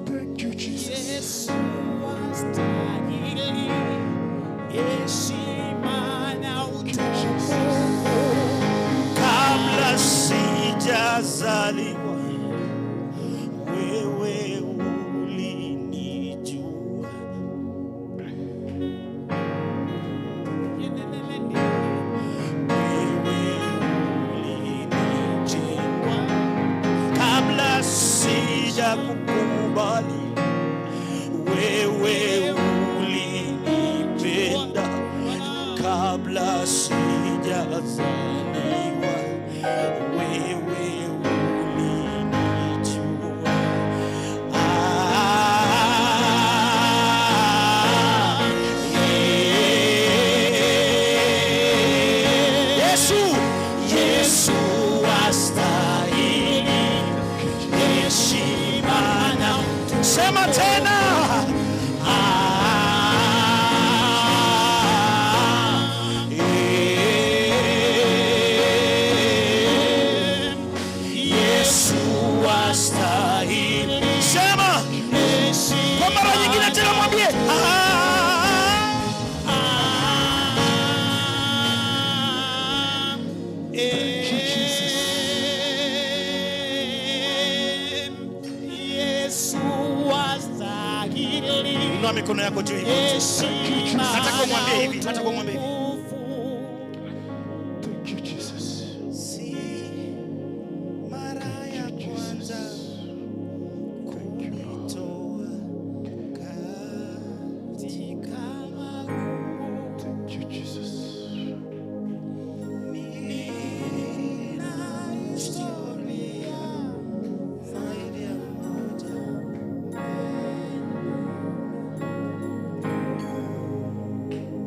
Thank you, Jesus. Yesu wastahili heshima na utukufu. kabla sijazaliwa wewe ulinijua, wewe ulinijua kabla sijakukubali, wewe ulinipenda kabla sijazaliwa, wewe ulinijua. Ah, eh. Yesu, Yesu wastahili heshima na utukufu. sema tena. Ah, eh. Yesu wastahili Sema kwa mara nyingine tena, mwambie ah, Yesu wastahili inua mikono yako juu hivi. heshima Nataka umwambie hivi, na nataka umwambie hivi. utukufu. Thank you, Jesus. Si mara ya kwanza kunitoa katika magumu. Thank you, Jesus. Nina historia zaidi ya moja.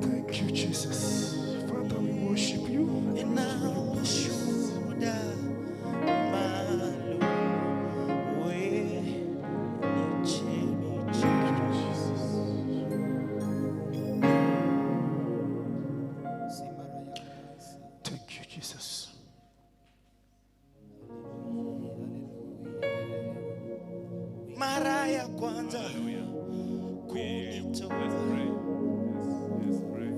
Thank you, Jesus. Father, we worship you. Nina ushuhuda maalum, wewe ni chemichemi. Thank you, Jesus. Mara ya kwanza Hallelujah. kunitoa Let's pray. Yes, let's pray.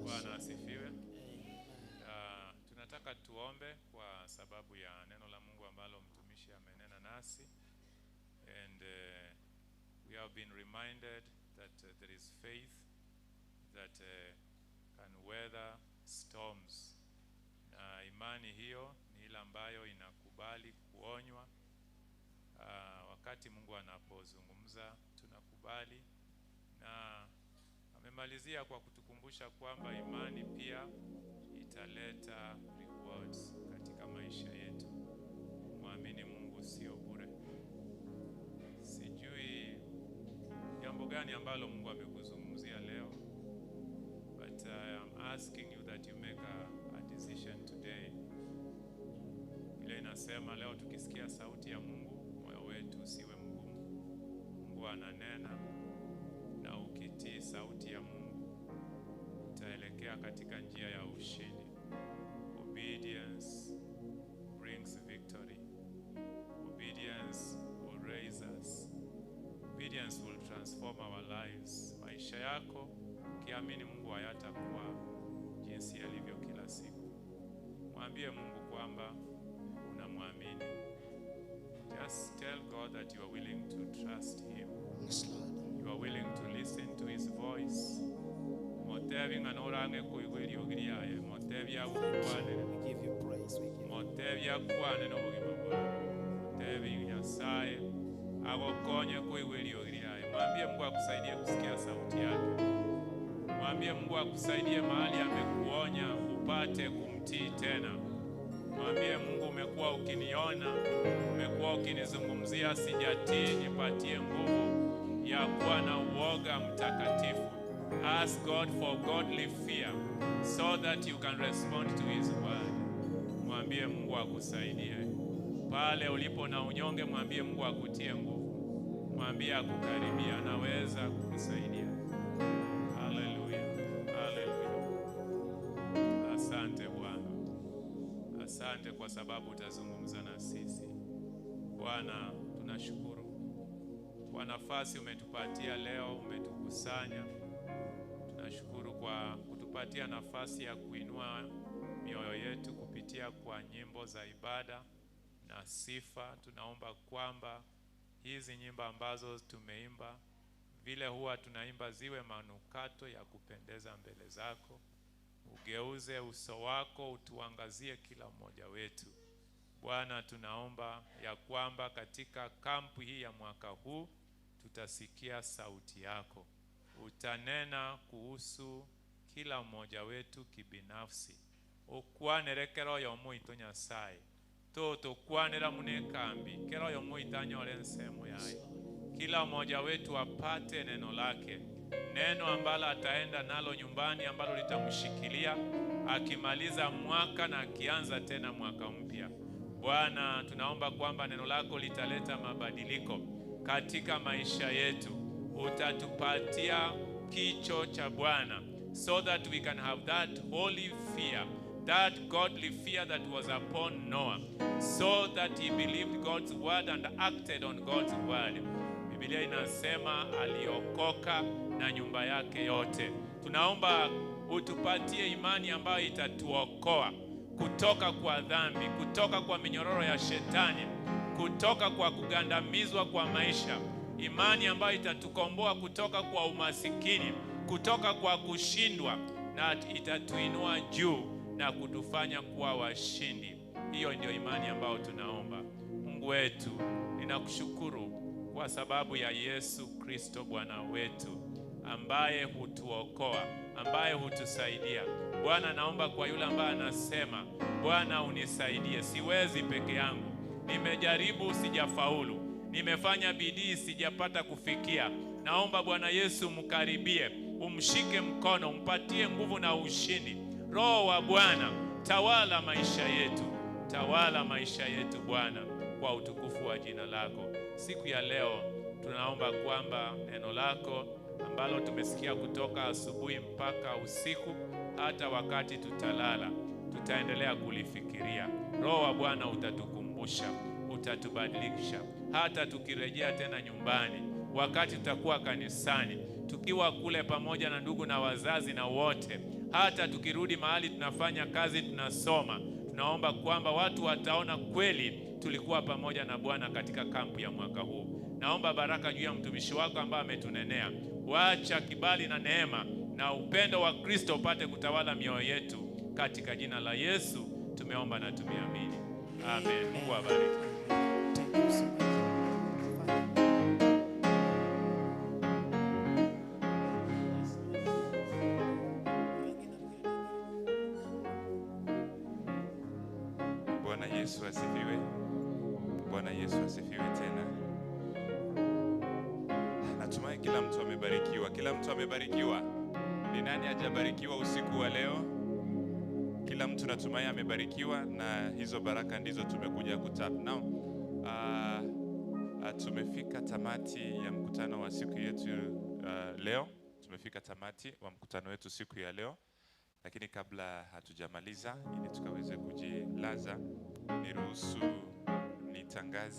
Bwana asifiwe. Tunataka tuombe kwa sababu ya neno la Mungu ambalo mtumishi amenena nasi and we have been reminded that there is faith that can weather storms, na imani hiyo ni ile ambayo inakubali kuonywa. Wakati Mungu anapozungumza tunakubali, na amemalizia kwa kutukumbusha kwamba imani pia italeta rewards katika maisha yetu. Mwamini Mungu sio bure. Sijui jambo gani ambalo Mungu amekuzungumzia leo, but I am asking you that you make a decision today. Ile inasema leo tukisikia sauti ya Mungu moyo wetu usiwe mgumu. Mungu ananena, na ukitii sauti ya Mungu utaelekea katika njia ya ushindi. Obedience brings victory. Obedience will raise Obedience will transform our lives. Maisha yako ukiamini Mungu hayatakuwa jinsi yalivyo kila siku. Mwambie Mungu kwamba unamwamini. Just tell God that you are willing to trust him. Yes, Lord. You are willing to listen to his voice. Motebi ng'a norange koigwa eriogi riaye, motebi agokwanere. We give you praise. We give Motebi akwane n'obogima bwawe. Motebi Nyasaye agokonye koigwa eriogi riaye. Mwambie Mungu akusaidie kusikia sauti yake. Mwambie Mungu akusaidie mahali amekuonya upate kumtii tena. Mwambie Mungu, umekuwa ukiniona, umekuwa ukinizungumzia, sijatii, nipatie nguvu ya kuwa na uoga mtakatifu. Ask God for godly fear so that you can respond to his word. Mwambie Mungu akusaidie pale ulipo na unyonge, mwambie Mungu akutie nguvu, mwambie akukaribia, anaweza kukusaidia. Haleluya, haleluya. Asante Bwana, asante kwa sababu utazungumza na sisi. Bwana, tunashukuru kwa nafasi umetupatia leo, umetukusanya. Tunashukuru kwa kutupatia nafasi ya kuinua mioyo yetu kupitia kwa nyimbo za ibada na sifa. Tunaomba kwamba hizi nyimbo ambazo tumeimba, vile huwa tunaimba, ziwe manukato ya kupendeza mbele zako. Ugeuze uso wako utuangazie kila mmoja wetu. Bwana, tunaomba ya kwamba katika kampu hii ya mwaka huu tutasikia sauti yako, utanena kuhusu kila mmoja wetu kibinafsi. Ukwanere kero oyo moito Nyasaye tũtũkwanĩra muno ekambi kera oyo moito anyore ensemo yaye. Kila mmoja wetu apate neno lake, neno ambalo ataenda nalo nyumbani, ambalo litamshikilia akimaliza mwaka na akianza tena mwaka mpya. Bwana, tunaomba kwamba neno lako litaleta mabadiliko katika maisha yetu. Utatupatia kicho cha Bwana so that we can have that holy fear, that godly fear that was upon Noah, so that he believed God's word and acted on God's word. Biblia inasema aliokoka na nyumba yake yote. Tunaomba utupatie imani ambayo itatuokoa kutoka kwa dhambi, kutoka kwa minyororo ya shetani, kutoka kwa kugandamizwa kwa maisha, imani ambayo itatukomboa kutoka kwa umasikini, kutoka kwa kushindwa, na itatuinua juu na kutufanya kuwa washindi. Hiyo ndio imani ambayo tunaomba. Mungu wetu, ninakushukuru kwa sababu ya Yesu Kristo Bwana wetu ambaye hutuokoa, ambaye hutusaidia. Bwana, naomba kwa yule ambaye anasema, Bwana unisaidie, siwezi peke yangu, nimejaribu sijafaulu, nimefanya bidii sijapata kufikia. Naomba Bwana Yesu mkaribie, umshike mkono, umpatie nguvu na ushindi. Roho wa Bwana, tawala maisha yetu, tawala maisha yetu Bwana, kwa utukufu wa jina lako. Siku ya leo tunaomba kwamba neno lako ambalo tumesikia kutoka asubuhi mpaka usiku, hata wakati tutalala, tutaendelea kulifikiria. Roho wa Bwana utatukumbusha, utatubadilisha, hata tukirejea tena nyumbani, wakati tutakuwa kanisani, tukiwa kule pamoja na ndugu na wazazi na wote, hata tukirudi mahali tunafanya kazi, tunasoma, tunaomba kwamba watu wataona kweli tulikuwa pamoja na Bwana katika kampu ya mwaka huu. Naomba baraka juu ya mtumishi wako ambaye ametunenea. Wacha kibali na neema na upendo wa Kristo upate kutawala mioyo yetu, katika jina la Yesu tumeomba na tumeamini, amen. Mungu awabariki. Bwana Yesu asifiwe. Bwana Yesu asifiwe tena. Natumai kila mtu amebarikiwa. Kila mtu amebarikiwa. Ni nani hajabarikiwa usiku wa leo? Kila mtu natumai amebarikiwa, na hizo baraka ndizo tumekuja kutap. Now, tumefika tamati ya mkutano wa siku yetu leo. Tumefika tamati wa mkutano wetu siku ya leo, lakini kabla hatujamaliza, ili tukaweze kujilaza, niruhusu nitangaze